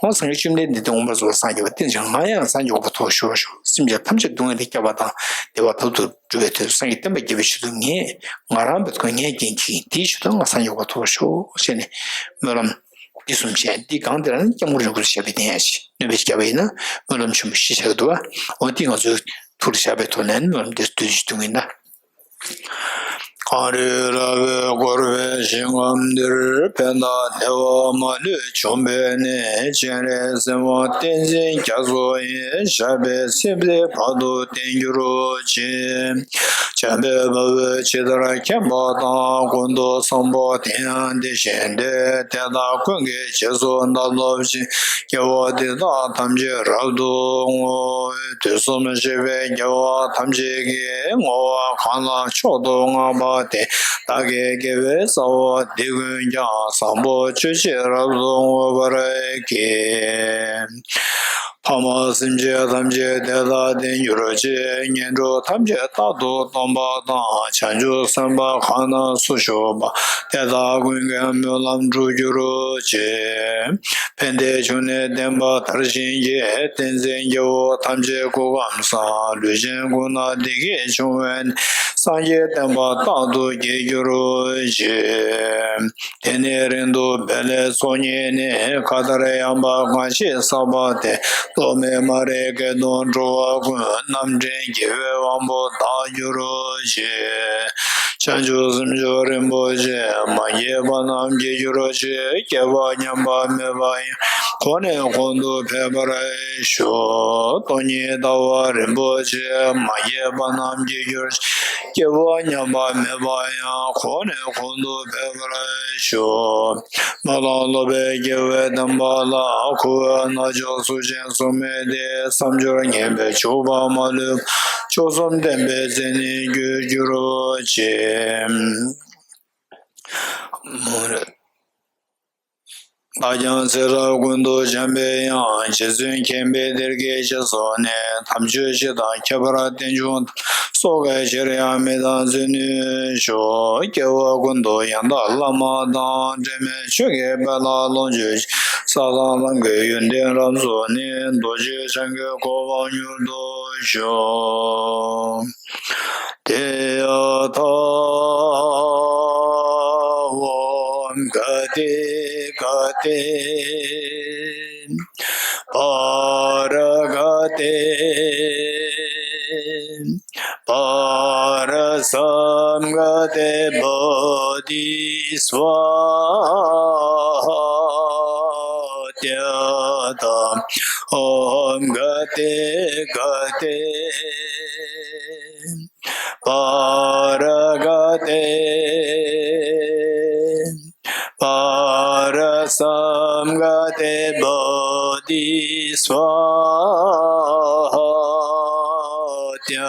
འོ་སངས་རྒྱས་བཅོམ་ལྡན་འདས་དེ་མངོན་པར་རྫོགས་པར་སངས་རྒྱས་པ་དེ་བཞིན་ང་ཡང་སངས་རྒྱས་འོད་དཔག་མེད་ཐོབ་ཤོག་ཤོག་སེམས་ཅན་ཐམས་ཅད་སྡུག་བསྔལ་ལས་སྐྱོབ་པ་དང་བདེ་བ་དོན་དུ་འགྲུབ་པའི་དོན་དུ་སངས་རྒྱས་བསྟན་པ་རྒྱས་པའི་ཆེད་དུ་ངས་ང་རང་བས་ཁོ་ངས་འགན་འཁྱེར་ཡིན། དེའི་ཆེད་དུ་ང་སངས་རྒྱས་འོད་དཔག་མེད་ཐོབ་ཤོག་ཞེས་ནས་སྨོན་ལམ་འདི་གསུམ་བྱས། འདི་གང་དེ་ལ་ནི་སྐྱབས་མགོན་རིན་པོ་ཆེ་ཞབས་པད་བརྟན་ཡ་ཞིག་སྣོན་པ་ཞིག་བརྒྱབ་པ་ཡིན་ན་སྨོན་ལམ་ཆེན་པོ་ཞིག་བྱ་གི་འདུག་བ། འོ་འདི་ང་ཚོའི་ཐུགས་ལ་བཞག་པའི་ཐོག་ནས་སྨོན་ལམ་འདི་བསྡུས་ཞིག་འདོན་གྱི་ཡིན་ད། གངས་རི་ར་བས་བསྐོར་བའི་ཞིང་ཁམས་འདིར། ཕན་དང་བདེ་བ་མ་ལུས་འབྱུང་བའི་གནས། སྤྱན་རས་གཟིགས་དབང་བསྟན་འཛིན་རྒྱ་མཚོ་ཡི། ཞབས་པད་སྲིད་མཐའི་བར་དུ་བརྟན་གྱུར་ཅིག་འཇམ་དཔལ་དཔའ་བོས་ཇི་ལྟར་མཁྱེན་པ་དང་། ཀུན་ཏུ་བཟང་པོ་དེ་ཡང་དེ་བཞིན་ཏེ། དེ་དག་ཀུན་གྱི་རྗེས་སུ་བདག་སློབ་ཅིང་། སྐྱེ་བོ་འདི་དག་ཐམས་ཅད་རབ་ཏུ་བསྔོ། དུས་གསུམ་གཤེགས་པའི་རྒྱལ་བ་ཐམས་ཅད་ཀྱིས། བསྔོ་བ་གང་ལ་མཆོག་ཏུ་བསྔགས་པ་དེས། བདག་གི་དགེ་བའི་རྩ་བ་འདི་ཀུན་ཀྱང་། བཟང་པོ་སྤྱོད་ཕྱིར་རབ་ཏུ་བསྔོ་བར་བགྱི། ཕ་མ་སེམས་ཅན་ཐམས་ཅད་དེ་དག་བདེན་གྱུར་ཅིག་ངན་འགྲོ་ཐམས་ཅད་རྟག་ཏུ་སྟོངས་པ་དང་། བྱང་ཆུབ་སེམས་དཔའ་གང་རྣམས་སུ་ཞུགས་པ། དེ་དག་ཀུན་གྱི་སྨོན་ལམ་འགྲུབ་གྱུར་ཅིག་ཕན་བདེའི་འབྱུང་གནས་བདེན་པ་དར་ཞིང་རྒྱས། བསྟན་འཛིན་རྒྱལ་པོ་ཐམས་ཅད་སྐུ་ཁམས་བཟང་། ལུས་ཅན་ཀུན་ན་བདེ་སྐྱིད་འབྱུང་བའི་གནས། སངས་རྒྱས་བསྟན་པ་རྟག་ཏུ་རྒྱས་གྱུར་ཅིག་དེ་ནས་རིང་དུ་འཕེལ་བའི་ཚོགས་བརྙེས་ནས། མཁའ་ལྟར་ཡངས་པ་གང་ཞིག་བསགས་པ་དེ། རྟོག་མེད་མ་རིག་བརྒྱད་སྟོང་འགྲོ་བ་ཀུན། རྣམ་འདྲེན་རྒྱལ་བའི་དབང་པོ་དག་གྱུར་ཅིག་བྱང་ཆུབ་སེམས་མཆོག་རིན་པོ་ཆེ། མ་སྐྱེས་པ་རྣམས་སྐྱེ་གྱུར་ཅིག་སྐྱེས་པ་ཉམས་པ་མེད་པ་ཡང་། གོང་ནས་གོང་དུ་འཕེལ་བར་ཤོག་སྟོང་ཉིད་ལྟ་བ་རིན་པོ་ཆེ། མ་སྐྱེས་པ་རྣམས་སྐྱེ་གྱུར་ཅིག་སྐྱེས་པ་ཉམས་པ་མེད་པ་ཡང་། གོང་ནས་གོང་དུ་འཕེལ་བར་ཤོག་སྨོན་ལམ་སློབ་པའི་དགེ་བའི་བསྟན་པ་ལ། འཁོར་བའི་རྣལ་འབྱོར་ཚོགས་ཆེན་ཚོགས་མི་སྡེ། བསམ་སྦྱོར་ངན་པའི་ཕྱོགས་པ་མ་ལུས་པ། མཆོག་གསུམ་བསྟན་པའི་མཚན་ནི་འགྱུར་གྱུར་ཅིག་བདག་ཀྱང་ཚེ་རབས་ཀུན་ཏུ་འཇམ་པའི་དབྱངས། རྗེ་བཙུན་མཁྱེན་པའི་གཏེར་གྱི་རྗེས་སུ་གནས། དམ་ཆོས་སྤྱི་དང་ཁྱད་པར་རྟེན་འབྱུང་དང་། སྲོག་གི་ཕྱིར་ཡང་མི་གཏང་བརྩོན་ནུས་ཤོག་སྐྱེ་བ་ཀུན་ཏུ་ཡང་དག་བླ་མ་དང་། འབྲལ་མེད་ཆོས་ཀྱི་དཔལ་ལ་ལོངས་སྤྱོད་ཅིང་། ས་དང་ལམ་གྱི་ཡོན་ཏན་རབ་རྫོགས་ནས། རྡོ་རྗེ་འཆང་གི་གོ་འཕང་མྱུར་ཐོབ་ཤོག་ཏདྱ་ཐཱ། ཨོཾ་ག་ཏེ་ག་ཏེ་པཱ་ར་ག་ཏེ་པཱ་ར་སཾ་ག་ཏེ་བོ་དྷི་སྭཱ་ཧཱ། ཏདྱ་ཐཱ། ཨོཾ་ག་ཏེ་ག་ཏེ་པཱ་ར་ག་ཏེ་པཱ་ར་སཾ་ག་ཏེ་བོ་དྷི་སྭཱ་ཧཱ། ཏདྱ་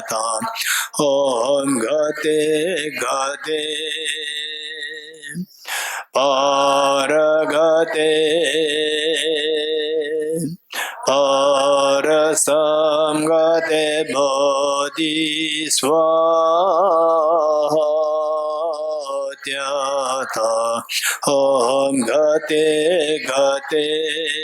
ཐཱ། ཨོཾ་ག་ཏེ་ག་ཏེ་པཱ་ར་ག་ཏེ་པཱ་ར་སཾ་ག་ཏེ་བོ་དྷི་སྭཱ་ཧཱ། ཏདྱ་ཐཱ། ཨོཾ་ག་ཏེ་ག་ཏེ་